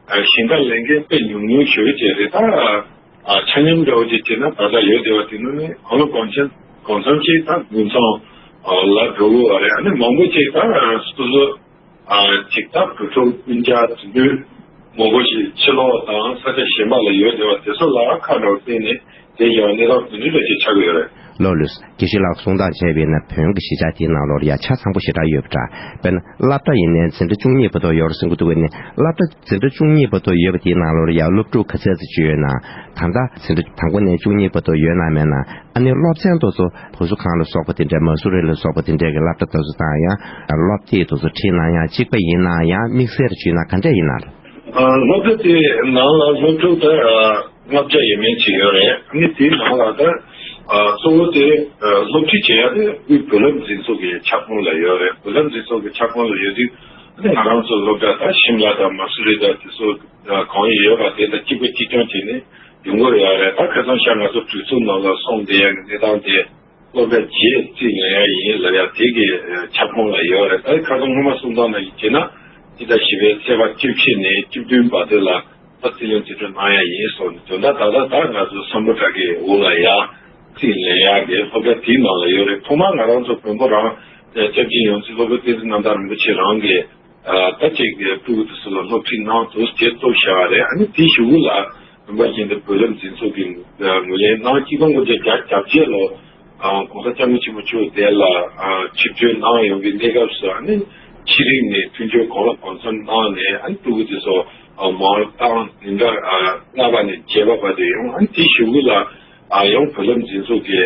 ཞིང་ཁ་ལས་མཁན་དཔེ་ཉུང་ཉུང་ཞེ་པོ་ཅིག་རེད། ད་ ཨ་ཆ་མཉམ་འདྲ་བོ་ཅིག་བྱས་ན་ད་ལྟ་ཡོད་བསྡད་པ་དེ་ནི་ནི་གང་ལ་གང་འཚམ་གང་འཚམ་ཅིག་ད་དགུན་ཚང་ལ་འགྲོ་དགོས་པ་རེད། ཨ་ནི་མང་པོ་ཅིག་ད་སོ་སོ་ཅིག་ད་བུ་ཕྲུག་སྤུན་ཀྱག་དེ་འདྲ་མང་པོ་ཞིག་ཕྱི་ལོགས་དང་ས་ཆ་གཞན་པ་ལ་ཡོད་བསྡད་པ་དེ་ཚོ་ལ་ཁ་འདྲ་བོ་བརྟེན་ནས་དེ་ཡང་གནས་སྟངས་དེ་འདྲ་འདྲ་ཅིག་ཆགས་ཀྱི་ཡོད་རེད། ལགས་ལགས། དགེ་བཤེས་ལགས་གསུང་སྟངས་བྱས་པ་ཡིན་ན་བོན་གྱི་གཞིས་ཆགས་དེའི་ནང་ལོགས་ལ་ཡང་ཆ་ཚང་པོ་ཞེ་དྲག་ཡོད་པ་འདྲ། དཔེར་ན་སློབ་གྲྭ་ཡིན་ནའི་འཛིན་གྲྭ་བཅུ་གཉིས་བར་དུ་ཡོད་རེད་གསུང་གི་འདུག་གས། ནི་སློབ་གྲྭ་འཛིན་གྲྭ་བཅུ་གཉིས་བར་དུ་ཡོད་པ་དེའི་ནང་ལོགས་ལ་ཡང་སློབ་ཕྲུག་ག་ཚད་ཙམ་ཅིག་ཡོད་ན། ད་ལྟ་འཛིན་གྲྭ་དང་པོ་ནས་བཅུ་གཉིས་བར་དུ་ཡོད་ན་མེད་ན། ཨ་ནི་སློབ་ཚན་དེ་ཚོ་བུ་གསོ་ཁང་ལ་སོགས་པ་དེ་འདྲའི་མ་སུ་རི་ལ་སོགས་པ་དེ་འདྲའི་གི་སློབ་གྲྭ་དེ་ཚོ་དང་ཡང་སློབ་དེབ་དེ་ཚོ་ཁྲིད་ན་ཡང་གཅིག་པ་ཡིན་ན་ཡང་དམིགས་བསལ་ཅིག་ཡིན་ན་ག་འདྲས་ཡིན་ན། ཨ་སློབ་གྲྭ་དེའི་ནང་ལ་སློབ་ཕྲུག་ད་ལྔ་བརྒྱ་ཡས་མས་ཅིག་ཡོད་རེད། ཨ་ནི་དེའི་ནང་ལ་ད་གཙོ་བོ་དེ་སློབ་ཁྲིད་བྱེད་ཡ་དེ་དབུས་བོད་རིགས་འཛིན་ཚོགས་ཀྱི་ཁྱབ་ཁོངས་ལ་ཡོད་རེད། བོད་རིགས་འཛིན་ཚོགས་ཀྱི་ཁྱབ་ཁོངས་ལ་ཡོད་དུས་ཨ་ནི་ང་རང་ཚོ་སློབ་གྲྭ་ད་ཤིམ་ལ་དང་མ་སུ་རི་དང་དེ་ཚོ་གང་ཡོད་པ་དེ་དང་གཅིག་པ་གཅིག་རྐྱང་བྱས་ནས་ཡོང་གི་ཡོད་རེད། ད་ཁ་སང་ཤག་ང་ཚོ་གྲོས་ཚོགས་ནང་ལ་གསུངས་བསྡད་ཡ་གི་གནས་སྟངས་དེ། སློབ་གྲྭ་བརྒྱད་རྩིས་ལེན་ཡ་ཡིན་ལབ་ཡ་དེ་གི་ཁྱབ་ཁོངས་ལ་ཡོད་རེད། ད་ཁ་སང་སྔོན་མ་གསུང་སྟངས་ནང་བཞིན་བྱས་ན་ཕྱི་ཟླ་བཞི་པའི་ཚེས་པ་བཅུ་བཞི་ནས་བཅུ་བདུན་བར་དུ་ལ་ད་རྩིས་ལེན་རྩིས་སྤྲོད་གནང་ཡ་ཡིན་གསུངས་ནས། དོན་དག་ད་ལྟ་ད་ང་ཚོ་སམ་བྷོ་ཊ་གི་འོག་ལ་ཡ་རྩིས་ལེན་ཡ་གི་སློབ་གྲྭ་དེའི་ནང་ལ་ཡོད་རེད། ཐོག་མར་ང་རང་ཚོ་བོན་པོ་རང་སྐྱབས་རྗེ་ཡོངས་འཛིན་སློབ་དཔོན་བསྟན་འཛིན་རྣམ་དག་རིན་པོ་ཆེ་རང་གིས། ད་ཅིག་ཕྲུ་གུ་དེ་ཚོ་ལ་སློབ་ཁྲིད་གནང་དུས་དེ་གཏུག་བཞག་པ་རེད། ཨ་ནི་དེའི་གཞུག་གུ་ལ་རིམ་པ་བཞིན་དུ་བོད་རིགས་འཛིན་ཚོགས་ཀྱིས་ངོས་ལེན་གནང་། གཅིག་སྟོང་དགུ་བརྒྱ་བརྒྱད་ཅུ་གྱ་བརྒྱད་ལོ་༸གོང་ས་༸སྐྱབས་མགོན་ཆེན་པོ་མཆོག་འདི་ལ་ཆིབས་བསྒྱུར་གནང་ཡོང་གི་གནས་སྐབས་སུ། ཨ་ནི་ཤེས་རིག་ནས་མཐུན་སྦྱོར་གང་ལ་གང་འཚམ་གནང་ནས། ཨ་ནི་ཕྲུ་གུ་དེ་ཚོ་མང་སྟངས་འཛིན་གྲྭ་ལྔ་པ་ནས་བརྒྱད་པ་བར་དུ་ཡོང་། ཨ་ནི་དེའི་གཞུག་གུ་ལ་ཡང་བོད་རིགས་འཛིན་ཚོགས་ཀྱི་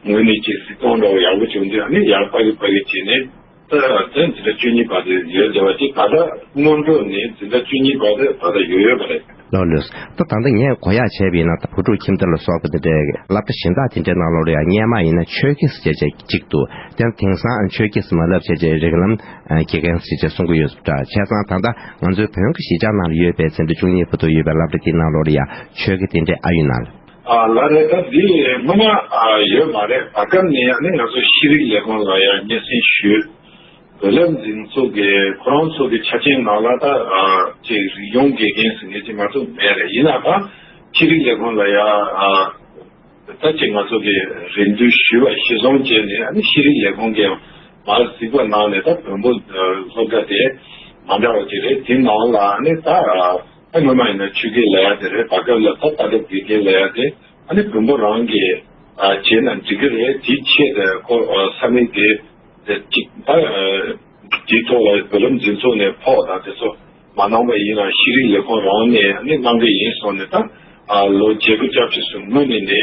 ངོས་ནས་ཅིག་གཟིགས་སྐྱོང་འདྲ་བོ་ཡག་པོ་བྱུང་དུས། ཨ་ནི་ཡར་པ་གི་པ་གི་བྱས་ནས། ད་དེ་འཛིན་གྲྭ་བཅུ་གཉིས་བར་དུ་ཡོད་བསྡད་པ་ཅིག་ད་ལྟ་སྔོན་འགྲོ་ནས་འཛིན་གྲྭ་བཅུ་གཉིས་བར་དུ་ད་ལྟ་ཡོད་ཡོད་པ་རེད། ལགས་ལགས། ད་ད་ལྟ་ངས་གོ་ཡག་བྱས་པ་ཡིན་ན། ད་བུ་ཕྲུག་ཁྱིམ་སྡེ་ལ་སོགས་པ་དེ་འདྲའི་སློབ་གྲྭ་གཞན་དག་དེ་འདྲའི་ནང་ལོགས་ལ་ཡང་སྔོན་མ་ཡིན་ན་ཆོས་དགེ་ཟེར་བྱས་བྱས་གཅིག་འདུག་དེ་དེང་སང་ཆོས་དགེ་ཟེར་མ་ལབ་བྱས་བྱས་རིགས་ལམ་དགེ་རྒན་ཟེར་བྱས་གསུང་གི་ཡོད་པ་འདྲ། བྱས་ཙང་ད་ལྟ་ང་ཚོའི་བོན་གྱི་གཞིས་ཆགས་ནང་ལ་ཡོད་པའི་འཛིན་གྲྭ་བཅུ་གཉིས་བར་དུ་ཡོད་པའི་སློབ་གྲྭ་དེའི་ནང་ལོགས་ལ་ཡང་ཆོས་དགེ་དེ་འདྲའི་ཨ་ཡོད་ན། ཨ་ལགས་རེད། ད་འདི་སྔོན་མ་ཨ་ཡོད་མ་རེད། ད་སྐབས་ནས་ཨ་ནི་ང་ཚོ་ཤེས་རིག་ལས་ཁུངས་ལ་ཡང་སྙན་སེང་ཞུས། བོད་རིགས་འཛིན་ཚོགས་ཀྱི་ཁོ་རང་ཚོ་གི་ཆ་རྐྱེན་ནང་ལ་ད་ཨ་ཅིག་རིག་གཞུང་དགེ་རྒན་ཟེར་མཁན་ཅིག་མ་གཏོགས་མེད་རེད། ཡིན་ན་ད་ཤེས་རིག་ལས་ཁུངས་ལ་ཡང་ཨ་ད་ཅིག་ང་ཚོ་གི་རེ་འདུན་ཞུས་པ་གཞིར་བཟུང་བྱས་ནས། ཨ་ནི་ཤེས་རིག་ལས་ཁུངས་ཀྱིས་མར་གཟིགས་པ་གནང་ནས། ད་བོན་པོ་སློབ་གྲྭ་དེ་མ་འདྲ་བ་ཅིག་རེད། དེ་ནང་ལ་ཨ་ནི་ད། ཨ་སྔོན་མ་ཡིན་ན་ཆོས་དགེ་ལབ་ཡ་དེ་རེད། ད་སྐབས་ལ་ད་ལྟ་སྐབས་དགེ་རྒན་ལབ་ཡ་དེ་ཨ་ནི་བོན་པོ་རང་གིས་ཨ་བྱས་ན་འགྲིག་གི་རེད། དེའི་ཆེད་དུ་ཁོ་ཨ་ས་མིག་དེ་དེ་གཅིག་ད་ཨ་དེའི་ཐོག་ལ་བོད་རིགས་འཛིན་ཚོགས་ནས་ཕོགས་དང་དེ་ཚོ་མ་གནང་བ་ཡིན་ན་ཤེས་རིག་ལས་ཁུངས་རང་ནས་ཨ་ནི་གནང་གི་ཡིན་གསུངས་ནས། ད་ཨ་ལོ་བརྒྱད་དགུ་བཅུ་བཞི་ཙམ་སྔོན་ནས་ནས་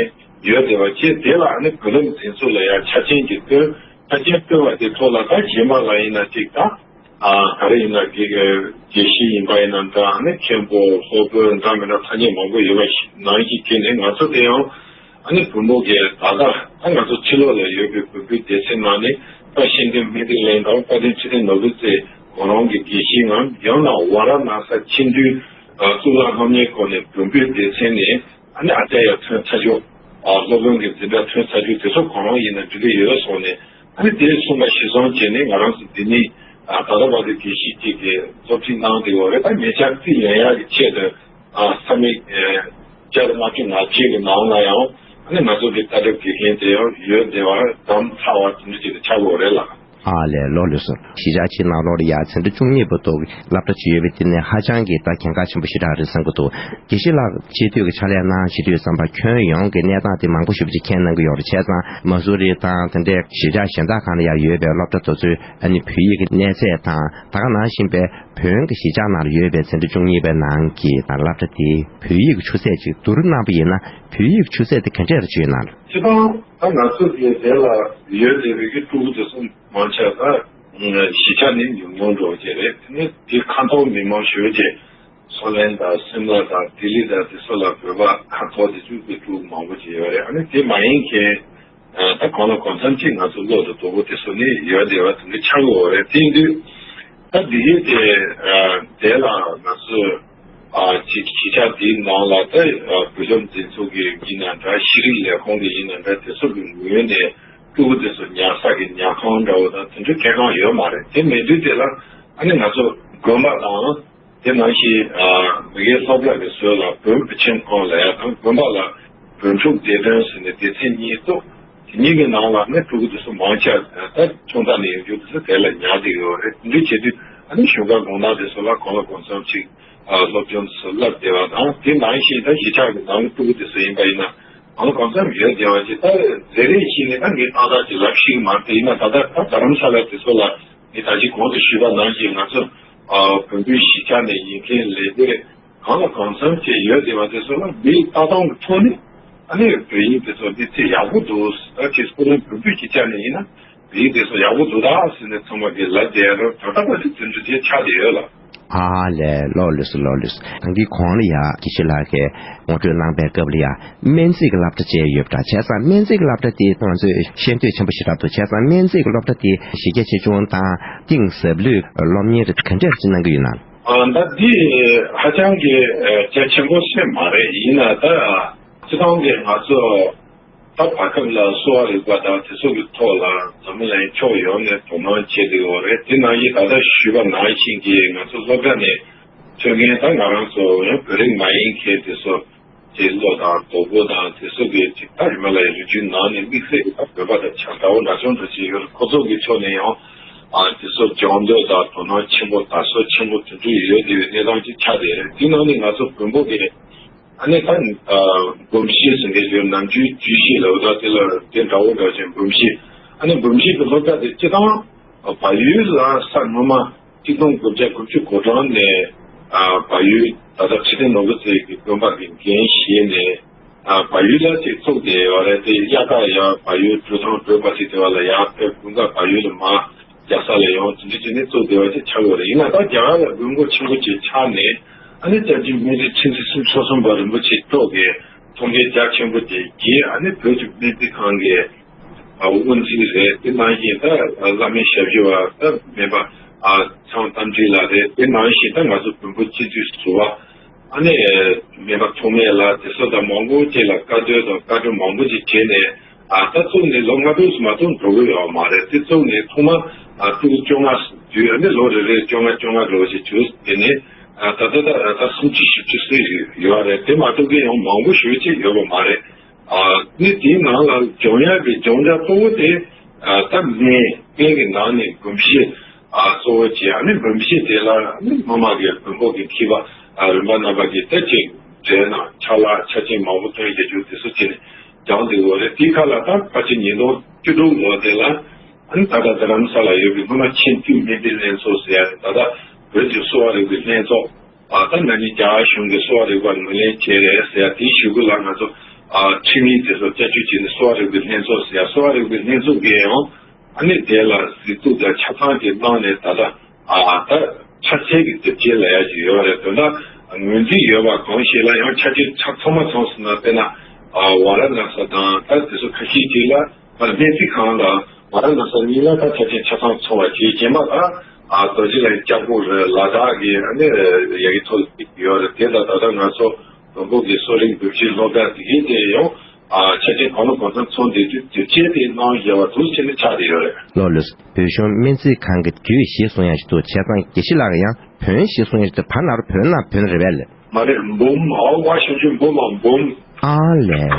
ཡོད་བསྡད་པ་བྱས། དེ་ལ་ཨ་ནི་བོད་རིགས་འཛིན་ཚོགས་ལ་ཡང་ཆ་རྐྱེན་གྱི་བཏོན། ཆ་རྐྱེན་བཏོན་པ་དེ་ཐོག་ལ་ད་གཞན་པ་ལ་ཡིན་ན་ཅིག་ད། ཨ་ག་རེ་ཡིན་ན་དགེ་དགེ་བཤེས་ཡིན་པ་ཡིན་ན་འདྲ། ཨ་ནི་མཁན་པོ་སློབ་དཔོན་འདྲ་མི་འདྲ་ཐ་སྙད་མང་པོ་ཡོད་པ་ཞིག་ནང་བཞིན་བྱས་ནས། ང་ཚོ་དེ་ཡང་ཨ་ནི་བོན་པོ་གི་ད་ལྟ་ད་ང་ཚོ་ཕྱི་ལོགས་ལ་ཡོད་པའི་བོན་པོའི་སྡེ་ཚན་ནང་ནས་ད་ཤེས་ལྡན་སྨན་སྡེ་གླིང་དང་དཔལ་ལྡན་ཚེ་བརྟན་ནོར་བུ་རྩེ་ཁོ་རང་གི་དགེ་བཤེས་ངམ། ཡང་ན་ཝཱ་ར་ཎ་ས་ཆེས་མཐོའི་ཨ་གཙུག་ལག་སློབ་གཉེར་ཁང་ནས་བོན་པོའི་སྡེ་ཚན་ནས་ཨ་ནི་ཨ་ཙརྱ་ཐོན་ཚར་ཆོག་ཨ་སློབ་དཔོན་གྱི་འཛིན་གྲྭ་ཐོན་ཚར་རྒྱུ་དེ་ཚོ་གང་རུང་ཡིན་ན་འགྲིག་གི་ཡོད་གསུངས་ནས། ཨ་ནི་དེ་གསུངས་པ་གཞིར་བཟུང་བྱས་ནས་ང་རང་ཚོ་འདི་ནས་ཨ་ད་ལྟ་བར་དུ་དགེ་བཤེས་གཅིག་གིས་སློབ་ཁྲིད་གནང་བསྡད་ཡོད་རེད། ད་ཉེ་ཆར་རྩིས་ལེན་ཡག་གི་ཆེད་དུ་ཨ་ས་མིག་ཨ་བརྒྱ་དང་ལྔ་བཅུ་ང་བརྒྱད་ཀྱི་ནང་ལ་ཡང་ཨ་ནི་ང་ཚོ་གི་ལྟ་གྲུབ་དགེ་རྒན་དེ་ཡང་ཡོད་བསྡད་པ་དམ་ཚགས་པ་དེ་འདྲ་ཅིག་ཏུ་ཆགས་ཡོད་རེད་ལགས། ཨ་ལས། ལགས་ལགས་སོ། གཞིས་ཆགས་ཅིག་ནང་ལོགས་ལ་ཡ་འཛིན་གྲྭ་བཅུ་གཉིས་བར་དུ་སློབ་གྲྭ་ཅིག་ཡོད་པའི་དེ་ནི་ཧ་ཅང་གི་ད་གལ་འགངས་ཆེན་པོ་ཞེ་དྲག་རེད་བསམ་གྱི་འདུག་དགེ་བཤེས་ལགས་སྤྱི་འཐུས་ཀྱི་ཕྱག་ལས་གནང་བྱེད་དུས་ཙམ་པ་ཁྱོན་ཡོངས་ཀྱི་གནས་སྟངས་དེ་མང་པོ་ཞེ་པོ་ཅིག་མཁྱེན་གནང་གི་ཡོད་རེད། བྱས་ཙང་མ་སུ་རི་དང་དེ་འདྲའི་གཞིས་ཆགས་གཞན་དག་གང་ལ་ཡང་ཡོད་པའི་སློབ་གྲྭ་དེ་ཚོའི་ཨ་ནི་བོད་ཡིག་གི་གནས་ཚད་དང་། ད་ག་ནང་བཞིན་པའི་བོན་གྱི་གཞིས་ཆགས་ནང་ལ་ཡོད་པའི་འཛིན་གྲྭ་བཅུ་གཉིས་པའི་ནང་གི་སློབ་གྲྭ་དེའི་བོད་ཡིག་གི་ཆུ་ཚད་ཅིག་བསྡུར་གནང་པ་ཡིན་ན། བོད་ཡིག་གི་ཆུ་ཚད་དེ་ག་འདྲས་རེ་ཅིག་ཡོད་ན། སྤྱིར་བཏང་ད་ང་ཚོ་གི་དེ་ལ་ཡོད་བསྡད་པའི་གི་ཕྲུ་གུ་དེ་ཚོ་མང་ཆེ་བ་གཞིས་ཆགས་ནས་ཉུང་ཉུང་འགྲོ་གི་རེད། དེ་ནས་དེ་ཁ་ཐོར་མི་མང་ཤོས་ཀྱི་མཚོ་གླིང་དང་སིམ་ལ་དང་ལྡི་ལི་དང་དེ་ཚོ་ལ་བོད་པ་ཁ་ཐོར་དེ་ཚོ་གི་ཕྲུ་གུ་མང་པོ་ཅིག་ཡོད་རེད། ཨ་ནི་དེ་མ་ཡིན་མཁན་ད་གང་ལ་གང་འཚམ་ཅིག་ང་ཚོ་བློ་དང་དོ་པོ་དེ་ཚོ་ནི་ཡོད་བསྡད་པ་དེ་འདྲ་ཆགས་ཡོད་རེད། དེ་ཡིན་དུས་ད་འདི་གའི་དེ་དེ་ལ་ང་ཚོས་ཨ་གཞིས་གཞིས་ཆགས་འདིའི་ནང་ལ་ད་ཨ་བོད་རིགས་འཛིན་ཚོགས་ཀྱི་ཡིན་ན་འདྲ། ཤེས་རིག་ལས་ཁུངས་ཀྱི་ཡིན་ན་འདྲ། དེ་ཚོ་གི་ངོས་ནས་ཕྲུ་གུ་དེ་ཚོ་ཉར་ས་གི་ཉལ་ཁང་འདྲ་བོ་དང་དེ་འདྲ་གང་ཡང་ཡོད་མ་རེད། དེ་མེད་དུས་དེ་ལ་ཨ་ནི་ང་ཚོ་དགོན་པ་དང་དེ་ནང་བཞིན་ཨ་ བོད་སྐད་སློབ་གྲྭ་གི་སྲོལ་ལ་བོན་བུ་ཆེན་ཁོངས་ལ་ཡ་དང་བོན་པ་ལ་བོན་ཕྲུག་སྡེ་ཚན་ཟེར་ནས་སྡེ་ཚན་གཉིས་འདུག་དེ་གཉིས་ཀྱི་ནང་ལ་ནི་ཕྲུ་གུ་དེ་ཚོ་མང་ཆེ་ད་ཆུང་མཐའ་ནས་ཡོང་རྒྱུ་དེ་ཚོ་དེ་ལ་ཉར་བསྡད་ཡོད་རེད། དེ་འདྲ་བྱེད་དུས་ཨ་ནི་གཞུང་བཀའ་དགོངས་དག་དེ་ཚོ་ལ་གང་ལ་གང་འཚམ་ཅིག་སློབ་སྦྱོང་དེ་ཚོ་བསླབ་བསྡད་པ་དང་། དེ་ནང་བཞིན་ད་གཞིས་ཆགས་ཀྱི་ནང་ཕྲུ་གུ་དེ་ཚོ་ཡིན་པ་ཡིན་ན་གང་ལ་གང་འཚམ་ཡོད་བསྡད་པ་ཅིག་ད་རེ་རེ་བཞིན་ནས་ད་ངས་ཏག་ཏག་ཅིག་ལབ་ཤེས་ཀྱི་མ་རེད། དེ་ཡིན་ན་ད་ལྟ་ད་རྡ་རམ་ས་ལ་དེ་ཚོ་ལ། ངས་ད་ཅི་གོང་དུ་ཞུས་པ་ནང་བཞིན་ང་ཚོ་ཨ་བོན་པོའི་གཞིས་ཆགས་ནས་ཡིན་མཁན་ལས་དེ་གང་ལ་གང་འཚམ་བྱས་ཡོད་བསྡད་པ་དེ་ཚོ་ལ་མིའི་ལྟ་སྟངས་ཀྱི་ཐོག་ནས་ཨ་ནི་བོད་ཡིག་དེ་ཚོ་འདི་ཚེ་ཡག་པོ་འདུག་ད་ཅི་སྐུ་ལུང་བོན་པོའི་གཞིས་ཆགས་ནས་ཡིན་ན་བོད་ཡིག་དེ་ཚོ་ཡག་པོ་འདུག་ད་ཟེར་ནས་ཚང་མ་གིས་ལབ་བསྡད་ཡ་རོ་ད་ལྟ་བར་དུ་དེ་འདྲ་དེ་ཆགས་བསྡད་ཡོད་ལ། ཨ་ལས། ལོ་ལོས་སུ་ལོ་ལོས་སུ། ད་གིན་གོང་ལ་ཡ་དགེ་བཤེས་ལགས་ཀྱིས་ངོ་སྤྲོད་གནང་པའི་སྐབས་ལ་ཡ། སྨན་རྩིས་ཀྱི་སློབ་གྲྭ་བཅས་ཡོད་པ་འདྲ། བྱས་ཙང་སྨན་རྩིས་ཀྱི་སློབ་གྲྭ་དེ་ང་ཚོས་ཤེས་འདོད་ཆེན་པོ་ཞེ་དྲག་འདུག་བྱས་ཙང་སྨན་རྩིས་ཀྱི་སློབ་གྲྭ་དེ་གཞི་རྒྱ་ཆེ་ཆུང་དང་གཏིང་ཟབ་ལོས་སློབ་གཉེར་ག་འདྲས་ཅིག་གནང་གི་ཡོད་ན། ཨ་ད་འདི་ཧ་ཅང་གི་རྒྱ་ཆེན་པོ་ཞིག་མ་རེད། ཡིན་ན་ད་སྤྱི་བཏང་གི་ང་ཚོ་ད་བར་སྐབས་ལ་གསོ་བ་རིག་པ་དང་དེ་ཚོ་གི་ཐོག་ལ་འཛམ་བུ་གླིང་ཕྱོགས་ཡོངས་ནས་དོ་སྣང་བྱེད་བསྡད་ཡོད་རེད། དེ་ནང་བཞིན་ད་ལྟ་ཞུས་པ་ནང་བཞིན་གྱི་ང་ཚོ་སློབ་གྲྭ་ནས་ཐོན་མཁན་ད་ང་རང་ཚོ་ཡང་བོད་རིགས་མ་ཡིན་མཁན་དེ་ཚོ་དེ་བློ་དང་དོ་པོ་དང་དེ་ཚོ་གི་ཅིག་ད་ཧི་མ་ལ་ཡའི་རི་རྒྱུད་ནང་ནས་དམིགས་བསལ་གྱི་ད་བོད་པ་དང་ཆ་འདྲ་བོ་འདྲ་མཚུངས་འདྲ་ཅིག་ཡོད་རེད། ཁོ་ཚོ་གི་ཕྱོགས་ནས་ཡང་ཨ་དེ་ཚོ་སྦྱོང་འདོད་དང་དོ་སྣང་ཆེན་པོ་དར་སྲོལ་ཆེན་པོ་དེ་འདྲ་ཡོད་བསྡད་པའི་གནས་སྟངས་ཅིག་ཆགས་བསྡད་རེད། དེ་ནང་ནས་ང་ཚོ་བོན་པོ་གི་ཨ་ནི་ད་ཨ་འབུམ་བཞི་ཟེར་མཁན་ཡོད། ནམ་རྒྱུན་རྒྱུད་བཞི་ལབ་ད་དེ་ལ་དེ་འདྲ་བོ་འདྲ་ཅན་འབུམ་བཞི། ཨ་ནི་འབུམ་བཞི་གི་སློབ་གྲྭ་དེ་སྤྱི་བཏང་བལ་ཡུལ་ལ་ས་སྔོན་མ་ཆིག་སྟོང་དགུ་བརྒྱ་དགུ་བཅུ་གོ་གྲངས་ནས་ཨ་བལ་ཡུལ་ད་ལྟ་ཁྲི་བཙན་ནོར་བུ་རྩེ་གི་དགོན་པ་གི་འགན་བཞེས་ནས་ཨ་བལ་ཡུལ་ལ་ཅིག་བཙུགས་བསྡད་ཡོད་རེད། དེ་དབྱར་ཁ་ཡང་བལ་ཡུལ་གྲོས་ཐང་གྲོལ་བ་ཞིག་དེ་བ་ལ་ཡར་ཕེབས། དགུན་ཁ་བལ་ཡུལ་ལ་མར་རྒྱལ་ས་ལ་ཡོང་། དེ་འདྲ་བྱས་ནས་བཙུགས་བསྡད་པ་ཅིག་ཆགས་ཡོད་རེད། ཡིན་ན་ད་རྒྱ་གར་ལ་དགོན་སྐོར་ཆེན་པོ་ཅིག་ཆགས་ནས་ཨ་ནི་སྐྱབས་རྗེ་སྨན་རྩིས་ཁྲི་འཛིན་སུམ་ཅུ་སོ་གསུམ་པ་རིན་པོ་ཆེ་མཆོག་གིས་ཐུགས་འགན་རྒྱ་ཆེན་པོ་དེ་བཞེས། ཨ་ནི་བོད་ཀྱི་སྨན་རྩིས་ཁང་གི་དབུ་འཛིན་རེད། དེ་ནང་བཞིན་ད་བླ་སྨན་ཞབས་ཞུ་བ་ད་སྨན་པ་ཚེ་དབང་རྟ་མགྲིན་ལགས་རེད། དེ་ནང་བཞིན་ད་ང་ཚོ་བོན་པོ་སྤྱི་འཐུས་ཟུར་པ་ཨ་ནི་སྨན་པ་ཐོགས་མེད་ལགས་དེ་ཚོ་དང་མང་པོ་ཅིག་ལ་བཀའ་བསྡུར་དང་བཀའ་འཁྲོལ་མང་པོ་ཅིག་བྱས་ནས་ཨ་ད་བཙུགས་ནས་ལོ་ལྔ་དྲུག་ཙམ་མ་གཏོགས་འགྲོ་གི་ཡོད་མ་རེད། དེ་བཙུགས་ནས་ཐོག་མ་ཨ་ཕྲུ་གུ་བཅོ་ལྔ་དུས་ཨ་ནི་ལོ་རེ་རེར་བཅོ་ལྔ་བཅོ་ལྔ་འགྲོ་བཞིན་བྱུང་། དེ་ནས་ཨ་ད་ལྟ་ད་ད་སུམ་ཅུ་བཞི་བཅུ་ཙམ་ཡོད་རེད། དེ་མ་གཏོགས་ཀྱི་ཡང་མང་པོ་ཞེ་ཅིག་ཡོད་པ་མ་རེད། ཨ་ནི་དེའི་ནང་ལ་སྦྱོང་ཡག་གི་སྦྱོང་བྱ་གཙོ་བོ་དེ་ཨ་ད་སྨན་སྨན་གྱི་ནང་ནས་འབུམ་བཞི་ཨ་གཙོ་བོ་བྱས། ཨ་ནི་འབུམ་བཞི་དེ་ལ་ཨ་ནི་སྔོན་མ་གི་བོན་པོ་གི་མཁས་པ་ཨ་རིམ་པ་རྣམ་པ་གིས་ད་ཅིག་འགྲེལ་གནང་ཕྱག་ལེན་ཆ་རྐྱེན་མང་པོ་བཏོན་བྱས་རྒྱུ་དེ་ཚོ་བྱས་ནས་སྦྱངས་བསྡད་ཡོད་རེད། དེའི་ཁ་ལ་ད་ཕལ་ཆེར་ཉིས་སྟོང་བཅུ་དྲུག་ལོ་དེ་ལ་ཨ་ནི་ད་ལྟ་རྡ་རམ་ས་ལ་ཡོད་པའི་སྔོན་མ་ཆེས་མཐོའི་སྨན་པའི་ལྷན་ཚོགས་ཟེར་ཡ་དེ་ད་ལྟ་བོད་ཀྱི་གསོ་བ་རིག་པའི་ལྷན་ཚོགས། ཨ་ད་ན་ནིང་རྒྱ་གར་གཞུང་གིས་གསོ་བ་རིག་པར་ངོས་ལེན་བྱས་རེད་ཟེར་ཡ་དེའི་གཞུག་གུ་ལ་ང་ཚོ་ཨ་ཁྲིམས་ཡིག་དེ་ཚོ་བསྐྱར་བཅོས་བྱས་ནས་གསོ་བ་རིག་པའི་ལྷན་ཚོགས་ཟེར་ཡ། གསོ་བ་རིག་པའི་ལྷན་ཚོགས་ཀྱིས་ཡང་ཨ་ནི་དེ་ལ་གཟིགས་ཚུགས་དང་ཆ་ཚང་གི་གནང་ནས་ད་ལྟ་ཨ་ད་ཕྱག་འཚལ་གྱི་དེབ་སྐྱེལ་ལབ་ཡ་ཅིག་ཡོད་རེད། དོན་དག་ངོས་འཛིན་ཡོད་པ་གང་ཞིག་ལ་ཡང་ཆ་རྐྱེན་ཆ་ཚང་མ་ཚང་སོང་ན། དཔེར་ན་ཨ་ཝཱ་ར་ཎ་ས་དང་ད་དེ་ཚོ་ཁ་ཤས་ཅིག་ལ། ད་སྨན་རྩིས་ཁང་དང་ཝཱ་ར་ཎ་ས་གཉིས་ལ་ད་ཆ་རྐྱེན་ཆ་ཚང་ཚང་བ་བྱས། རྗེས་མ་ད་ཨ་རྡོ་རྗེ་གླིང་ལྕགས་པོ་རེད། ལ་དྭགས་ཀྱི་ཨ་ནི་ཡ་གི་ཐོག་ལ་ཡོད་རེད། དེ་དང་ད་ལྟ་ང་ཚོ་བོན་པོ་གི་གསོ་རིག་འབུམ་བཞིའི་སློབ་གྲྭ་དེ་གའི་དེ་ཡང་ཨ་ཆ་རྐྱེན་གང་ལ་གང་འཚམ་ཚང་བསྡད་དུས་དེབ་སྐྱེལ་དེ་གནང་བཞག་པ་འདུག་བྱས་ནས་ཆགས་བསྡད་ཡོད་རེད། ལོ་ལོས་བོད་གཞུང་སྨན་རྩིས་ཁང་གི་རྒྱུད་བཞི་གསུང་ཡ་ཞིག་འདུག་བྱས་ཙང་དགེ་བཤེས་ལགས་ཀྱིས་ཡང་བོན་བཞི་གསུང་ཡ་ཞིག་འདུག་བར་ན་རུ་བོན་ན་བོན་རེད་པས་ལགས། མ་རེད། འབུམ། ཨོ་བ་ཞབས་ཞུ་འབུམ། ཨ་འབུམ། ཨ་ལས།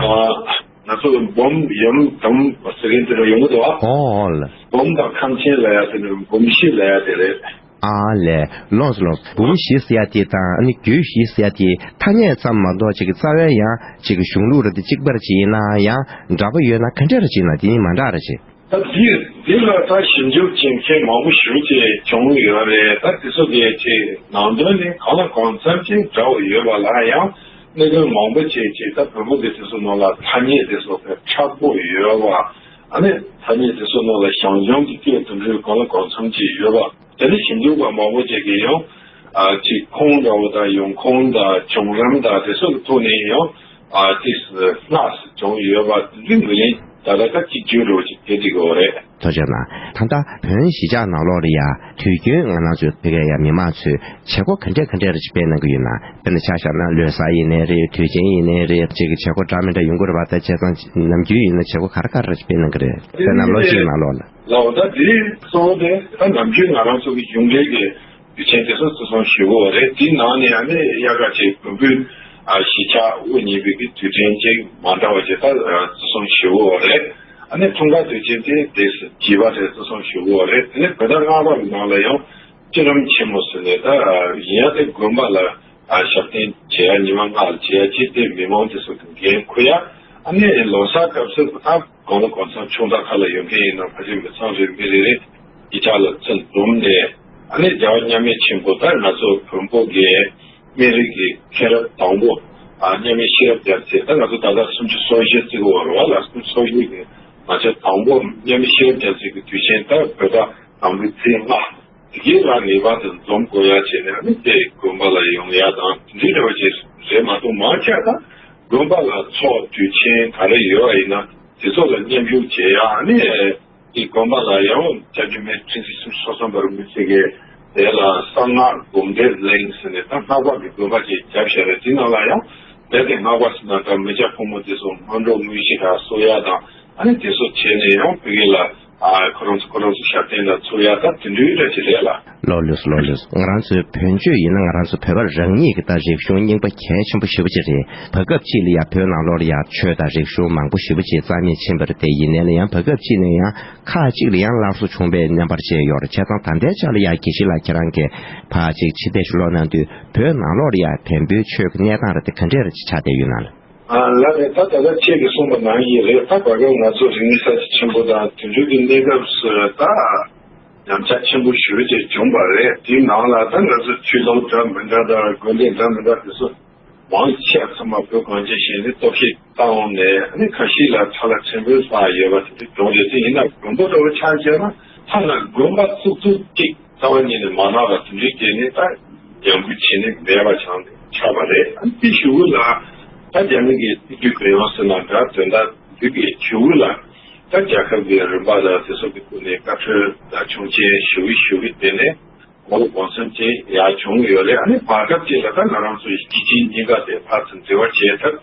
ཨ་ང་ཚོ་འབུམ་ཡུམ་དུམ་ཟེར་མཁན་དེ་འདྲ་ཡོང་གི་འདུག་ཨ། ཨོ་ཨོ་ལ། འབུམ་དང་ཁམས་ཆེན་ལབ་ཡ་དེ་ནི་འབུམ་བཞི་ལབ་ཡ་དེ་རེད། ཨ་ལས། ལོངས་སོ་ལོངས་སོ། འབུམ་བཞི་ཟེར་ཡ་དེ་དང་ཨ་ནི་རྒྱུད་བཞི་ཟེར་ཡ་དེ་ཐ་སྙད་ཙམ་མ་གཏོགས་ཅིག་གི་རྩ་བའི་ཡང་ཅིག་གི་གཞུང་ལུགས་རེད་དེ། གཅིག་པ་རེད་ཅིག་ཡིན་ན་ཡང་འདྲ་པོ་ཡོད་ན་ག་འདྲ་རེད་ཅིག་ན་དེ་གཉིས་མ་འདྲ་རེད་ཅིག་ད་འདི་འདི་ལ་ད་ཞིབ་འཇུག་བྱེད་མཁན་མང་པོ་ཞེ་ཅིག་བྱུང་ཡོད་རེད། ད་དེ་ཚོ་གི་ཅིག་ནང་དོན་ནི་གང་ལ་གང་འཚམ་ཅིག་འདྲ་བོ་ཡོད་པ་ལ་ཡང་གནད་དོན་མང་པོ་ཅིག་ཅིག་ད་བོན་པོ་གི་དེ་ཚོ་ནང་ལ་ཐ་སྙད་དེ་ཚོ་དཔེ་མཁྲེགས་པོ་ཡོད་པ། ཨ་ནི་ཐ་སྙད་དེ་ཚོ་ནང་ལ་ཞང་ཞུང་གི་སྐད་དུ་འགྲོས་གང་ལ་གང་འཚམ་ཅིག་ཡོད་པ། དེ་ནི་ཞིབ་འཇུག་པ་མང་པོ་ཅིག་གིས་ཡང་ཨ་ཅིག་ཁུངས་འདྲ་བོ་དང་ཡོང་ཁུངས་དང་བྱུང་རིམ་དང་དེ་ཚོ་གི་ཐོག་ནས་ཡང་ཨ་ཏིས་སྣག་བྱུང་ཡོད་པ་འདི་ངོས་ལེན་ད་ལྟ་ད་གཅིག་གྱུར་རོ་ཅིག་དེ་འགྲིག་གི་རེད། ཐུགས་རྗེ་གནང་། ད་ལྟ་བོན་གཞིས་ཆགས་ནང་ལོགས་ལ་ཡ་དུས་རྒྱུན་ང་རང་ཚོའི་བོད་སྐད་ཡ་མི་མང་ཚོས་བྱེད་སྒོ་ག་འདྲས་ག་འདྲས་རེ་ཅིག་སྤེལ་གནང་གི་ཡོད་ན། དཔེར་ན་ཆ་བཞག་ན་ལོ་གསར་ཡིན་ནའི་རེད། དུས་ཆེན་ཡིན་ནའི་རེད། ཅིག་གི་བྱེད་སྒོ་འདྲ་མི་འདྲ་ཡོང་གི་རེད་པ། ད་བྱས་ཙང་ནམ་རྒྱུན་ཡིན་ན་བྱེད་སྒོ་ག་རེ་ག་རེ་རེ་ཅིག་སྤེལ་གནང་གི་རེད། དཔེར་ན་ལོ་གཅིག་གི་ནང་ལོགས་ལ། ལའོ་ད་དེ་གཙོ་བོ་དེ་ད་ནམ་རྒྱུན་ང་རང་ཚོ་གི་གཞུང་འབྲེལ་གྱི་ དུས་ཆེན་དེ་ཚོ་བརྩི་སྲུང་ཞུ་གི་ཡོད་རེད། དེའི་ནང་ནས་ཨ་ནི་དབྱར་ཁ་ཅིག་བོན་པོའི་ཨ་གཞིས་ཆགས་དབུ་བརྙེས་པའི་གི་དུས་དྲན་ཅིག་མ་འདྲ་བ་ཅིག་ད་བརྩི་སྲུང་ཞུ་གི་ཡོད་རེད། ཨ་ནི་འཁྲུངས་སྐར་དུས་ཆེན་དེ་དེ་བྱིས་པ་དེ་བརྩི་སྲུང་ཞུ་གི་ཡོད་རེད། དེ་ནས་བོད་ཟླ་ལྔ་པ་གི་ནང་ལ་ཡང་བསྐྱེད་རིམ་ཆེན་མོ་ཟེར་ནས་ད་ཡིན་ཡང་དེ་དགོན་པ་ལ་ཨ་ཞབས་བརྟན་བྱེད་ཡ་ཉི་མ་ལྔ་ལ་བྱེད་ཡ་ཅིག་དེ་མི་མང་དེ་ཚོ་གི་འགན་འཁུར་ཡ། ཨ་ནི་ལོ་གསར་སྐབས་སུ་ད་གང་ལ་གང་འཚམ་ཆུང་བདག་ཁག་ལ་ཡོད་མཁན་ཡིན་ན་ཕལ་ཆེར་མི་ཚང་རེད། མི་རེ་རེ་གི་ཆ་ལ་ཚུར་འཛོམས་ནས་ཨ་ནི་རྒྱལ་བ་མཉམ་མེད་ཆེན་པོ་ད་ང་ཚོ་བོན་པོ་གི་སྨན་རིགས་ཀྱི་མཁན་རབས་དང་པོ་ཨ་མཉམ་མེད་ཤེས་རབ་རྒྱལ་མཚན་ད་ང་ཚོ་ད་ལྟ་སུམ་ཅུ་སོ་བཞི་བརྩི་གི་ཡོད་རེད་བ་ལ། སུམ་ཅུ་སོ་བཞི་གི་ང་ཚོ་དང་པོ་མཉམ་མེད་ཤེས་རབ་རྒྱལ་མཚན་གྱི་དུས་ཆེན་ད་བོད་ཟླ་དང་པོའི་ཚེས་ལྔ། དེ་གའི་ལ་ངེས་པར་དུ་འཛོམས་དགོས་ཡ་བྱས་ནས་ཨ་ནི་དེ་དགོན་པ་ལ་ཡོང་ཡ་དང་དེ་འདྲའི་འདྲ་བ་ཅིག་རེད་མ་གཏོགས་མང་ཆེ་ད་དགོན་པ་ལ་ཚོགས་དུས་ཆེན་ག་རེ་ཡོད་པ་ཡིན་ན་དེ་ཚོ་ལ་མཉམ་ཞུགས་བྱེད་ཡ། ཨ་ནི་དེ་དགོན་པ་ལ་ཡང་སྐྱབས་རྗེ་སྨན་རི་ཁྲི་འཛིན་སུམ་ཅུ་སོ་གསུམ་པ་རིན་པོ་ཆེ་གིས་དེ་ལ་གསང་སྔགས་སྒོམ་བཟླས་གླིང་ཟེར་ནས་ད་སྔགས་པ་གི་དགོན་པ་ཅིག་བརྒྱབ་བཞག་རེད། དེ་ནང་ལ་ཡང་དེ་དེ་སྔགས་པ་ཟེར་ན་ད་མི་སྐྱ་ཕོ་མོ་དེ་ཚོ་སྔོན་འགྲོ་དངོས་གཞི་ལ་གསོལ་ཡ་དང་། ཨ་ནི་དེ་ཚོ་བྱས་ནས་ཡང་ཕ་གི་ལ་ཨ་ཁོ་རང་ཚོ་ཁོ་རང་ཚོ་ཞབས་བརྟན་ལ་ཚུར་ཡ་ད་དེ་འདྲའི་འདྲ་ཅིག་རེད་ལ། ལགས་ལགས་སོ་ལགས་ལགས་སོ། ང་རང་ཚོའི་བོན་ཆོས་ཡིན་ན་ང་རང་ཚོ་བོད་པ་རང་ཉིད་ཀྱི་ད་རིག་གཞུང་རྙིང་པ་གལ་ཆེན་པོ་ཞེ་པོ་ཅིག་རེད། བར་སྐབས་ཅིག་ལ་ཡ་བོད་ནང་ལོགས་ལ་ཡ་ཆོས་དང་རིག་གཞུང་མང་པོ་ཞེ་པོ་ཅིག་རྩ་མེད་ཕྱིན་པ་རེད། དེ་ཡིན་ནའི་ལ་ཡང་བར་སྐབས་ཅིག་ནས་ཡང་ཁག་ཅིག་ལ་ཡང་སླར་གསོ་བྱུང་བའི་རྣམ་པར་བཅད་ཡོད་རེད། བྱས་ཙང་ད་ལྟའི་ཆ་ལ་ཡ་དགེ་བཤེས་ལགས་ཁྱེད་རང་གིས་ཕར་ཅིག་ཕྱི་བལྟས་ཤིག་ཀློག་གནང་དུས་བོད་ནང་ལོགས་ལ་ཡ་བོན་པོའི་ཆོས་ཀྱི་གནས་སྟངས་རེད་དེ་ག་འདྲས་རེད་ཅིག་ཆགས་བསྡད་ཡོད་ན་ལགས། ཨ་ལགས་རེད། ད་ད་ལྟ་ཁྱེད་ཀྱིས་གསུངས་པ་ནང་བཞིན་རེད། ད་བར་སྐབས་ང་ཚོ་རིག་གནས་གསར་བརྗེ་ཆེན་པོ་དང་དེ་འདྲའི་གི་གནས་སྐབས་སུ་ད་ཉམས་ཆག་ཆེན་པོ་ཞེ་པོ་ཅིག་བྱུང་བ་རེད། དེའི་ནང་ལ་ད་ང་ཚོ་ཆོས་ལུགས་འདྲ་མི་འདྲ་དང་དགོན་སྡེ་འདྲ་མི་འདྲ་དེ་ཚོ་མང་ཆེ་ཚང་མ་བོད་གངས་ཅན་ཞིང་ལས་གཏོར་བཤིག་བཏང་ནས་ཨ་ནི་ཁ་ཤས་ལ་ཁྲ་ལ་ཕྲན་བུ་ལྷག་ཡོད་པ་དེ་འདྲ་བྱུང་རེད། དེ་ཡིན་ན་དགོན་པ་འདྲ་བོ་ཆ་བཞག་ན་ཐ་ན་དགོན་པ་བཙུགས་ཚུལ་གཅིག་རྩ་བ་ཉིད་ནས་མ་གནང་བ་དེ་འདྲའི་རྐྱེན་ནས་ད་ཉམས་རྒུད་བྱས་ནས་མེད་པ་ཆགས་ནས་ཆགས་པ་རེད། ཨ་ནི་དེ་གཞུག་གུ་ལ་ད་རྒྱ་མི་གི་སྲིད་ཇུས་གུ་ཡོང་ཟེར་ན་འདྲ་དོན་དག་འདི་གི་གཞུག་གུ་ལ་ད་རྒྱལ་ཁབ་ཀྱི་རིམ་པ་དང་དེ་ཚོ་གི་ཐོག་ནས་བཀའ་འཁྲོལ་དང་ཆོག་མཆན་ཞུ་གི་ཞུ་གི་དེ་ནས་གོ་ལ་གོ་མཚོན་ཅིག་ཡར་བྱུང་ཡོད་རེད། ཨ་ནི་བར་སྐབས་ཅིག་ལ་ད་ང་རང་ཚོ་སྐྱེས་ཆེན་གཉིས་ཀ་དེ་ཕར་ཚུར་འབྲེལ་བ་བྱས་ཐབས་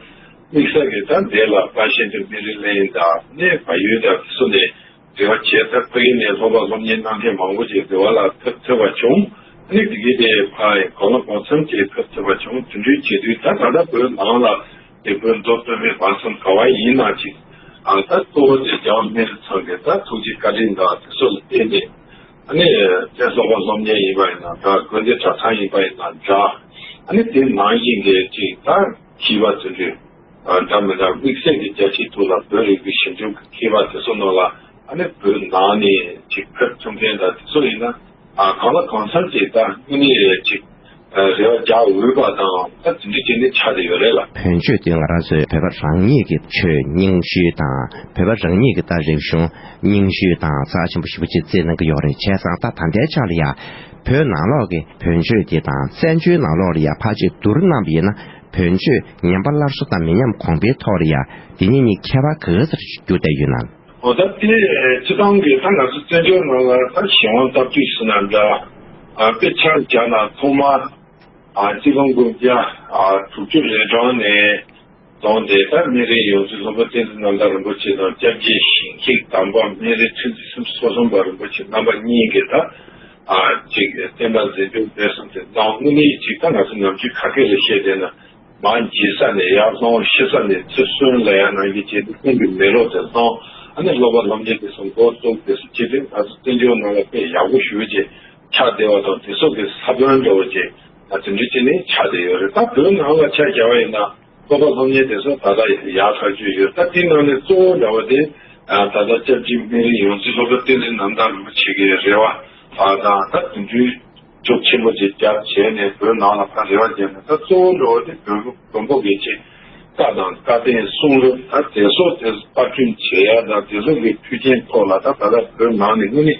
དམིགས་བསལ་གྱི་ད་འདི་ལ་དཔལ་ཤེས་ལྡན་སྨན་རི་གླིང་དང་ནས་བལ་ཡུལ་དང་དེ་ཚོ་ནས་འབྲེལ་བ་བྱས་ཚར། ཕ་གི་ནས་སློབ་པ་སློབ་གཉེར་གནང་མཁན་མང་པོ་ཅིག་འབྲེལ་བ་ལ་ཐུག་ཐུབ་པ་བྱུང་། ཨ་ནི་དེ་གི་དེ་ཕ་ཡི་གོ་ལ་གོ་མཚམས་ཅིག་ཐུག་ཐུབ་པ་བྱུང་། དེ་འདྲའི་བྱེད་དུས་ད་ད་ལྟ་བོད་ནང་ལ་དེ་བོད་མདོ་སྟོད་སྨད་བར་གསུམ་ག་བ་ཡིན་ན་ཅིག་ཨ་ད་གཙོ་བོ་དེ་རྒྱལ་བ་སྨན་རི་ཚང་གི་ད་ཐུགས་རྗེ་བཀའ་དྲིན་དང་དེ་ཚོ་ལ་བརྟེན་ནས་ཨ་ནི་དེ་སློབ་པ་སློབ་གཉེར་ཡིན་པ་ཡིན་ན་འདྲ། དགོན་སྡེ་གྲྭ་ཚང་ཡིན་པ་ཡིན་ན་འདྲ། ཨ་ནི་དེ་ནང་བཞིན་གྱི་ཅིག་ད་བྱིས་པ་དེ་འདྲའི་འདྲ་མི་འདྲ་དམིགས་བསལ་གྱི་རྒྱལ་སྤྱིའི་ཐོག་ལ་བོད་རིག་པའི་ཞིབ་འཇུག་གི་མཁས་པ་དེ་ཚོ་ནང་ལ་ཨ་ནི་བོད་ནང་ནས་ཅིག་ཕེབས་ཐུབ་མཁན་དང་དེ་ཚོ་ཡིན་ན་ཨ་གང་ལ་གང་འཚམ་ཅིག་ད་དངོས་གནས་ཅིག་རེ་བ་རྒྱག་འོས་པ་དང་ད་དེ་འདྲའི་ཅིག་ནི་ཆགས་བསྡད་ཡོད་རེད་ལ། བོན་ཆོས་དེ་ང་རང་ཚོའི་བོད་པ་རང་ཉིད་ཀྱི་ཆོས་རྙིང་ཤོས་དང་བོད་པ་རང་ཉིད་ཀྱི་ད་རིག་གཞུང་རྙིང་ཤོས་དང་རྩ་ཆེན་པོ་ཞེ་པོ་ཅིག་བརྩི་གནང་གི་ཡོད་རེད། བྱས་ཙང་ད་ད་ལྟའི་ཆ་ལ་ཡ་བོད་ནང་ལོགས་ཀྱི་བོན་ཆོས་དེ་དང་བཙན་བྱོལ་ནང་ལོགས་ལ་ཡ་ཕར་ཅིག་བསྡུར་གནང་བ་ཡིན་ན། བོན་ཆོས་ཉམས་པ་སླར་གསོ་དང་མི་ཉམས་གོང་འཕེལ་ཐོག་ལ་ཡ་དེ་གཉིས་གཉིས་ཁྱད་པར་ག་ཚོད་གྱུར་བསྡད་ཡོད་ན། འོ་ད་དེ་སྤྱི་བཏང་གི་ད་ང་ཚོ་བཙན་བྱོལ་ནང་ལ་ད་གཞན་དབང་སྟབས་བདེ་ཟེར་ན་འདྲ། ཨ་དཔེ་ཆ་བཞག་ན་ཐོག་མར་ཨ་གཅིག་སྟོང་དགུ་བརྒྱ་ཨ་དྲུག་ཅུ་རེ་གྲངས་ནས་བཟུང་སྟེ་ད་སྨན་རིའི་ཡོངས་འཛིན་སློབ་དཔོན་བསྟན་འཛིན་རྣམ་དག་རིན་པོ་ཆེ་དང་སྐྱབས་རྗེ་ཞིང་གཤེགས་དམ་པ་སྨན་རི་ཁྲི་འཛིན་སུམ་ཅུ་སོ་གསུམ་པ་རིན་པོ་ཆེ་རྣམ་པ་གཉིས་ཀྱིས་ད་ཨ་ཅིག་བསྟན་པ་འཛིན་སྐྱོང་སྤེལ་གསུམ་དེ་གནང་། དངོས་གནས་ཅིག་ད་ང་ཚོ་ནམ་རྒྱུན་ཁ་སྐད་ལ་བཤད་བསྡད་ན། མར་འཇིགས་ས་ནས་ཡར་ལོངས། ཤི་ས་ནས་ཚེ་གསོན་ལབ་ཡ་ནང་བཞིན་བྱས་ཏེ་ཀུན་གྱི་མེ་ལོང་དེ་བཏང་། ཨ་ནི་སློབ་པ་སློབ་གཉེར་དེ་ཚོ་འགོ་བཙུགས། དེ་ཚོ་བྱས་ཏེ་ང་ཚོ་བཙན་བྱོལ་ནང་ལ་དཔེ་ཡག་པོ་ཞེ་པོ་ཅིག་ཆགས་བསྡད་པ་དང་། དེ་ཚོ་གི་ས་བོན་འདྲ་བོ་ཅིག་ད་དེ་འདྲ་བྱས་ནས་ཆགས་བསྡད་ཡོད་རེད། ད་བོད་ནང་ལ་ཆ་བཞག་པ་ཡིན་ན་སློབ་པ་སློབ་གཉེར་དེ་ཚོ་ད་ལྟ་ཡག་ཐག་ཆོད་ཡོད། ད་དེའི་ནང་ནས་གཙོ་བོ་འདྲ་བོ་དེ་ད་ལྟ་སྐྱབས་རྗེ་སྨན་རི་ཡོངས་འཛིན་སློབ་དཔོན་བསྟན་འཛིན་རྣམ་དག་རིན་པོ་ཆེ་གི་རེ་བ་དང་ད་དེ་འདྲའི་ཤུགས་ཆེན་པོ་ཅིག་བརྒྱབ་བྱས་ནས་བོད་ནང་ལ་ཕར་རེ་བ་བརྒྱབ་ནས། ད་གཙོ་བོ་འགྲོ་བ་དེ་བོད་བོན་པོ་གི་ཅིག་བཀའ་དང་བཀའ་བསྟན་གསུང་རབ་ད་དེ་ཚོ་དེ་པར་སྐྲུན་བྱེད་ཡ་དང་། དེ་ཚོ་གི་མཐུན་རྐྱེན་ཐོག་ལ་ད་ད་ལྟ་བོད་ནང་ནས་དངོས་གནས་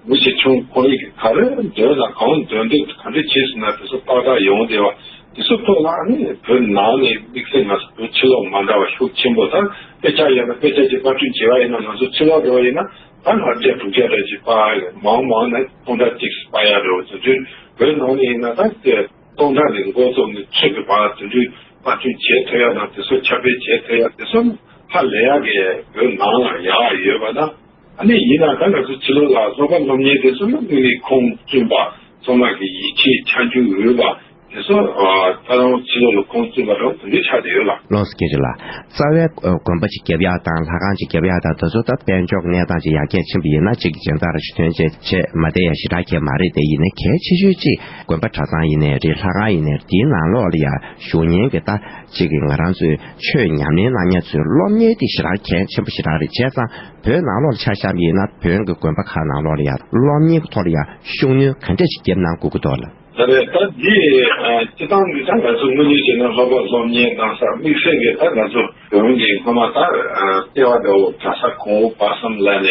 མི་ཆེ་ཆུང་ཁོར་ཡུག་གི་ག་རེ་འདོད་ན་གང་འདོད་འདོད་ག་འདྲ་བྱས་ཟིན་ན་དེ་ཚོ་ཏག་ཏག་ཡོང་བསྡད་པ། དེ་ཚོ་ཐོག་ལ་ཨ་ནི་བོད་ནང་ནས་དམིགས་བསལ་ང་ཚོ་བོད་ཕྱི་ལོགས་མ་འདྲ་བ་ཤུགས་ཆེན་པོ། ད་དཔེ་ཆ་ཡིན་ན་དཔེ་ཆ་ཅིག་པར་སྐྲུན་བྱེད་པ་ཡིན་ན་ང་ཚོ་ཕྱི་ལོགས་འགྲོ་བ་ཡིན་ན། ད་ལྔ་བརྒྱ་དྲུག་བརྒྱ་རེ་ཅིག་པར་ཡོད། མང་མང་ན་སྟོང་ཕྲག་གཅིག་པར་ཡ་འགྲོ་བ་དེ་འདྲའི་བོད་ནང་ནས་ཡིན་ན་ད་དེ་སྟོང་ཕྲག་ནས་འགོ་བཙུགས་ནས་ཚོད་ཀྱི་བར་དེ་འདྲའི་པར་སྐྲུན་བྱེད་ཐུབ་ཡ་དང་། དེ་ཚོ་ཁྱབ་སྤེལ་བྱེད་ཐུབ་ཡ་དེ་ཚོ་ཧ་ལས་ཡ་གི་བོད་ནང་ལ་ཡག་ཡོད་པ་ན། ཨ་ནི་ཡིན་ན་ད་ང་ཚོ་ཕྱི་ལོགས་ལ་སློབ་པ་སློབ་གཉེར་དེ་ཚོ་ནི་དངོས་གནས་ཁུངས་བཙུན་པ། ཚང་མ་གི་ཡིད་ཆེས་ཆ་འཇོག་ཡོད་པ་དེ་ཚོ་ད་རང་ཕྱི་ལོགས་ལ་ཁོང་བཙུན་པ་རང་དེ་འདྲའི་ཆགས་བསྡད་ཡོད་ལ། ལགས་སོ། རྒྱལ་ལགས། རྩ་བའི་དགོན་པ་ཅིག་རྒྱབ་ཡག་དང་ལྷ་ཁང་ཅིག་རྒྱབ་ཡག་དང་དེ་ཚོ་ད་དཔལ་འབྱོར་གྱི་གནས་སྟངས་ཅིག་ཡར་རྒྱས་ཕྱིན་པ་ཡིན་ན་ཅིག་སྦྱིན་བདག་ར་ཞུ་དོན་བྱེད་བྱེད་མ་བསྡད་ཡ་ཞེ་དྲག་གལ་མ་རེད། དེ་ཡིན་ནའི་གལ་ཆེ་ཤོས་ཅིག་དགོན་པ་གྲྭ་ཚང་ཡིན་ནའི་རེད། ལྷ་ཁང་ཡིན་ནའི་རེད། དེའི་ནང་ལོགས་ལ་ཡ་བཞུགས་མཁན་གྱི་ད་ཅིག་གི་ང་རང་ཚོའི་ཆོས་ཉམས་ལེན་གནང་མཁན་ཚོའི་སློབ་གཉེར་དེ་ཞེ་དྲག་གལ་ཆེན་པོ་ཞེ་དྲག་རེད། བྱས་ཙང་བོད་ནང་ལོགས་ལ་ཆ་བཞག་པ་ཡིན་ན་བོད་ཀྱི་དགོན་པ་ཁག་ནང་ལོགས་ལ་ཡ་སློབ་གཉེར་གྱི་ཐོག་ལ་ཡ་ཤུགས་སྣོན་ག་འདྲ་ཞིག་བརྒྱབ་གནང་དགོས་ཀྱི་འདུག་ལགས། ད་རེས་ད་འདི་སྤྱི་བཏང་གི་ད་ང་ཚོ་དངོས་གནས་བྱས་ན་ལྷག་པར་སློབ་གཉེར་གནང་ས་དམིགས་བསལ་གྱི་ད་ང་ཚོ་བོན་གྱི་སྔོན་མ་ད་ལྟེ་བ་འདྲ་བོ་གྲྭ་ས་གོང་འོག་བར་གསུམ་ལ་ནས་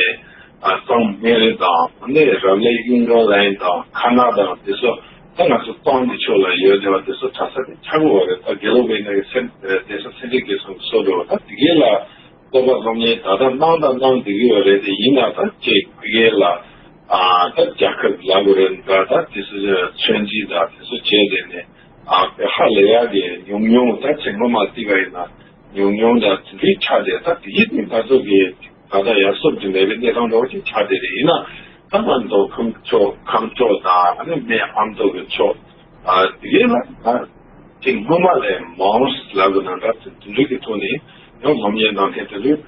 གཙང་སྨན་རི་དང་ནས་རབ་གནས་གཡུང་དྲུང་ལ་ཡིན་དང་ཁ་ན་དང་དེ་ཚོ་ད་ང་ཚོ་གཙང་གི་ཕྱོགས་ལ་ཡོད་བསྡད་པ་དེ་ཚོ་གྲྭ་ས་དེ་ཆགས་ཀྱི་ཡོད་རེད། ད་དགེ་སློབ་མེད་ན་གི་སེམས་བསྡད་ས་སེ་འབྲས་དགེ་གསུམ་གྱི་སོ་འགྲོ་བ་ད་དེ་གའི་ལ། སློབ་པ་སློབ་གཉེར་ད་ལྟ་གནང་དང་གནང་བསྡད་ཀྱི་ཡོད་རེད། དེ་ཡིན་ན་ད་ཅིག་ཕ་གིའི་ལ་ད་རྒྱལ་ཁབ་ལ་གོ་རེད་འདྲ་ད་དེ་ཚོ་ཚོད་འཛིན་དང་དེ་ཚོ་བྱས་ཏེ་ནས་ཨ་དཔེ་ཧ་ལས་ཡག་གི་ཉུང་ཉུང་ད་ཚེ་སྔོན་མ་བལྟས་པ་ཡིན་ན་ཉུང་ཉུང་དང་དེ་འདྲའི་ཆ་དེ་ད་དེ་ཡིན་དུས་ང་ཚོ་གི་ད་ལྟ་ཡར་སོར་དུ་མེད་པའི་གནས་སྟངས་འདྲ་བོ་ཅིག་ཆགས་བསྡད་རེད། ཡིན་ན་ད་ང་མདོ་ཁམས་ཕྱོགས་ཁམས་ཕྱོགས་དང་ཨ་ནི་སྨད་ཨ་མདོ་གི་ཕྱོགས་ཨ་དེ་གའི་ལ་ད། དེ་སྔོན་མ་ལས་མང་ལབ་དགོས་ན་འདྲ་དེ་འདྲའི་གི་ཐོག་ནས་ཡང་སློབ་གཉེར་གནང་མཁན་དེ་ཚོས་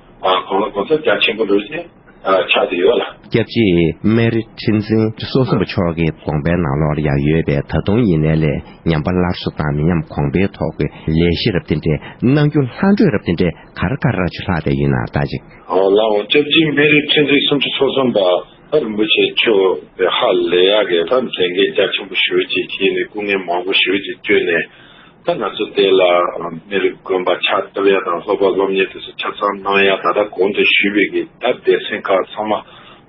གང་ལ་གང་འཚམ་རྒྱ་ཆེན་པོ་འགྲོ་བཞིན་ཆགས་བསྡད་ཡོད་ལ། སྐྱབས་རྗེ་སྨན་རི་ཁྲི་འཛིན་སོ་གསུམ་པ་མཆོག་གིས་དགོངས་པའི་ནང་ལོགས་ལ་ཡང་ཡོད་པའི་ད་དུང་ཡིན་ནའི་ལས་ཉམས་པ་སླར་གསོ་དང་མི་ཉམས་གོང་འཕེལ་ཐོག་གི་ལས་གཞི་རབ་དེ་འདྲའི་གནང་རྒྱུ་ལྷག་འཕྲོས་རབ་དེ་འདྲའི་ག་རེ་ག་རེ་ར་ཅིག་ལྷག་བསྡད་ཡོད་ན་ལྟ་ཅིག་ཨོ་ལགས་འོ། སྐྱབས་རྗེ་སྨན་རི་ཁྲི་འཛིན་སུམ་ཅུ་སོ་གསུམ་པ་ད་རིན་པོ་ཆེ་མཆོག་དེ་ཧ་ལས་ཡག་གི་ད་མཛད་འགན་རྒྱ་ཆེན་པོ་ཞེ་པོ་ཅིག་བཞེས་ནས་སྐུ་ངལ་མང་པོ་ཞེ་པོ་ཅིག་བསྐྱོན་ནས་ད་ང་ཚོ་དེ་ལ་སྨན་རི་དགོན་པ་ཕྱག་བཏབ་ཡ་དང་སློབ་པ་སློབ་གཉེར་དེ་ཚོ་ཆ་ཚང་གནང་ཡ་ད་ལྟ་གོང་དུ་ཞུས་པའི་གི་ད་སྡེ་ཚན་ཁག་ཚང་མ་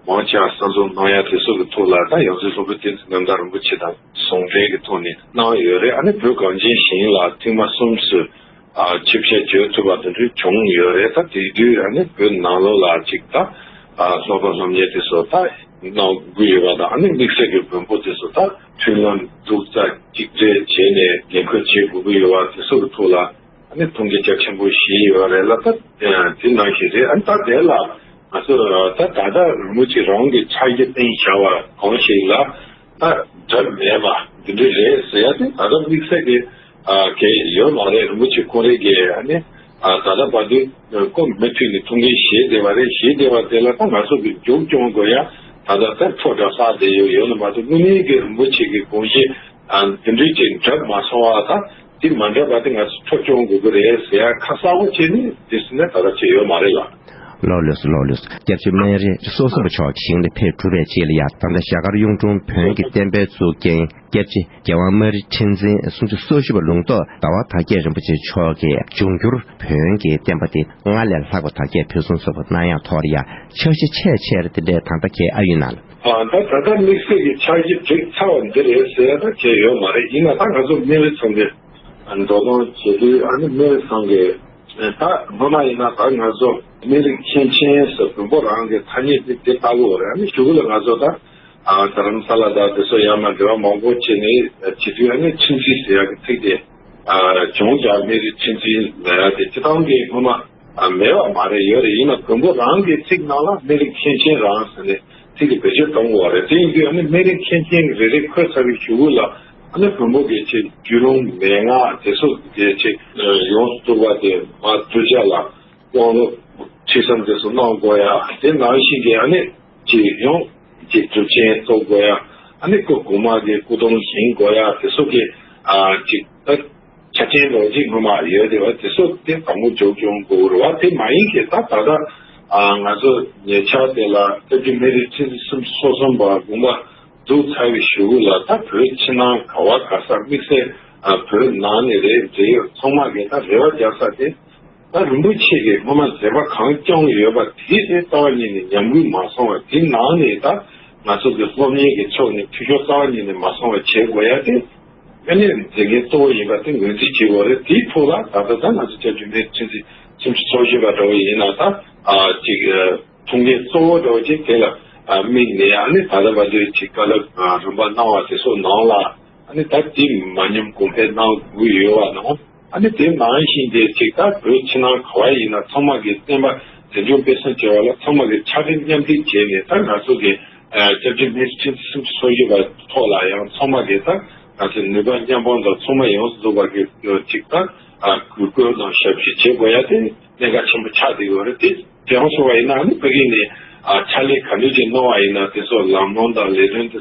མང་ཆེ་བ་གསར་འཛུགས་གནང་ཡ་དེ་ཚོ་གི་ཐོག་ལ་ད་ཡང་སྲིད་སློབ་དཔོན་བསྟན་འཛིན་རྣམ་དག་རིན་པོ་ཆེ་དང་ཟུང་འབྲེལ་གི་ཐོག་ནས་གནང་ཡོད་རེད། ཨ་ནི་བོད་གངས་ཅན་ཞིང་ལ་ཐེངས་མ་གསུམ་སུ། ཨ་ཆིབས་ཞལ་བརྗོད་ཐུབ་པ་དེ་འདྲ་བྱུང་ཡོད་རེད། ད་དེ་དུས་ཨ་ནི་བོད་ནང་ལོགས་ལ་ཅིག་ད་ཨ་སློབ་པ་སློབ་གཉེར་དེ་ཚོ་ད་གནང་དགོས་ཡོད་པ་དང་ཨ་ནི་དམིགས་བསལ་གྱི་བོན་པོ་དེ་ཚོ་ད་མཐུན་ལམ་རྡོག་རྩ་གཅིག་སྒྲིལ་བྱས་ནས་འགན་ཁུར་བྱེད་དགོས་ཀྱི་ཡོད་པ་དེ་ཚོ་གི་ཐོག་ལ་ཨ་ནི་ཐུགས་འགན་རྒྱ་ཆེན་པོ་བཞེས་ཡོད་རེད་ལ། ད་དེ་ནང་བཞིན་རེད། ཨ་ནི་ད་དེ་ལ་ང་ཚོ་ད་ད་ལྟ་རིན་པོ་ཆེ་རང་གི་ཕྱག་བཞེས་གཏན་བཞག་པ་གང་ཞིག་ལ། ད་འདྲ་མེད་པ་འདི་འདྲ་རེད་ཟེར་ཡ་དེ་ད་ལྟ་དམིགས་བསལ་གྱི་ཨ་གལ་ཡོད་མ་རེད། རིན་པོ་ཆེ་ཁོང་རང་གིས་ཨ་ནི་ཨ་ད་ལྟ་བར་དུ་ཁོ་མུ་མཐུད་ནས་ཐུགས་འགན་བཞེས་བསྡད་པ་རེད། བཞེས་བསྡད་པ་དེ་ལ་ད་ང་ཚོ་གི་མཇུག་སྐྱོང་དགོས་ཡ་ད་ལྟ་ད་འཕྲོ་འདྲ་བསགས་བསྡད་ཡོད་ཡོད་ན་མ་གཏོགས་དངོས་གནས་ཀྱི་རིན་པོ་ཆེ་གི་དགོངས་གཞི་ཨ་འདི་འདྲ་ཅིག་འགྲུབ་མ་སོང་བ་དང་དེ་མ་འགྲུབ་པ་དེ་ང་ཚོ་འཕྲོ་སྐྱོང་དགོས་ཀྱི་རེད་ཟེར་ཡ་ཁ་གསལ་པོ་བྱས་ནས་དེ་ཟེར་ན་ད་ལྟ་བྱས་ཡོད་མ་རེད་ལ། ལགས་ལགས་སོ། ལགས་ལགས་སོ། སྐྱབས་རྗེ་སྨན་རི་སོ་གསུམ་པ་མཆོག་གི་ཞིང་ལ་ཕེབས་གྲུབ་པའི་རྗེས་ལ་ཡང་ད་ལྟ་རྒྱ་གར་གཡུང་དྲུང་བོན་གྱི་བསྟན་པའི་གཙུག་རྒྱན་སྐྱབས་རྗེ་རྒྱལ་དབང་སྨན་རི་ཁྲི་འཛིན་སུམ་ཅུ་སོ་བཞི་པ་ལུང་རྟོགས་ཟླ་བ་དར་རྒྱས་རིན་པོ་ཆེ་མཆོག་གིས་འབྱུང་འགྱུར་བོན་གྱི་བསྟན་པ་འདི་སྔར་ལས་ལྷག་པ་དར་རྒྱས་ཕུན་སུམ་ཚོགས་པ་གནང་ཡག་ཐོག་ལ་ཡང་འཆར་གཞི་ཆེ་ཆེ་རེ་དེ་འདྲས་ད་ལྟ་གལ་ཨ་ཡོད་ན་ལགས། ཨ་ད་ད་ལྟ་དམིགས་བསལ་གྱི་འཆར་གཞི་བསྒྲིགས་ཚར་བ་འདི་རེད་ཟེར་ཡ་ད་གལ་ཡོད་མ་རེད། ཡིན་ན་ད་ང་ཚོ་སྨན་རི་ཚང་གི་འགྲོ་སྟངས་བྱེད་དུས་ཨ་ནི་སྨན་རི་ཚང་གི་ད་སྔོན་མ་ཡིན་ན་ད་ང་ཚོ་སྨན་རི་མཁན་ཆེན་ཟེར་བོན་པོ་རང་གི་ཐ་སྙད་དེ་དེ་ལྟ་བུ་རེད། ཨ་ནི་གཞུག་ལ་ང་ཚོ་ད་ཨ་དྷ་རམ་ས་ལ་དང་དེ་ཚོ་ཡར་མར་འབྲེལ་བ་མང་པོ་བྱས་ནས་བྱེད་དུས་ཨ་ནི་ཁྲི་འཛིན་ཟེར་ཡག་གི་ཚིག་དེ་ཨ་བྱུང་ཀྱང་སྨན་རི་ཁྲི་འཛིན་ལབ་ཡག་དེ་སྤྱི་བཏང་གི་སྔོན་མ་ཨ་མེད་པ་མ་རེད། ཡོད་རེད། ཡིན་ན་བོན་པོ་རང་གི་ཚིག་ནང་ལ་སྨན་རི་མཁན་ཆེན་རང་ཟེར་ནས་ཚིག་དེ་བེད་སྤྱོད་གཏོང་དགོས་པ་རེད། དེ་ཡིན་དུས་ཨ་ནི་སྨན་རི་མཁན་ཆེན་གྱི་རེ་རེ་འཁོད་ཚར་བའི་གཞུག་གུ་ལ་ཨ་ནི་བོན་པོ་གལ་ཆེ་རྒྱུད་ལུང་མན་ངག་དེ་ཚོ་གལ་ཆེ་ཡོངས་སུ་གཏུགས་པ་དེ་མ་གདུལ་བྱ་ལ་དབང་ལུང་ཁྲིད་གསུམ་དེ་ཚོ་གནང་དགོས་ཡ། དེ་ནང་བཞིན་གྱི་ཨ་ནི་ཅིག་ཡང་ཅིག་སྒྲུབ་ཆེན་གཏོང་དགོས་ཡ། ཨ་ནི་སྐུ་གོང་མ་གི་སྐུ་གདུང་བཞེངས་དགོས་ཡ་དེ་ཚོ་གི་ཨ་ཅིག་ད་ཆ་རྐྱེན་རོགས་ཅིག་སྔོན་མ་ཡོད་དེ་བ་དེ་ཚོ་དེ་དང་པོ་འཇོག་སྐྱོང་དགོས་རེད་བ། དེ་མ་ཡིན་གྱི་ད་ད་ལྟ་ཨ་ང་ཚོ་ཉེ་ཆར་དེ་ལ་སྐྱབས་རྗེ་སྨན་རི་ཁྲི་འཛིན་སུམ་ཅུ་སོ་གསུམ་པ་དགོངས་པ་འཛུགས་ཚར་བའི་གཞུག་གུ་ལ་ད་བོད་ཕྱི་ནང་ག་བ་ག་ས་དམིགས་བསལ་ཨ་བོད་ནང་ནས་རེད་འབྲེལ་ཡོད་ཚང་མ་གིས་ད་རེ་བ་རྒྱག་ས་དེ། ད་རིན་པོ་ཆེ་གིས་སྔོན་མ་མཛད་པ་གང་བསྐྱངས་ཡོད་པ་དེ་དེ་རྩ་བ་ཉིད་ནས་ཉམས་རྒུད་མ་སོང་བ་དེ་ནང་ནས་ད་ང་ཚོ་གི་སློབ་གཉེར་གྱི་ཕྱོགས་ནས་འཐུས་ཤོར་རྩ་བ་ཉིད་ནས་མ་སོང་བ་བྱེད་དགོས་ཡ་དེ་ཨ་ནི་མཛད་འགན་གཙོ་བོ་ཡིན་པ་དེ་ངོས་འཛིན་བྱེད་དགོས་རེད། དེའི་ཐོག་ལ་ད་ལྟ་ད་ང་ཚོ་སྐྱབས་རྗེ་སྨན་རི་ཁྲི་འཛིན་སུམ་ཅུ་སོ་བཞི་པ་འདྲ་བོ་ཡིན་ན་ད་ཨ་ཅིག་ཐུགས་འགན་གཙོ་བོ་འདྲ་བོ་ཅིག་དེ་ལ་དམིགས་ནས་ཨ་ནི་ད་ལྟ་བར་དུ་ཅིག་བཀའ་སློབ་རིམ་པ་གནང་བ་དེ་ཚོ་ནང་ལ། ཨ་ནི་ད་དེ་མ་ཉམས་གོང་འཕེལ་གནང་དགོས་ཡོད་པ་ནང་། ཨ་ནི་དེ་ནང་བཞིན་དེ་ཅིག་ད་བོད་ཕྱི་ནང་ག་བ་ཡིན་ན་ཚང་མ་གི་བསྟན་པ་འཛིན་སྐྱོང་སྤེལ་གསུམ་བྱེད་པ་ལ་ཚང་མ་གི་ཕྱག་རིས་མཉམ་འདེགས་བྱས་ནས་ད་ང་ཚོ་གི་ སྐྱབས་རྗེ་སྨན་རི་ཁྲི་འཛིན་སུམ་ཅུ་སོ་བཞི་པ་ཐོག་ལ་ཡང་ཚང་མ་གིས་ད་ང་ཚོའི་ནུས་པ་མཉམ་སྤུངས་དང་ཚང་མ་ཡོངས་སུ་རྫོགས་པ་གིས་ཅིག་ད་གུས་བཀུར་དང་ཞབས་ཕྱི་བྱེད་དགོས་ཡ་དེ་གནད་འགག་ཆེན་པོ་ཆགས་བསྡད་ཡོད་རེད། དེ་དེ་ཡང་སོང་བ་ཡིན་ན་ཨ་ནི་ཕ་གི་ནས་ཕྱག་ལས་ག་འདྲ་ཅིག་གནང་བ་ཡིན་ན་དེ་ཚོ་ལམ་ལྷོང་དང་ལས་དོན་དེ་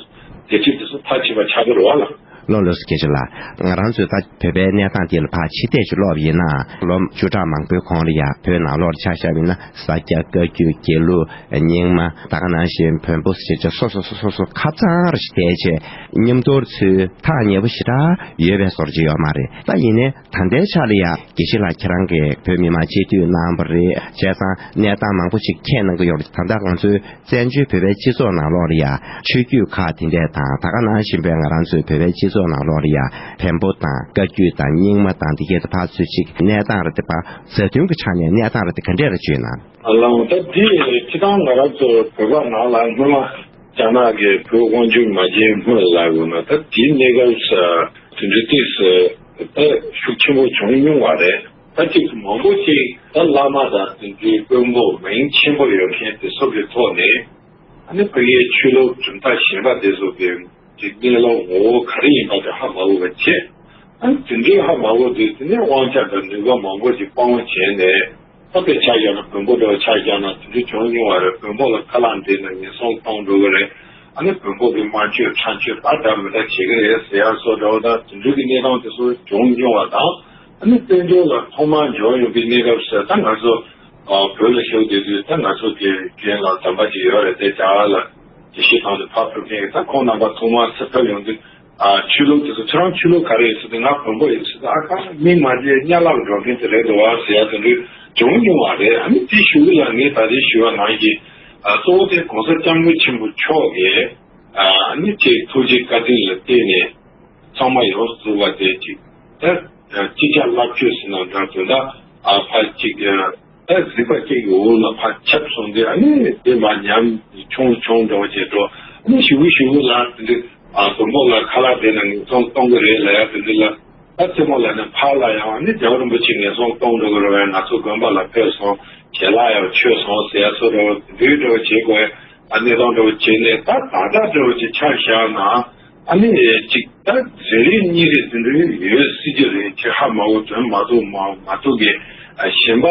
དེ་ཚོ་དེ་ཚོ་མཐའ་གཅིག་པ་ཆགས་ཀྱི་རེད་བ་ལགས། ལགས་ལགས་སོ། སྐད་ཆ་ལ་ང་རང་ཚོས་ད་བོད་པའི་གནས་སྟངས་དེ་ལ་ཕར་ཕྱི་བལྟས་ཤིག་ཀློག་པ་ཡིན་ན་ལོ་བཅུ་ཕྲག་མང་པོའི་གོང་ལ་ཡ་བོད་ནང་ལོགས་ལ་ཆ་བཞག་པ་ཡིན་ན་ས་སྐྱ་བཀའ་བརྒྱུད་དགེ་ལུགས་རྙིང་མ་ད་ག་ནང་བཞིན་བོན་པོ་ཟེར་བྱས་སོ་སོ་སོ་སོ་སོ་ཁ་ཚང་རེ་ཞིག་བལྟས་བྱས་མཉམ་དུ་ཚུར་ཐག་ཉེ་པོ་ཞེ་དྲག་ཡོད་པའི་བཟོ་འདྲ་ཅིག་ཡོད་མ་རེད། ད་ཡིན་ནའི་ད་ལྟའི་ཆ་ལ་ཡ་དགེ་བཤེས་ལགས་ཁྱེད་རང་གིས་བོད་མི་མང་སྤྱི་འཐུས་གནང་བ་རེད། བྱས་ཙང་གནས་སྟངས་མང་པོ་ཞིག་མཁྱེན་གནང་གི་ཡོད་རེད། ད་ལྟ་ང་ཚོའི་བཙན་བྱོལ་བོད་པའི་སྤྱི་ཚོགས་ནང་ལོགས་ལ་ཡ་ཆོས་བརྒྱུད་ཁག་དེ་འདྲས་དང་ད་ག་ནང་བཞིན་པའི་ང་རང་ཚོའི་བོད་པའི་སྤྱི་ཚོགས་ནང་ལོགས་ལ་ཡ་བོན་པོ་དང་བཀའ་བརྒྱུད་དང་རྙིང་མ་དང་དེ་གས་དེ་ཕར་ཚུར་ཅིག་གནས་སྟངས་རེ་དེ་ཕར་མཛའ་མཐུན་གྱི་ཆ་ནས་གནས་སྟངས་རེ་དེ་ག་འདྲས་རེ་བརྗོད་ན། ལགས་འོང་། ད་འདི་སྤྱི་བཏང་ང་རང་ཚོ་བོད་པ་ནང་ལ་སྔོན་མ་རྒྱ་ནག་གི་བོད་དབང་སྒྱུར་མ་བྱས་སྔོན་ལ་ལབ་དགོས་ན་ད་དེའི་གནས་སྐབས་ས་དེ་འདྲའི་ཏོག་ཙམ་ད་ཤུགས་ཆེན་པོ་བྱུང་མྱོང་བ་རེད། ད་ཅིག་མང་པོ་ཅིག་ད་བླ་མ་དང་དེ་འདྲའི་དཔོན་པོ་མིང་ཆེན་པོ་ཡོད་མཁན་དེ་ཚོ་གི་ཐོག་ནས་ཨ་ནི་ཕ་གིའི་ཆོས་ལུགས་གྲུབ་མཐའ་གཞན་པ་དེ་ཚོ་གི་ཅིག་གནས་ལུགས་ངོ་བོ་ག་རེ་ཡིན་པ་དེ་ཧ་མ་གོ་བ་བྱས། ཨ་ནི་དེ་འདྲའི་ཧ་མ་གོ་དུས་དེ་ནས་དབང་ཆ་དང་ནུས་པ་མང་པོ་ཅིག་སྤང་བྱས་ནས་ད་དཔེ་ཆ་བཞག་ན་བོན་པོ་འདྲ་བོ་ཆ་བཞག་ན་དེ་འདྲའི་བྱུང་མྱོང་བ་རེད། བོན་པོ་ལ་ཁ་ལག་འདྲེས་ན་ངན་སོང་གཏོང་འགྲོ་གི་རེད། ཨ་ནི་བོན་པོ་གི་དམར་མཆོད་ཁྲག་མཆོད་ད་འདྲ་མི་འདྲ་བྱེད་ཀྱི་རེད་ཟེར་ཡ་སོགས་འདྲ་བོ་དང་དེ་འདྲའི་གི་གནས་སྟངས་དེ་ཚོ་བྱུང་མྱོང་བ་དང་། ཨ་ནི་བཙན་བྱོལ་ལ་ཐོག་མར་འབྱོར་ཡོང་པའི་གནས་སྐབས་སུ་ད་ང་ཚོ་ཨ་བོད་ལ་བཞུགས་བསྡད་དུས་ད་ང་ཚོ་གི་རྒན་ལགས་དམ་པ་ཅིག་ཡོད་རེད་དེ་རྒྱ་གར་ལ་དགེ་བཤེས་ཁང་དུ་ཕར་ཕེབས་མཁན་གྱི་ད་ཁོང་རྣམ་པ་ཐོག་མར་ཚུར་ཕེབས་ཡོང་དུས་ཨ་ཆོས་ལུགས་དེ་ཚོ་ཁྱེད་རང་ཆོས་ལུགས་ག་རེ་ཡིན་ཟེར་དུས་ང་བོན་པོ་ཡིན་ཟེར་དུས་ཨ་ཁ་མི་མ་བརྗེད་གཉའ་ལག་འགྲོ་མཁན་དེ་རེད་འདུག་བ་ཟེར་ཡ་དེ་འདྲ་བྱུང་མྱོང་བ་རེད། ཨ་ནི་དེ་གཞུག་གུ་ལ་ངས་ད་ལྟའི་ཞུ་བ་ནང་བཞིན་ཨ་གཙོ་བོ་དེ་༸གོང་ས་༸སྐྱབས་མགོན་ཆེན་པོ་མཆོག་གིས་ཨ་ནི་ཅིག་ཐུགས་རྗེ་བཀའ་དྲིན་ལ་བརྟེན་ནས། ཚང་མ་ཡོངས་སུ་རྫོགས་པ་དེ་གཅིག་ད་ཅི་བྱ་བླ་མཆོད་ཟེར་ན་འདྲ་དོན་དག་ཨ་ཕ་གཅིག་ད་གཟིགས་པ་གཅིག་གི་འོག་ལ་ཕར་ཁྱབ་སོང་སྟེ་ཨ་ནི་དེ་མ་ཉམས་ཆུང་ཆུང་འདྲ་བོ་བྱས་འགྲོ། ཨ་ནི་ཞུ་གི་ཞུ་གི་ལ་དེ་འདྲ་ཨ་དོན་པོ་ལ་ཁ་ལག་དེ་ན་ངན་སོང་གཏོང་གི་རེད་ལ་ཡ་དེ་འདྲ་ལ་ད་རྩེད་མོ་ལ་ནི་ཕར་ལ་ཡང་ཨ་ནི་རྒྱལ་བ་རིན་པོ་ཆེ་ངན་སོང་གཏོང་འགྲོ་གི་རེད་བས་ང་ཚོ་དགོན་པ་ལ་ཕེབས་སོང་ཞལ་ལག་ཡང་མཆོད་སོང་ཟེར་ཡ་ཚོ་འདྲ་བོ་དེ་འདྲ་བྱེད་དགོས་ཨ་གནས་སྟངས་འདྲ་བོ་བྱས་ནས་ད་ད་ལྟ་འདྲ་བོ་ཅིག་ཆ་བཞག་ན། ཨ་ནི་ཅིག་ད་རེ་རེ་གཉིས་རེ་དེ་འདྲ་ཡོད་སྲིད་ཀྱི་རེད། ཁྱེད་ཧ་མ་གོ་དོན་མ་ཐུག་མ་མ་ཐུག་གི་ཨ་གཞན་པ་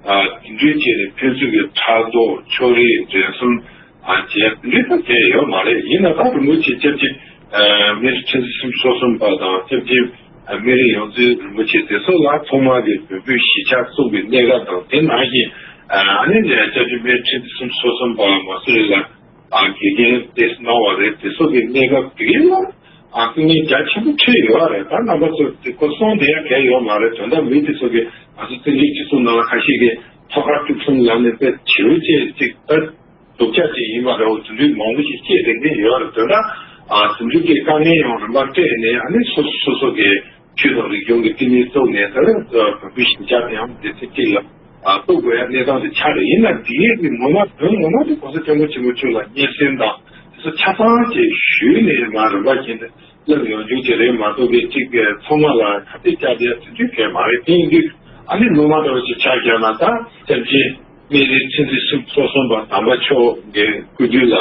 ཨ་དེ་འདྲའི་ཆེད་ནས་ཕན་ཚུན་གྱི་ཕྲག་དོག་ཕྱོགས་རིས་འགྲན་སེམས་ཨ་བྱས་དེ་འདྲའི་ད་དེ་ཡོད་མ་རེད། ཡིན་ན་ད་རིན་པོ་ཆེ་སྐྱབས་རྗེ་ཨ་སྨན་རི་ཁྲི་འཛིན་སུམ་ཅུ་སོ་གསུམ་པ་དང་སྐྱབས་རྗེ་ཨ་སྨན་རི་ཡོངས་འཛིན་རིན་པོ་ཆེ་དེ་ཚོ་ལ་ཐོག་མར་གྱི་བོད་པའི་གཞིས་ཆགས་བཙུགས་པའི་གནས་སྐབས་དང་དེ་ནང་བཞིན་ཨ་ནི་སྐྱབས་རྗེ་སྨན་རི་ཁྲི་འཛིན་སུམ་ཅུ་སོ་གསུམ་པ་མ་སུ་རི་ལ། ཨ་དགེ་རྒན་ཏེས་གནང་བ་རེད། དེ་ཚོ་གི་གནས་སྐབས་དེ་གའི་ལ་ཨ་སྐུ་ངལ་རྒྱ་ཆེན་པོ་འཕྲད་ཡོད་རེད། ད་རྣམ་པ་ཚོ་དེ་ཁོ་སོང་དེ་ཡང་གལ་ཡོད་མ་རེད། དོན་དག་མི་དེ་ཚོ་གི་ང་ཚོ་བཙན་བྱོལ་སྤྱི་ཚོགས་ནང་ལ་ཁ་ཤས་ཀྱི་ཐོག་ཁ་བཅུ་གསུམ་ལ་ནས་དཔེ་བྱིའུ་ཅེས་ཅིག་ད་སྡུག་ཅག་ཅིག་ཡིན་པ་རེད། འོ་དེ་འདྲའི་མང་པོ་ཞིག་སྐྱེས་བསྡད་མཁན་ཡོད་རེད། དོན་དག་ཨ་དེ་འདྲའི་གི་དཀའ་ངལ་ཡང་རིམ་པར་འཕྲད་ནས་ཨ་ནི་སོ་སོ་སོ་སོ་གི་ཆོས་དང་རིག་གཞུང་གི་བསྟི་གནས་བཙུགས་ནས་ད་ལྟ་བོད་པའི་གཞིས་ཆགས་དེའང་སྡེ་ཚན་གཅིག་ལ་གཏུག་དགོས་ཡ་གནས་སྟངས་དེ་ཆགས་རེད། ཡིན་ན་དེའི་གི་ངོ་མ་དོན་ངོ་མ་དེ་༸གོང་ས་༸སྐྱབས་མགོན་ཆེན་པོ་མཆོག་ལ་སྙན་སེང་དང་དེ་ཚོ་ཆ་ཚང་ཅིག་ཞུས་ནས་ང་རིམ་པ་བཞིན་དུ་སླེབས་ཡོང་རྒྱུ་ཅིག་རེད་མ་གཏོགས་པའི་གཅིག་གི་ཚང་མ་ལ་ཁ་གཏད་བཅག་བསྡད་དེ་འདྲའི་གལ་མ་རེད། དེ་ཡིན་དུས་ཨ་ནི་སྔོན་མ་འདྲ་བོ་ཅིག་ཆགས་བཞག་ན་ད་སྐྱབས་རྗེ་སྨན་རི་ཁྲི་འཛིན་སུམ་ཅུ་སོ་གསུམ་པ་དམ་པ་མཆོག་གི་སྐུ་དུས་ལ་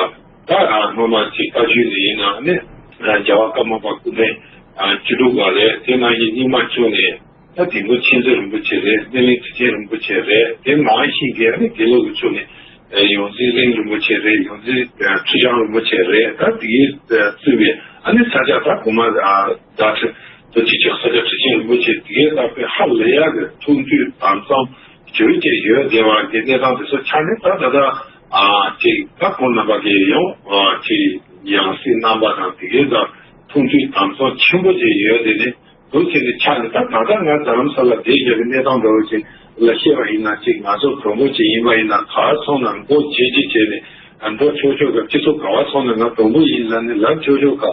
ད་སྔོན་མ་ཅིག་བཀའ་བརྒྱུད་ནས་ཡིན་ན་ནི་རྒྱལ་བ་ཀརྨ་པ་སྐུ་ཕྲེང་བཅུ་དྲུག་པ་རེད། དེ་ནང་བཞིན་རྙིང་མ་ཕྱོགས་ནས་ད་དིལ་མགོ་མཁྱེན་བརྩེ་རིན་པོ་ཆེ་རེད། སྣེ་ལེན་ཁྲི་ཆེན་རིན་པོ་ཆེ་རེད། དེ་ནང་བཞིན་གྱི་ནི་དགེ་ལུགས་ཀྱི་ཕྱོགས་ནས་ཡོངས་འཛིན་གླིང་རིན་པོ་ཆེ་རེད། ཡོངས་འཛིན་ཁྲི་བྱང་རིན་པོ་ཆེ་རེད། ད་དེ་གའི་གཙོས་པའི་ཨ་ནི་ས་སྐྱ་ད་གོང་མ་ཟླ་ཁྲི་དུ་ཅི་ཆག་ས་སྐྱ་ཁྲི་ཆེན་རིན་པོ་ཆེ་དེ་གའི་ད་དཔེ་ཧ་ལས་ཡག་གི་ཐུགས་མཐུན་དམ་གཙང་བྱོས་ཀྱི་ཡོད་བསྡད་པ་གི་གནས་སྟངས་དེ་ཚོ་ཆ་ནས་ད་ད་ལྟ་ཨ་ཅིག་ད་ཁོང་རྣམ་པ་གི་ཡང་ཨ་ཅིག་ཡང་སྲིད་རྣམ་པ་དང་དེ་གའི་ད་ཐུགས་མཐུན་དམ་གཙང་ཆེན་པོ་ཅིག་ཡོད་དེ་ནི་འདུག་བྱས་ནས་ཆ་ནས་ད་ད་ལྟ་ང་རྡ་རམ་ས་ལ་བསྡད་རྒྱུ་གི་གནས་སྟངས་འདྲ་བོ་ཅིག་ལ་བཤད་པ་ཡིན་ན་ཅིག་ང་ཚོ་བོན་པོ་ཅིག་ཡིན་པ་ཡིན་ན་ག་བ་སོང་ན་མགོ་བརྗེ་བརྗེ་བྱས་ནས་འགྲོ་ཆོག་ཆོག་གི་སྤྱི་ཚོགས་ག་བ་སོང་ན་ང་བོན་པོ་ཡིན་ལབ་ནས་ལབ་ཆོག་ཆོག་ག་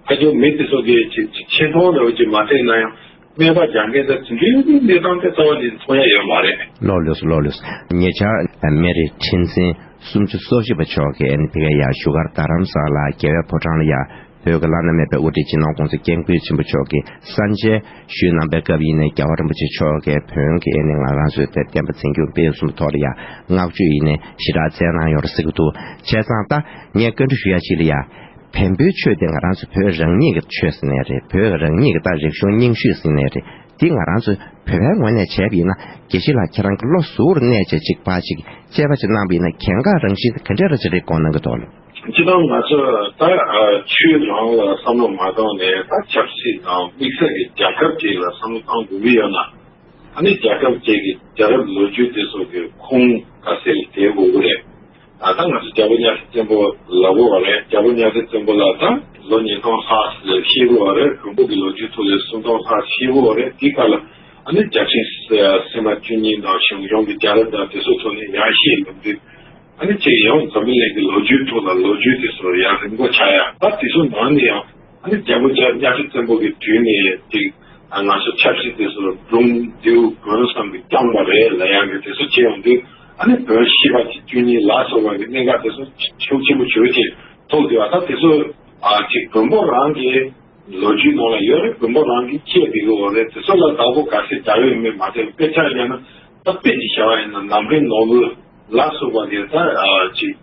ཕ་ཇོ་མི་དེ་ཚོ་གིས་ཅིག་ཅིག་ཆེ་མཐོང་འདྲ་བོ་ཅིག་མ་སྤྲད་ན་ཡང་། སྨད་པ་རྒྱག་མཁན་དང་དེ་འདྲའི་གནས་སྟངས་དེ་རྩ་བ་ནས་མཐོང་ཡ་ཡོད་མ་རེད། ལགས་ལགས་སོ། ལགས་ལགས་སོ། ཉེ་ཆར་སྨན་རི་ཁྲི་འཛིན་སུམ་ཅུ་སོ་བཞི་པ་མཆོག་གིས་ཨ་ནི་ཕ་གིར་ཡ་བཞུགས་སྒར་རྡ་རམ་ས་ལ་རྒྱལ་བའི་ཕོ་བྲང་ལ་ཡ་ བོད་ཀྱི་བླ་ན་མེད་པའི་དབུ་ཁྲིད་སྤྱི་ནོར་༸གོང་ས་༸སྐྱབས་མགོན་ཆེན་པོ་མཆོག་གིས་གསན་མཇལ་ཞུས་གནང་པའི་སྐབས་ཡིན་ནའི་༸རྒྱལ་བ་རིན་པོ་ཆེ་མཆོག་གིས་བོན་གྱི་ཨེ་ནི་ང་རང་ཚོའི་དེ་བསྟན་པ་འཛིན་སྐྱོང་སྤེལ་གསུམ་ཐོག་ལ་ཡང་བསྔགས་བརྗོད་ཡིན་ནའི་ཞེ་དྲག་བསྩལ་གནང་ཡོད་རེད་ཟེར་གྱི་འདུག་བྱས་ཙང་ད་ངས་བཀའ་འདྲི་ཞུ་ཡ་ཅིག་ལ་ཡ། བོན་པོའི་ཆོས་དེ་ང་རང་ཚོ་བོད་རང་ཉིད་ཀྱི་ཆོས་ཟེར་ནའི་རེད། བོད་རང་ཉིད་ཀྱི་ད་རིག་གཞུང་རྙིང་ཤོས་ཟེར་ནའི་རེད། འདི་ང་རང་ཚོ་བོད་པའི་ངོས་ནས་བྱས་པ་ཡིན་ན། དགེ་བཤེས་ལགས་ཁྱེད་རང་གི་བློ་གཟུ་བོར་གནས་བྱས་ཅིག་ཕར་ཅིག་དཔྱད་པ་ཅིག་གནང་བ་ཡིན་ན། གལ་འགངས་རང་བཞིན་དེ་ག་འདྲས་ར་ཅིག་རེད་དགོངས་གནང་གི་འདུག་ལགས། སྤྱིར་བཏང་ང་ཚོ་ད་ཨ་ཆོས་རང་ལ་བསམ་བློ་མ་བཏང་ནས། ད་ཆབ་སྲིད་དང་དམིགས་བསལ་གྱི་རྒྱལ་ཁབ་ཅིག་ལ་བསམ་བློ་བཏང་དགོས་ཀྱི་ཡོད་ན། ཨ་ནི་རྒྱལ་ཁབ་ཅིག་གི་རྒྱལ་རབས་ལོ་རྒྱུས་དེ་ཚོ་གི་ཁུངས་ག་ཚད་ལ་བསྡད་དགོས་ཀྱི་རེད། ད་ལྟ་ང་ཚོ་རྒྱལ་པོ་གཉའ་ཁྲི་བཙན་པོ་ལབ་དགོས་པ་རེད། རྒྱལ་པོ་གཉའ་ཁྲི་བཙན་པོ་ལ་ད་ལོ་ཉིས་སྟོང་ལྷག་ཙམ་བཤད་དགོས་པ་རེད། བོན་པོ་གི་ལོ་རྒྱུས་ཐོག་ལ་སུམ་སྟོང་ལྷག་ཙམ་བཤད་དགོས་པ་རེད། དེའི་སྐབས་ལ་ཨ་ནི་རྒྱལ་ཕྲན་སེམས་དཔའ་བཅུ་གཉིས་དང་ཞང་ཞུང་གི་རྒྱལ་རབས་དང་དེ་ཚོ་ཐོག་ནས་ཡར་བཤད་ལབ་དུས། ཨ་ནི་ཅིག་ཡང་འཛམ་བུ་གླིང་གི་ལོ་རྒྱུས་ཐོག་ལ་ལོ་རྒྱུས་དེ་ཚོ་ཡར་རིང་པོ་ཆགས་ཡ། ད་དེ་ཚོ་ནང་ནས་ཡང་ཨ་ནི་རྒྱལ་པོ་གཉའ་ཁྲི་བཙན་པོ་གི་དུས་ནས་ཅིག་ང་ཚོ་ཆབ་སྲིད་དེ་ཚོ་འབྲོང་རྡེའུ་བོན་གསུམ་གྱིས་བསྐྱངས་པ་རེད་ལབ་ཡག་གི་དེ་ཚོ་བྱེད་ཡོང་དུས། ཨ་ནི་བོན་ཤེས་པ་ཅིག་བཅུ་གཉིས་ལ་སོགས་པ་གི་གནད་འགག་དེ་ཚོ་ཤུགས་ཆེན་པོ་ཞེ་པོ་ཅིག་ཐོགས་བསྡད་པ། ད་དེ་ཚོ་ཨ་ཅིག་བོན་པོ་རང་གི་ལོ་རྒྱུས་ནང་ལ་ཡོད་རེད། བོན་པོ་རང་གིས་བཤད་བསྡད་ཀྱི་ཡོད་རེད། དེ་ཚོ་ལ་བདག་པོ་ག་ཚད་རྒྱག་ཡོད་མེད་མ་ཚད། དཔེ་ཆ་ཡིན་ན་ད་དཔེ་ཅིག་བཞག་པ་ཡིན་ན། ནམ་རིང་ནོར་བུ་ལ་སོགས་པ་དེ་ད་ཨ་ཅིག་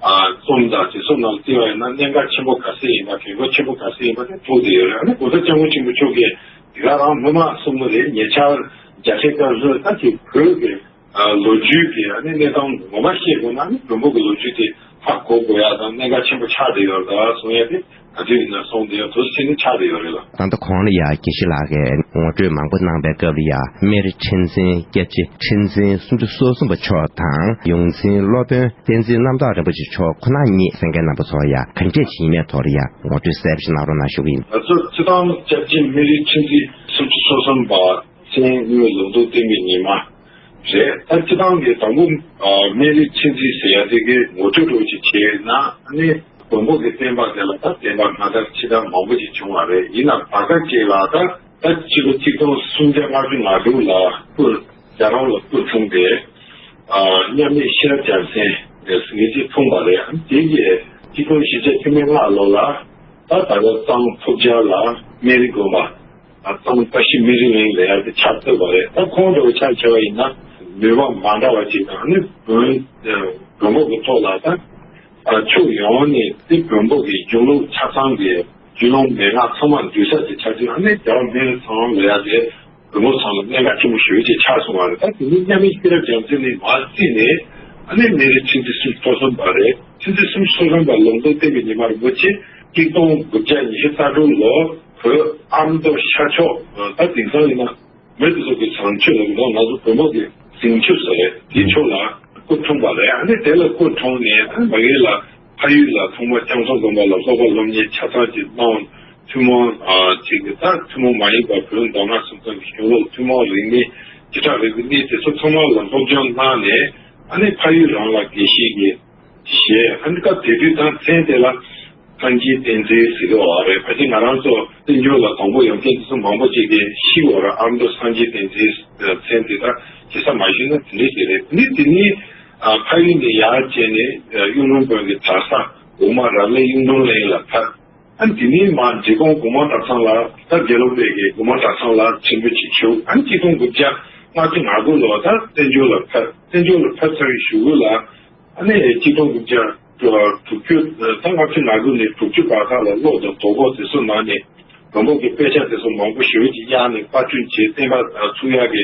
ཨ་རྩོམ་དང་དེ་ཚོ་ནང་བལྟས་པ་ཡིན་ན་གནད་འགག་ཆེན་པོ་ག་ཚད་ཡིན་པ། གལ་འགངས་ཆེན་པོ་ག་ཚད་ཡིན་པ་དེ་ཐུག་བསྡད་ཡོད་རེད། ཨ་ནི་༸གོང་ས་༸སྐྱབས་མགོན་ཆེན་པོ་མཆོག་གིས་དེ་ག་རང་སྔོན་མ་གསུངས་པ་རེད། ཉེ་ཆར་རྒྱལ་ཕྲན་སྐབས་སུ་ད་ཅིག་བོད་ཀྱི་ཨ་ལོ་རྒྱུས་ཀྱི་ཨ་ནི་གནས་སྟངས་ངོ་མ་ཤེས་དགོས་ན། ཨ་ནི་བོན་པོ་གི་ལོ་རྒྱུས་དེ་ཧ་གོ་དགོས་ཡ་དང་གནད་འགག་ཆེན་པོ་ཆགས་བསྡད་ཡོད་རེད་ད་གསུང་ཡ་དེ་ག་དུས་ཡིན་ན་གསུང་བསྡད་ཡ་དུས་ཚོད་ནི་ཆགས་བསྡད་ཡོད་རེད་ལགས། ད་ལྟ་གོང་ལ་ཡ་དགེ་བཤེས་ལགས་ཀྱིས་ངོ་སྤྲོད་མང་པོ་གནང་པའི་སྐབས་ལ་ཡ། སྨན་རི་ཁྲི་འཛིན་སྐྱབས་རྗེ་ཁྲི་འཛིན་སུམ་ཅུ་སོ་གསུམ་པ་མཆོག་དང་། ཡོངས་འཛིན་སློབ་དཔོན་བསྟན་འཛིན་རྣམ་དག་རིན་པོ་ཆེ་མཆོག་ཁོ་ན་ཉིད་གསན་མཁན་རྣམ་པ་ཚོ་ཡ་ག་འདྲས་ཅིག་ཡིན་མིན་ཐོག་ལ་ཡ་ངོ་སྤྲོད་གསལ་པོ་ཞིག་གནང་རོགས་གནང་ཞུ་གི་ཡིན། ང་ཚོ་སྤྱིར་བཏང་སྐྱབས་རྗེ་སྨན་རི་ཁྲི་འཛིན་སུམ་ཅུ་སོ་གསུམ་པ་མཚན་དངོས་ལུང་རྟོགས་བསྟན་པའི་ཉི་མ་རེད། ད་སྤྱིར་བཏང་གི་དང་པོ་ཨ་སྨན་རི་ཁྲི་འཛིན་ཟེར་ཡ་དེ་གི་ངོ་སྤྲོད་འདྲ་བོ་ཅིག་བྱས་ན། ཨ་ནི་བོན་པོ་གི་བསྟན་པ་དེ་ལ་ད་བསྟན་པ་སྔ་དར་ཕྱི་དར་མང་པོ་ཅིག་བྱུང་བ་རེད། ཡིན་ནའང་བར་སྐབས་ཅིག་ལ་ད་ད་ཕྱི་ལོ་གཅིག་སྟོང་སུམ་བརྒྱ་ལྔ་བཅུ་ང་དྲུག་ལ་སྐུ་རྒྱ་རོང་ལ་སྐུ་འཁྲུངས་ཏེ། ཨ་མཉམ་མེད་ཤེས་རབ་རྒྱལ་མཚན་ཟེར་མཁན་ཅིག་འཁྲུངས་པ་རེད། དེ་གི་གཅིག་སྟོང་བཞི་བརྒྱ་བཅུ་མེད་ལྔ་ལོ་ལ་ད་ད་ལྟ་གཙང་ཕུ་བྱ་ལ་སྨན་རི་དགོན་པ། གཙང་བཀྲ་ཤིས་སྨན་རི་གླིང་ལབ་ཡ་དེ་ཆགས་བསྡད་པ་རེད། ད་ཁོང་འདྲ་བོ་ཆ་བཞག་པ་ཡིན་ན་ནུས་པ་མ་འདྲ་བ་ཅིག་དང་། ཨ་ནི་བོན་བོན་པོ་གི་ཐོག་ལ་ད་ཕྱོགས་ཡོངས་ནས་དེ་བོན་པོ་གི་གཞུང་ལུགས་ཆ་ཚང་གི་རྒྱུས་ལོན་མན་ངག་ཚང་མ་འདུས་ས་དེ་ཆགས་དུས། ཨ་ནི་རྒྱལ་བ་སྨན་རི་ཚང་ལབ་ཡ་དེ་བོན་པོ་ཚང་ལ་གནད་འགག་ཆེན་པོ་ཞེ་པོ་ཅིག་ཆགས་སོང་བ་རེད། ད་དེ་ནས་མཉམ་མེད་ཤེས་རབ་རྒྱལ་མཚན་ནས་མར་བརྩིས་ནས། ཨ་ནི་སྨན་རི་ཁྲི་འཛིན་སུམ་ཅུ་སོ་གསུམ་པ་རེད། ཁྲི་འཛིན་སུམ་ཅུ་སོ་གསུམ་པ་ལུང་རྟོགས་བསྟན་པའི་ཉི་མ་རིན་པོ་ཆེ་གཅིག་སྟོང་དགུ་བརྒྱ་ཉི་ཤུ་རྩ་དྲུག་ལོ་བོད་ཨ་མདོ་ཤར་ཕྱོགས། ད་དེང་སང་ཡིན་ན་མི་དེ་ཚོ་གི་བྱང་ཆུབ་ལ་ང་ཚོ་བོད་པ་གི་བྱང་ཆུབ་ཟེར་རེད། དེའི་ཕྱོགས་ལ་སྐུ་འཁྲུངས་པ་རེད། ཨ་ནི་དེ་ལ་སྐུ་འཁྲུངས་ནས་ཨ་ནི་མ་གི་ལ་ཕ་ཡུལ་ལ་ཐོག་མར་སྐྱབས་མཚོ་དགོན་པ་ལ་སློབ་པ་སློབ་གཉེར་ཆ་ཚང་ཅིག་གནང་། ཐུན་མོང་ཨ་ཅིག་གི་ད་ཐུན་མོང་མ་ཡིན་པ་བོན་མདོ་སྔགས་གསུམ་ཚང་གི་གཞུང་ལུགས་ཐུན་མོང་རིག་གནས་བྱེ་བྲག་རིག་པའི་གནས་དེ་ཚོ་ཚང་མ་ལ་སློབ་སྦྱོང་གནང་ནས། ཨ་ནི་ཕ་ཡུལ་རང་ལ་དགེ་བཤེས་ཀྱི་ཞེས། ཨ་ནི་སྐབས་དེ་དུས་དང་མཚན་དེ་ལ་སངས་རྒྱས་བསྟན་འཛིན་ཟེར་གི་ཡོད་རེད། ཕལ་ཆེར་ང་རང་ཚོ་བཙན་བྱོལ་ལ་དང་པོ་ཡོང་མཁན་དེ་ཚོ་མང་པོ་ཅིག་གིས་ཤེས་ཀྱི་ཡོད་རེད། ཨ་མདོ་སངས་རྒྱས་བསྟན་འཛིན་མཚན་དེ་ད་ཇི་ལྟར་མ་ཤེས་ན་དེ་འདྲ་ཞིག་རེད། དེ་ནས་དེ་ནས་ཨ་ཕ་ཡུལ་ནས་ཡར་བྱས་ནས་གཡུང་དྲུང་བོན་གྱི་གྲྭ་ས་འོག་མ་རབ་གནས་གཡུང་དྲུང་གླིང་ལ་ཕེབས། ཨ་ནི་དེ་ནས་མར་འབྲི་གུང་སྒོ་མང་གྲྭ་ཚང་ལ། ད་དགེ་ལུགས་པའི་གི་སྒོ་མང་གྲྭ་ཚང་ལ་ཁྲིད་འབུལ་ཅིག་ཞུས། ཨ་ནི་གཅིག་སྟོང་དགུ་བརྒྱ་ལྔ་བཅུ་ང་དགུ་ལོ་ད་བཙན་བྱོལ་ལ་ཕེབས། བཙན་བྱོལ་ལ་ཕེབས་ཚར་བའི་གཞུག་གུ་ལ། ཨ་ནི་གཅིག་སྟོང་དགུ་བརྒྱ་དྲུག་ཅུ་ད་ལྔ་བཅུ་ང་དགུ་ནས་དྲུག་ཅུ་བར་ཐག་ལ་ཀློག་དང་དོ་ཕོག་དེ་ཚོ་གནང་ནས། བོན་པོ་གི་དཔེ་ཆ་དེ་ཚོ་མང་པོ་ཞེ་པོ་ཅིག་གཡར་ནས་པར་སྐྲུན་བྱས། བསྟན་པ་ཚུགས་ཡག་གི་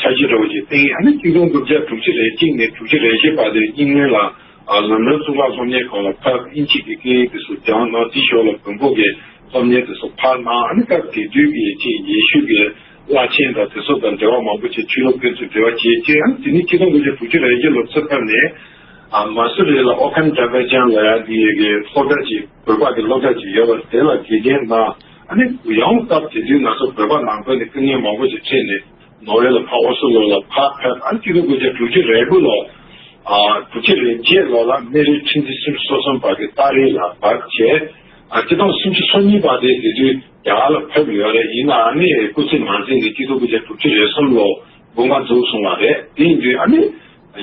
འཆར་གཞི་འདྲ་བོ་ཅིག་བཏིང་། ཨ་ནི་གཅིག་སྟོང་དགུ་བརྒྱ་དྲུག་ཅུ་རེ་གཅིག་ནས་དྲུག་ཅུ་རེ་བཞི་བར་དུ་དབྱིན་ལན་ལ་ལོན་ཌོན་གཙུག་ལག་སློབ་གཉེར་ཁང་ལ་ཕེབས། དབྱིན་ཇི་གི་སྐད་ཡིག་དེ་ཚོ་སྦྱངས་གནང་། དེའི་ཞོར་ལ་བོན་པོ་གི་སློབ་གཉེར་དེ་ཚོ་ཕར་གནང་། ཨ་ནི་སྐབས་དེ་དུས་ཀྱི་ཅིག་ཡེ་ཤུ་གི་བླ་ཆེན་དང་དེ་ཚོ་དང་འབྲེལ་བ་མང་པོ་བྱས། ཆོས་ལུགས་ཕན་ཚུན་འབྲེལ་བ་བྱས་ཅིག་ཨ་ནི་དེ་ནས་གཅིག་སྟོང་དགུ་བརྒྱ་དྲུག་ཅུ་རེ་བརྒྱད་ལོ་ཚུར་ཕེབས་ནས། ཨ་མ་སུ་རི་ལ་ཨོ་ཁན་ཌ་བེ་ཅན་ལབ་ཡ་དེ་ཡི་གི་སློབ་གྲྭ་ཅིག་བོད་པ་གི་སློབ་གྲྭ་ཅིག་ཡོད་པ་དེ་ལ་དགེ་རྒན་གནང་། ཨ་ནི་ཡང་སྐབས་དེ་དུས་ང་ཚོ་བོད་པ་ནང་ཁུལ་ནས་དཀའ་ངལ་མང་པོ་ཞིག་འཕྲད་ནས་ནོར་ཝེ་ལ་ཕར། ཨོ་སི་ལོ་ལ་ཕར་ཕེབས། ཨ་ནི་གཅིག་སྟོང་དགུ་བརྒྱ་དྲུག་ཅུ་རེ་དགུ་ལོ། ཨ་དྲུག་ཅུ་རེ་བརྒྱད་ལོ་ལ་སྨན་རི་ཁྲི་འཛིན་སུམ་ཅུ་སོ་གསུམ་པ་གི་རྟགས་རིས་ལ་བབས་བྱས། ཨ་སྤྱིར་བཏང་སུམ་ཅུ་སོ་གཉིས་པ་དེ་དེ་དུས་རྒྱ་གར་ལ་ཕེབས་ཡོད་རེད། ཡིན་ནའང་ཨ་ནི་སྐུ་ཚེ་མ་ཟིན་ནས་གཅིག་སྟོང་དགུ་བརྒྱ་དྲུག་ཅུ་རེ་གསུམ་ལོ་དགུང་གྲངས་རྫོགས་སོང་བ་རེད། དེ་ཡིན་དུས་ཨ་ནི། ད་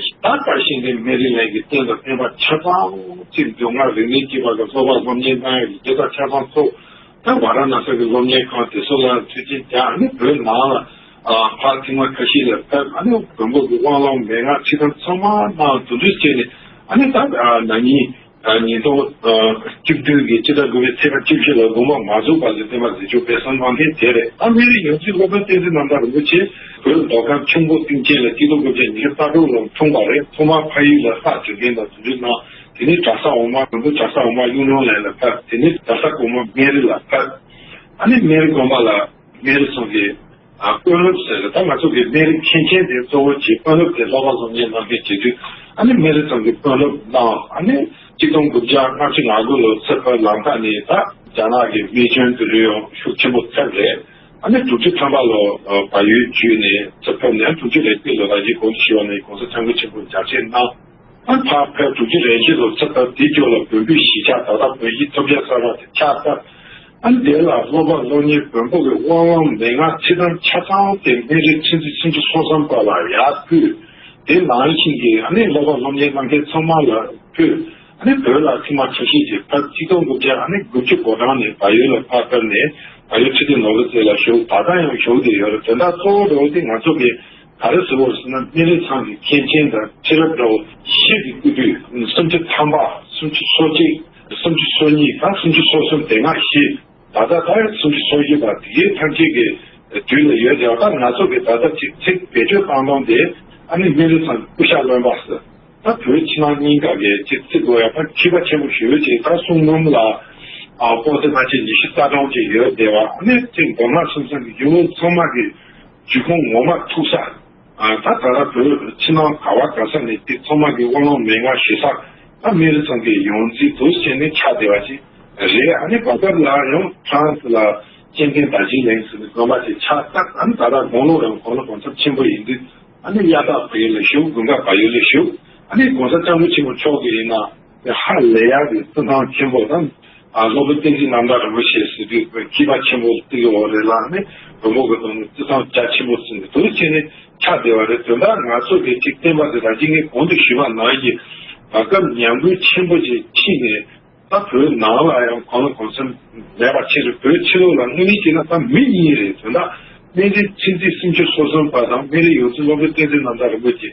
བར་ཤིང་གི་སྨན་རི་ལན་གྱི་རྟེན་དང་བརྟེན་པ་ཆ་ཚང་གཅིག་མདོ་སྔགས་རིག་གནས་སྐྱེས་པ་གི་སློབ་པ་སློབ་གཉེར་གནང་ཡག་གི་དགེ་རྩ་ཆ་ཚང་ཚོགས། ད་ཝཱ་ར་ཎ་སི་གི་སློབ་གཉེར་ཁང་དེ་ཚོ་ལ་མཐུན་རྐྱེན་སྦྱར་ནས་བོད་ནང་ལ་ཕར་ཐེངས་མ་ཁ་ཤས་ལ་ཕེབས། ཨ་ནི་མགོན་པོ་གི་དབང་ལུང་མན་ངག་ཁྲིད་གཏམ་ཚང་མ་གནང་། དེ་འདྲ་བྱས་ནས་ཨ་ནི་ད་ན་ནིང་ཉིས་སྟོང་བཅུ་བདུན་གྱི་སྤྱི་ཟླ་དགུ་པའི་ཚེས་ཁ་བཅུ་བཞི་ལ་དགོངས་པ་མ་རྫོགས་བར་དུ་བསྟན་པ་མཛད་ཆོག་པའི་གསུང་གནང་མཁན་དེ་རེད། ཨ་སྨན་རི་ཡོངས་འཛིན་སློབ་དཔོན་བསྟན་འཛིན་རྣམ་དག་རིན་པོ་ཆེ་བོད་མདོ་ཁམས་ཁྱུང་པོ་སྟེང་ཆེན་ལ་སྐྱིད་སྡུག་དགུ་བརྒྱ་ཉི་ཤུ་རྩ་དྲུག་ལ་འཁྲུངས་པ་རེད། ཐོག་མར་ཕ་ཡུལ་ལ་ལྷ་བྱོན་མཁན་དང་དེ་འདྲ་གནང་། དེ་ནས་གྲྭ་ས་འོག་མ་མགོན་པོ་གྲྭ་ས་འོག་མ་གཡུང་དྲུང་ལས་ལ་ཕེབས། དེ་ནས་གྲྭ་ས་གོང་མ་སྨན་རི་ལ་ཕེབས། ཨ་ནི་སྨན་རི་དགོན་པ་ལ་སྨན་རི་ཚང་གི་ཨ་དཔོན་སློབ་ཟེར། ད་ང་ཚོ་གི་སྨན་རི་མཁན་ཆེན་དེ་གཙོ་བོ་བྱས་དཔོན་སློབ་དེ་སློབ་པ་སློབ་གཉེར་གནང་མཁན་བྱེད་དུས། ཨ་ནི་སྨན་རི་ཚང་གི་དཔོན་སློབ་གནང་། ཨ་ནི་གཅིག་སྟོང་དགུ་བརྒྱ་ལྔ་བཅུ་ང་དགུ་ལོ་ཚེ་འཕོས་ལམ་ཁ་ནས་ད་རྒྱ་ནག་གི་སྨན་བྱོན་དེ་འདྲ་ཡང་ཤུགས་ཆེན་པོ་ཐེབས་རེད། ཨ་ནི་དྲུག་ཅུ་ཐམ་པ་ལོ་བལ་ཡུལ་བརྒྱུད་ནས་ཚེ་འཕོས་ནས། དྲུག་ཅུ་རེ་གཅིག་ལོ་ད་གིན་གོང་དུ་ཞུས་པ་ནང་བཞིན་༸གོང་ས་༸སྐྱབས་མགོན་ཆེན་པོ་མཇལ་ཕྱིར་གནང་། ཨ་ཕར་ཕེབས། དྲུག་ཅུ་རེ་བཞི་ལོ་ཚེ་འཕོས། དེའི་རྗེས་ལ་བོན་པོའི་གཞིས་ཆགས་ད་ལྟ་བོད་གཞིས་ཐོབ་རྒྱལ་གསར་པ་དེ་ཕྱག་བཏབ། ཨ་དེ་ལ་སློབ་པ་སློབ་གཉེར་བོན་པོ་གི་དབང་ལུང་མན་ངག་ཁྲིད་གཏམ་ཆ་ཚང་དེ་སྨན་རི་ཆུ་འཛིན་སུམ་ཅུ་སོ་གསུམ་པ་ལ་ཡར་ཕུལ། དེ་ནང་བཞིན་གྱི་ཨ་ནི་སློབ་པ་སློབ་གཉེར་གནང་མཁན་ཚང་མ་ལ་ཕུལ། ཨ་ནི་བོད་ལ་ཐེངས་མ་ཁ་ཤས་ཀྱིས་ཕར་གཅིག་སྟོང་དགུ་བརྒྱ་ཨ་ནི་དགུ་བཅུ་གོ་གྲངས་ནས་བལ་ཡུལ་ལ་ཕར་ཕེབས་ནས་བལ་ཡུལ་ཁྲི་སྟེང་ནོར་བུ་རྩེ་ལ་བཞུགས། ད་ལྟ་ཡང་བཞུགས་བསྡད་ཡོད་རེད། དོན་དག་གཙོ་བོ་འདྲ་བོ་དེ་ང་ཚོ་གི་ག་རེ་ཟེར་བ་རེད་ཟེར་ན། སྨན་རི་ཚང་གི་མཁན་ཆེན་དང་ཁྲི་རབས་འདྲ་བོ་བཞི་གི་སྐུ་དུས་སུམ་ཅུ་ཐམ་པ། སུམ་ཅུ་སོ་གཅིག་སུམ་ཅུ་སོ་གཉིས་དང་སུམ་ཅུ་སོ་གསུམ། དེ་སྔ་བཞི། ད་ལྟ་ད་སུམ་ཅུ་སོ་བཞི་པ་དེ་གའི་ཐམས་ཅད་ཀྱི་དུས་ལ་ཡོད་ཀྱང་། ད་ང་ཚོ་གི་ད་ལྟ་ཅིག་ཚིག་བེད་སྤྱོད་བཏང་སྟངས་དེ་ཨ་ནི་སྨན་རི་ཚང་སྐུ་ཤ་རློན་པ་ཟེར། ད་བོད་ཕྱི་ནང་གཉིས་ཀ་གི་ཅིག་ཚིག་དགོས་ཡ་ད་མཁས་པ་ཆེན་པོ་ཞེ་པོ་ཅིག་ད་གསུང་འབུམ་ལ་ཨ་པོ་ཏི་ཕལ་ཆེར་ཉི་ཤུ་རྩ་གྲངས་ཅིག་ཡོད་བསྡད་པ། ཨ་ནི་ཅིག་མདོ་སྔགས་གསུམ་ཚང་གི་ཡུལ་ལུང་ཚང་མ་གི་རྒྱུད་ཁུངས་ངོ་མ་ཐུག་ས། ཨ་ད་ད་ལྟ་བོད་ཕྱི་ནང་ག་བ་ག་ས་ནས་དེ་ཚང་མ་གི་དབང་ལུང་མན་ངག་ཞུ་ས་ད་སྨན་རི་ཚང་གི་ཡོངས་འཛིན་དུ་བྱས་ནས་ཆགས་བསྡད་པ་ཅིག་རེད། ཨ་ནི་བར་སྐབས་ལ་ཡང་ཧྥ་རན་སི་ལ་ཅན་ཀན་དར་ཇི་ལིང་ཟེར་ནས་དགོན་པ་ཅིག་ཆགས་བཏབ། ཨ་ནི་ད་ལྟ་དགུང་ལོ་རང་དགུང་ལོ་གོང་ས་ཆེན་པོ་ཡིན་དུས་ཨ་ནི་གཡའ་དག་བལ་ཡུལ་ལ་བཞུགས། དགུན་ཁ་བལ་ཡུལ་ལ་བཞུགས། ཨ་ནི་གོང་ས་སྐྱབས་མགོན་ཆེན་པོ་མཆོག་གིས་ཡིན་ན་ཧ་ལས་ཡག་གི་བརྩི་མཐོང་ཆེན་པོ་དང་། ཨ་སློབ་དཔོན་བསྟན་འཛིན་རྣམ་དག་རིན་པོ་ཆེ་ཟེར་དུས་མཁས་པ་ཆེན་པོ་དེ་གི་འོག་རེད་ལ། ཨ་ནི་བོན་པོ་གི་དོན་བརྩི་མཐོང་རྒྱ་ཆེན་པོ་ཟེར་ནས་དུ་བྱས་ནས་ཆགས་བསྡད་པ་རེད། དོན་དག་ང་ཚོ་གི་ཅིག་བསྟན་པ་དེ་ད་ཅི་ངས་གོང་དུ་ཞུས་པ་ནང་བཞིན་བར་སྐབས་ཉམས་རྒུད་ཆེན་པོ་ཅིག་ཕྱིན་ནས། ད་བོད་ནང་ལ་ཡང་གང་ལ་གང་འཚམ་མེད་པ་ཕྱིན་རེད། བོད་ཕྱི་ལོགས་ལ་དངོས་གནས་བྱས་ན་ད་མི་གཉིས་རེད། དོན་དག་སྨན་རི་ཆུ་འཛིན་སུམ་ཅུ་སོ་གསུམ་པ་དང་སྨན་རི་ཡོངས་འཛིན་སློབ་དཔོན་བསྟན་འཛིན་རྣམ་དག་རིན་པོ་ཆེ་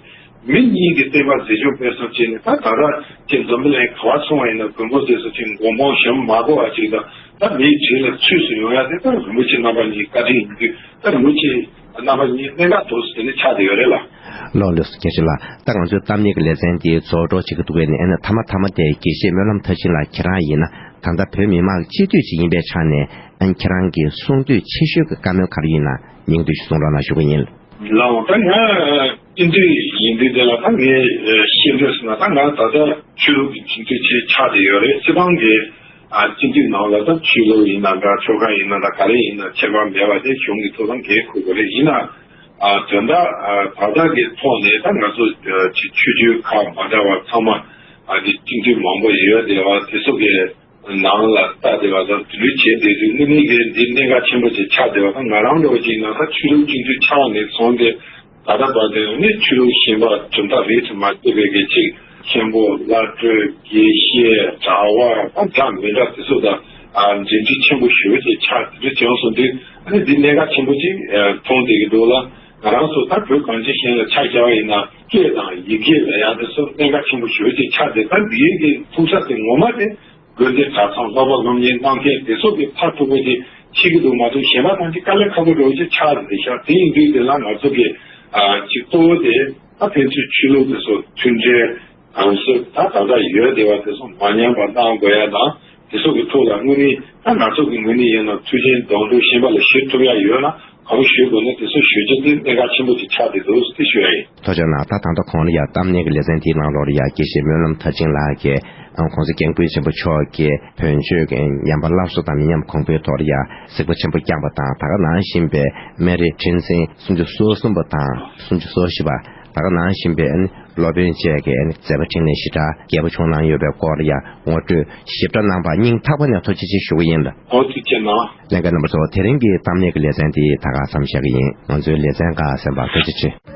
མི་གཉིས་ཀྱི་བསྟན་པ་མཛེས་ལྗོངས་སྤེལ་གསུམ་བྱས་ནས། ད་ད་ལྟ་ཅིག་འཛམ་བུ་གླིང་ག་བ་སོང་བ་ཡིན་ན་མགོན་པོ་ཟེར་ས་ཅིག་མགོ་འཕང་ཞྭ་མོ་མ་གོ་བ་ཅིག་དང་། ད་མིའི་རྗེས་ལ་ཚུད་སུ་ཡོང་ཡ་དེ་ད་རིན་པོ་ཆེ་རྣམ་པ་གཉིས་བཀའ་དྲིན་ཡིན་དུས། ད་རིན་པོ་ཆེ་རྣམ་པ་གཉིས་གནད་འགག་ཏོག་ཙམ་དེ་ནས་ཆགས་བསྡད་ཡོད་རེད་ལ། ལགས་ལགས་སོ། དགེ་བཤེས་ལགས། ད་ང་ཚོའི་གཏམ་གླེང་གི་ལེ་ཚན་འདི་རྫོགས་འགྲོ་བྱེད་ཀྱི་འདུག་པས་ནས། ཨ་ནི་མཐའ་མ་མཐའ་མ་དེ་དགེ་བཤེས་སྨོན་ལམ་མཐར་ཕྱིན་ལགས་ཁྱེད་རང་ཡིན་ན་ད་ལྟ་བོད་མི་མང་གི་སྤྱི་འཐུས་ཅིག་ཡིན་པའི་ཆ་ནས། ཨ་ནི་ཁྱེད་རང་གི་གསུང་འདོད་ཆེ་ཤོས་ཀྱི་བཀའ་མོལ་ག་རེ་ཡིན་ན་སྙིང་བསྡུས་ཤིག་གསུང་རོགས་གནང་ཞུ་གི་ཡིན། ལགས་འོང་། ད་ང་སྤྱི་འཐུས་ཡིན་དུས་དེ་ལ་ད་ངས་ཤེས་འདོད་ཟེར་ན། ད་ང་ད་ལྟ་ཆོས་ལུགས་ཀྱི་སྤྱི་འཐུས་ཅིག་ཆགས་བསྡད་ཡོད་རེད། སྤྱི་བཏང་གི་ཨ་སྤྱི་འཐུས་ནང་ལ་ད་ཆོས་ལུགས་ཡིན་ན་འདྲ། ཆོལ་ཁ་ཡིན་ན་འདྲ། ག་རེ་ཡིན་ན་ཁྱད་པར་མེད་པ་དེ་གཞུང་གི་ཐོག་ལ་འགན་འཁུར་དགོས་རེད། ཡིན་ན་ཨ་དོན་དག་ཨ་བར་ཐག་གི་ཐོག་ནས་ད་ང་ཚོ་ཨ་ཆོས་བརྒྱུད་ཁག་མ་འདྲ་བ་ཚང་མ་ཨ་དེ་སྤྱི་འཐུས་མང་པོ་ཡོད་བསྡད་པ་དེ་ཚོ་གི་ནང་ལ་ལྟ་བསྡད་པ་དང་དེ་འདྲ་བྱས་བསྡད་དུས། དངོས་གནས་ཀྱི་འདི་གནད་འགག་ཆེན་པོ་ཅིག་ཆགས་བསྡད་པ་དང་། ང་རང་འདྲ་བོ་ཅིག་ཡིན་ན་ད་ཆོས་ལུགས་སྤྱི་འཐུས་ཆགས་ནས་བཟུང་སྟེ། ད་ལྟ་བར་དུ་ནི་ཆོས་ལུགས་གཞན་པ་གྲུབ་མཐའ་རིས་སུ་མ་ཆད་པའི་གི་ཅིག་མཁན་པོ་བླ་སྤྲུལ་དགེ་བཤེས་གྲྭ་བ་དང་འདྲ་མི་འདྲ་དེ་ཚོ་དང་ཨ་འབྲེལ་འདྲིས་ཆེན་པོ་ཞེ་པོ་ཅིག་ཆགས་དེ་འདྲ་བྱུང་སོང་དུས། ཨ་ནི་འདི་གནད་འགག་ཆེན་པོ་ཅིག་མཐོང་བསྡད་ཀྱི་འདུག་ལ། ང་རང་ཚོ་ད་བོད་གངས་ཅན་ཞིང་ལ་ཆ་བཞག་པ་ཡིན་ན་སྐད་དང་ཡི་གེ་ལ་ཡང་དེ་ཚོ་གནད་འགག་ཆེན་པོ་ཞེ་པོ་ཅིག་ཆགས་ཏེ། ད་འདི་གི་ཐུག་ས་དེ་ངོ་མ་དེ་དགོན་སྡེ་གྲྭ་ཚང་སློབ་པ་སློབ་གཉེར་གནང་མཁན་དེ་ཚོ་གི་ཕར་ཐུག་པ་ཅིག་ཤེས་ཀྱི་འདུག་མ་གཏོགས། གཞན་པ་ཐམས་ཅད་དཀའ་ལས་ཁག་པོ་འདྲ་བོ་ཅིག་ཆགས་བསྡད་ཤག་དེ་ཡིན་དུས་དེ་ལ་ང་ཚོ་གི་ཨ་ཅིག་གཙོ་བོ་དེ་ད་ཕན་ཚུན་ཆོས་ལུགས་དེ་ཚོ་མཐུན་འབྲེལ་དམ་ཟབ་ད་ད་ལྟ་ཡོད་བསྡད་པ་དེ་ཚོ་མ་ཉམས་པ་གནང་དགོས་ཡ་དང་། དེ་ཚོ་གི་ཐོག་ལ་དངོས་གནས་ད་ང་ཚོ་གི་ངོས་ནས་ཡིན་ན་ཐུགས་ཆེན་གདོང་གྲོགས་གཞན་པ་ལ་ཞུ་ཐུབ་ཡ་ཡོད་ན། གང་ཞུ་དགོས་ན་དེ་ཚོ་ཞུ་རྒྱུ་དེ་གནད་འགག་ཆེན་པོ་ཅིག་ཆགས་བསྡད་འདུག་ཟེར་ཞུ་ཡ་ཡིན། ཐུགས་རྗེ་གནང་། ད་ད་ལྟ་གོང་ལ་ཡ་གཏམ་གླེང་གི་ལེ་ཚན་དེའི་ནང་ལོགས་ལ་ཡ་དགེ་བཤེས་སྨོན་ལམ་མཐར་ཕྱིན་ལགས་ཀྱིས་༸གོང་ས་༸སྐྱབས་མགོན་ཆེན་པོ་མཆོག་གིས་བོན་ཆོས་ཀྱི་ཉམས་པ་སླར་གསོ་དང་མི་ཉམས་གོང་འཕེལ་ཐོག་ལ་ཡ་གཟིགས་པ་ཆེན་པོ་བསྐྱངས་པ་དང་། ད་ག་ནང་བཞིན་པའི་སྨན་རི་ཁྲི་འཛིན་སུམ་ཅུ་སོ་གསུམ་པ་དང་སུམ་ཅུ་སོ་བཞི་པ། ད་ག་ནང་བཞིན་པའི་སློབ་དཔོན་བཅས་ཀྱི་མཛད་པ་འཕྲིན་ལས་ཞེ་དྲག་རྒྱས་པོ་བྱུང་གནང་ཡོད་པའི་སྐོར་ལ་ཡ་ངོ་སྤྲོད་ཞིབ་ཕྲ་གནང་བར་སྙིང་ཐག་པ་ནས་ཐུགས་རྗེ་ཆེ་ཞུ་གི་ཡིན་ལ། ཨོ་ཐུགས་རྗེ་གནང་། ལྷན་རྒྱས་རྣམ་པ་ཚོ། དེ་རིང་གི་གཏམ་གླེང་གི་ལེ་ཚན་འདི་ད་ག་མཚམས་བཞག་གི་ཡིན། ང་ཚོའི་ལེ་ཚན་ཁག་གསན་པར་ཐུགས་རྗེ་ཆེ།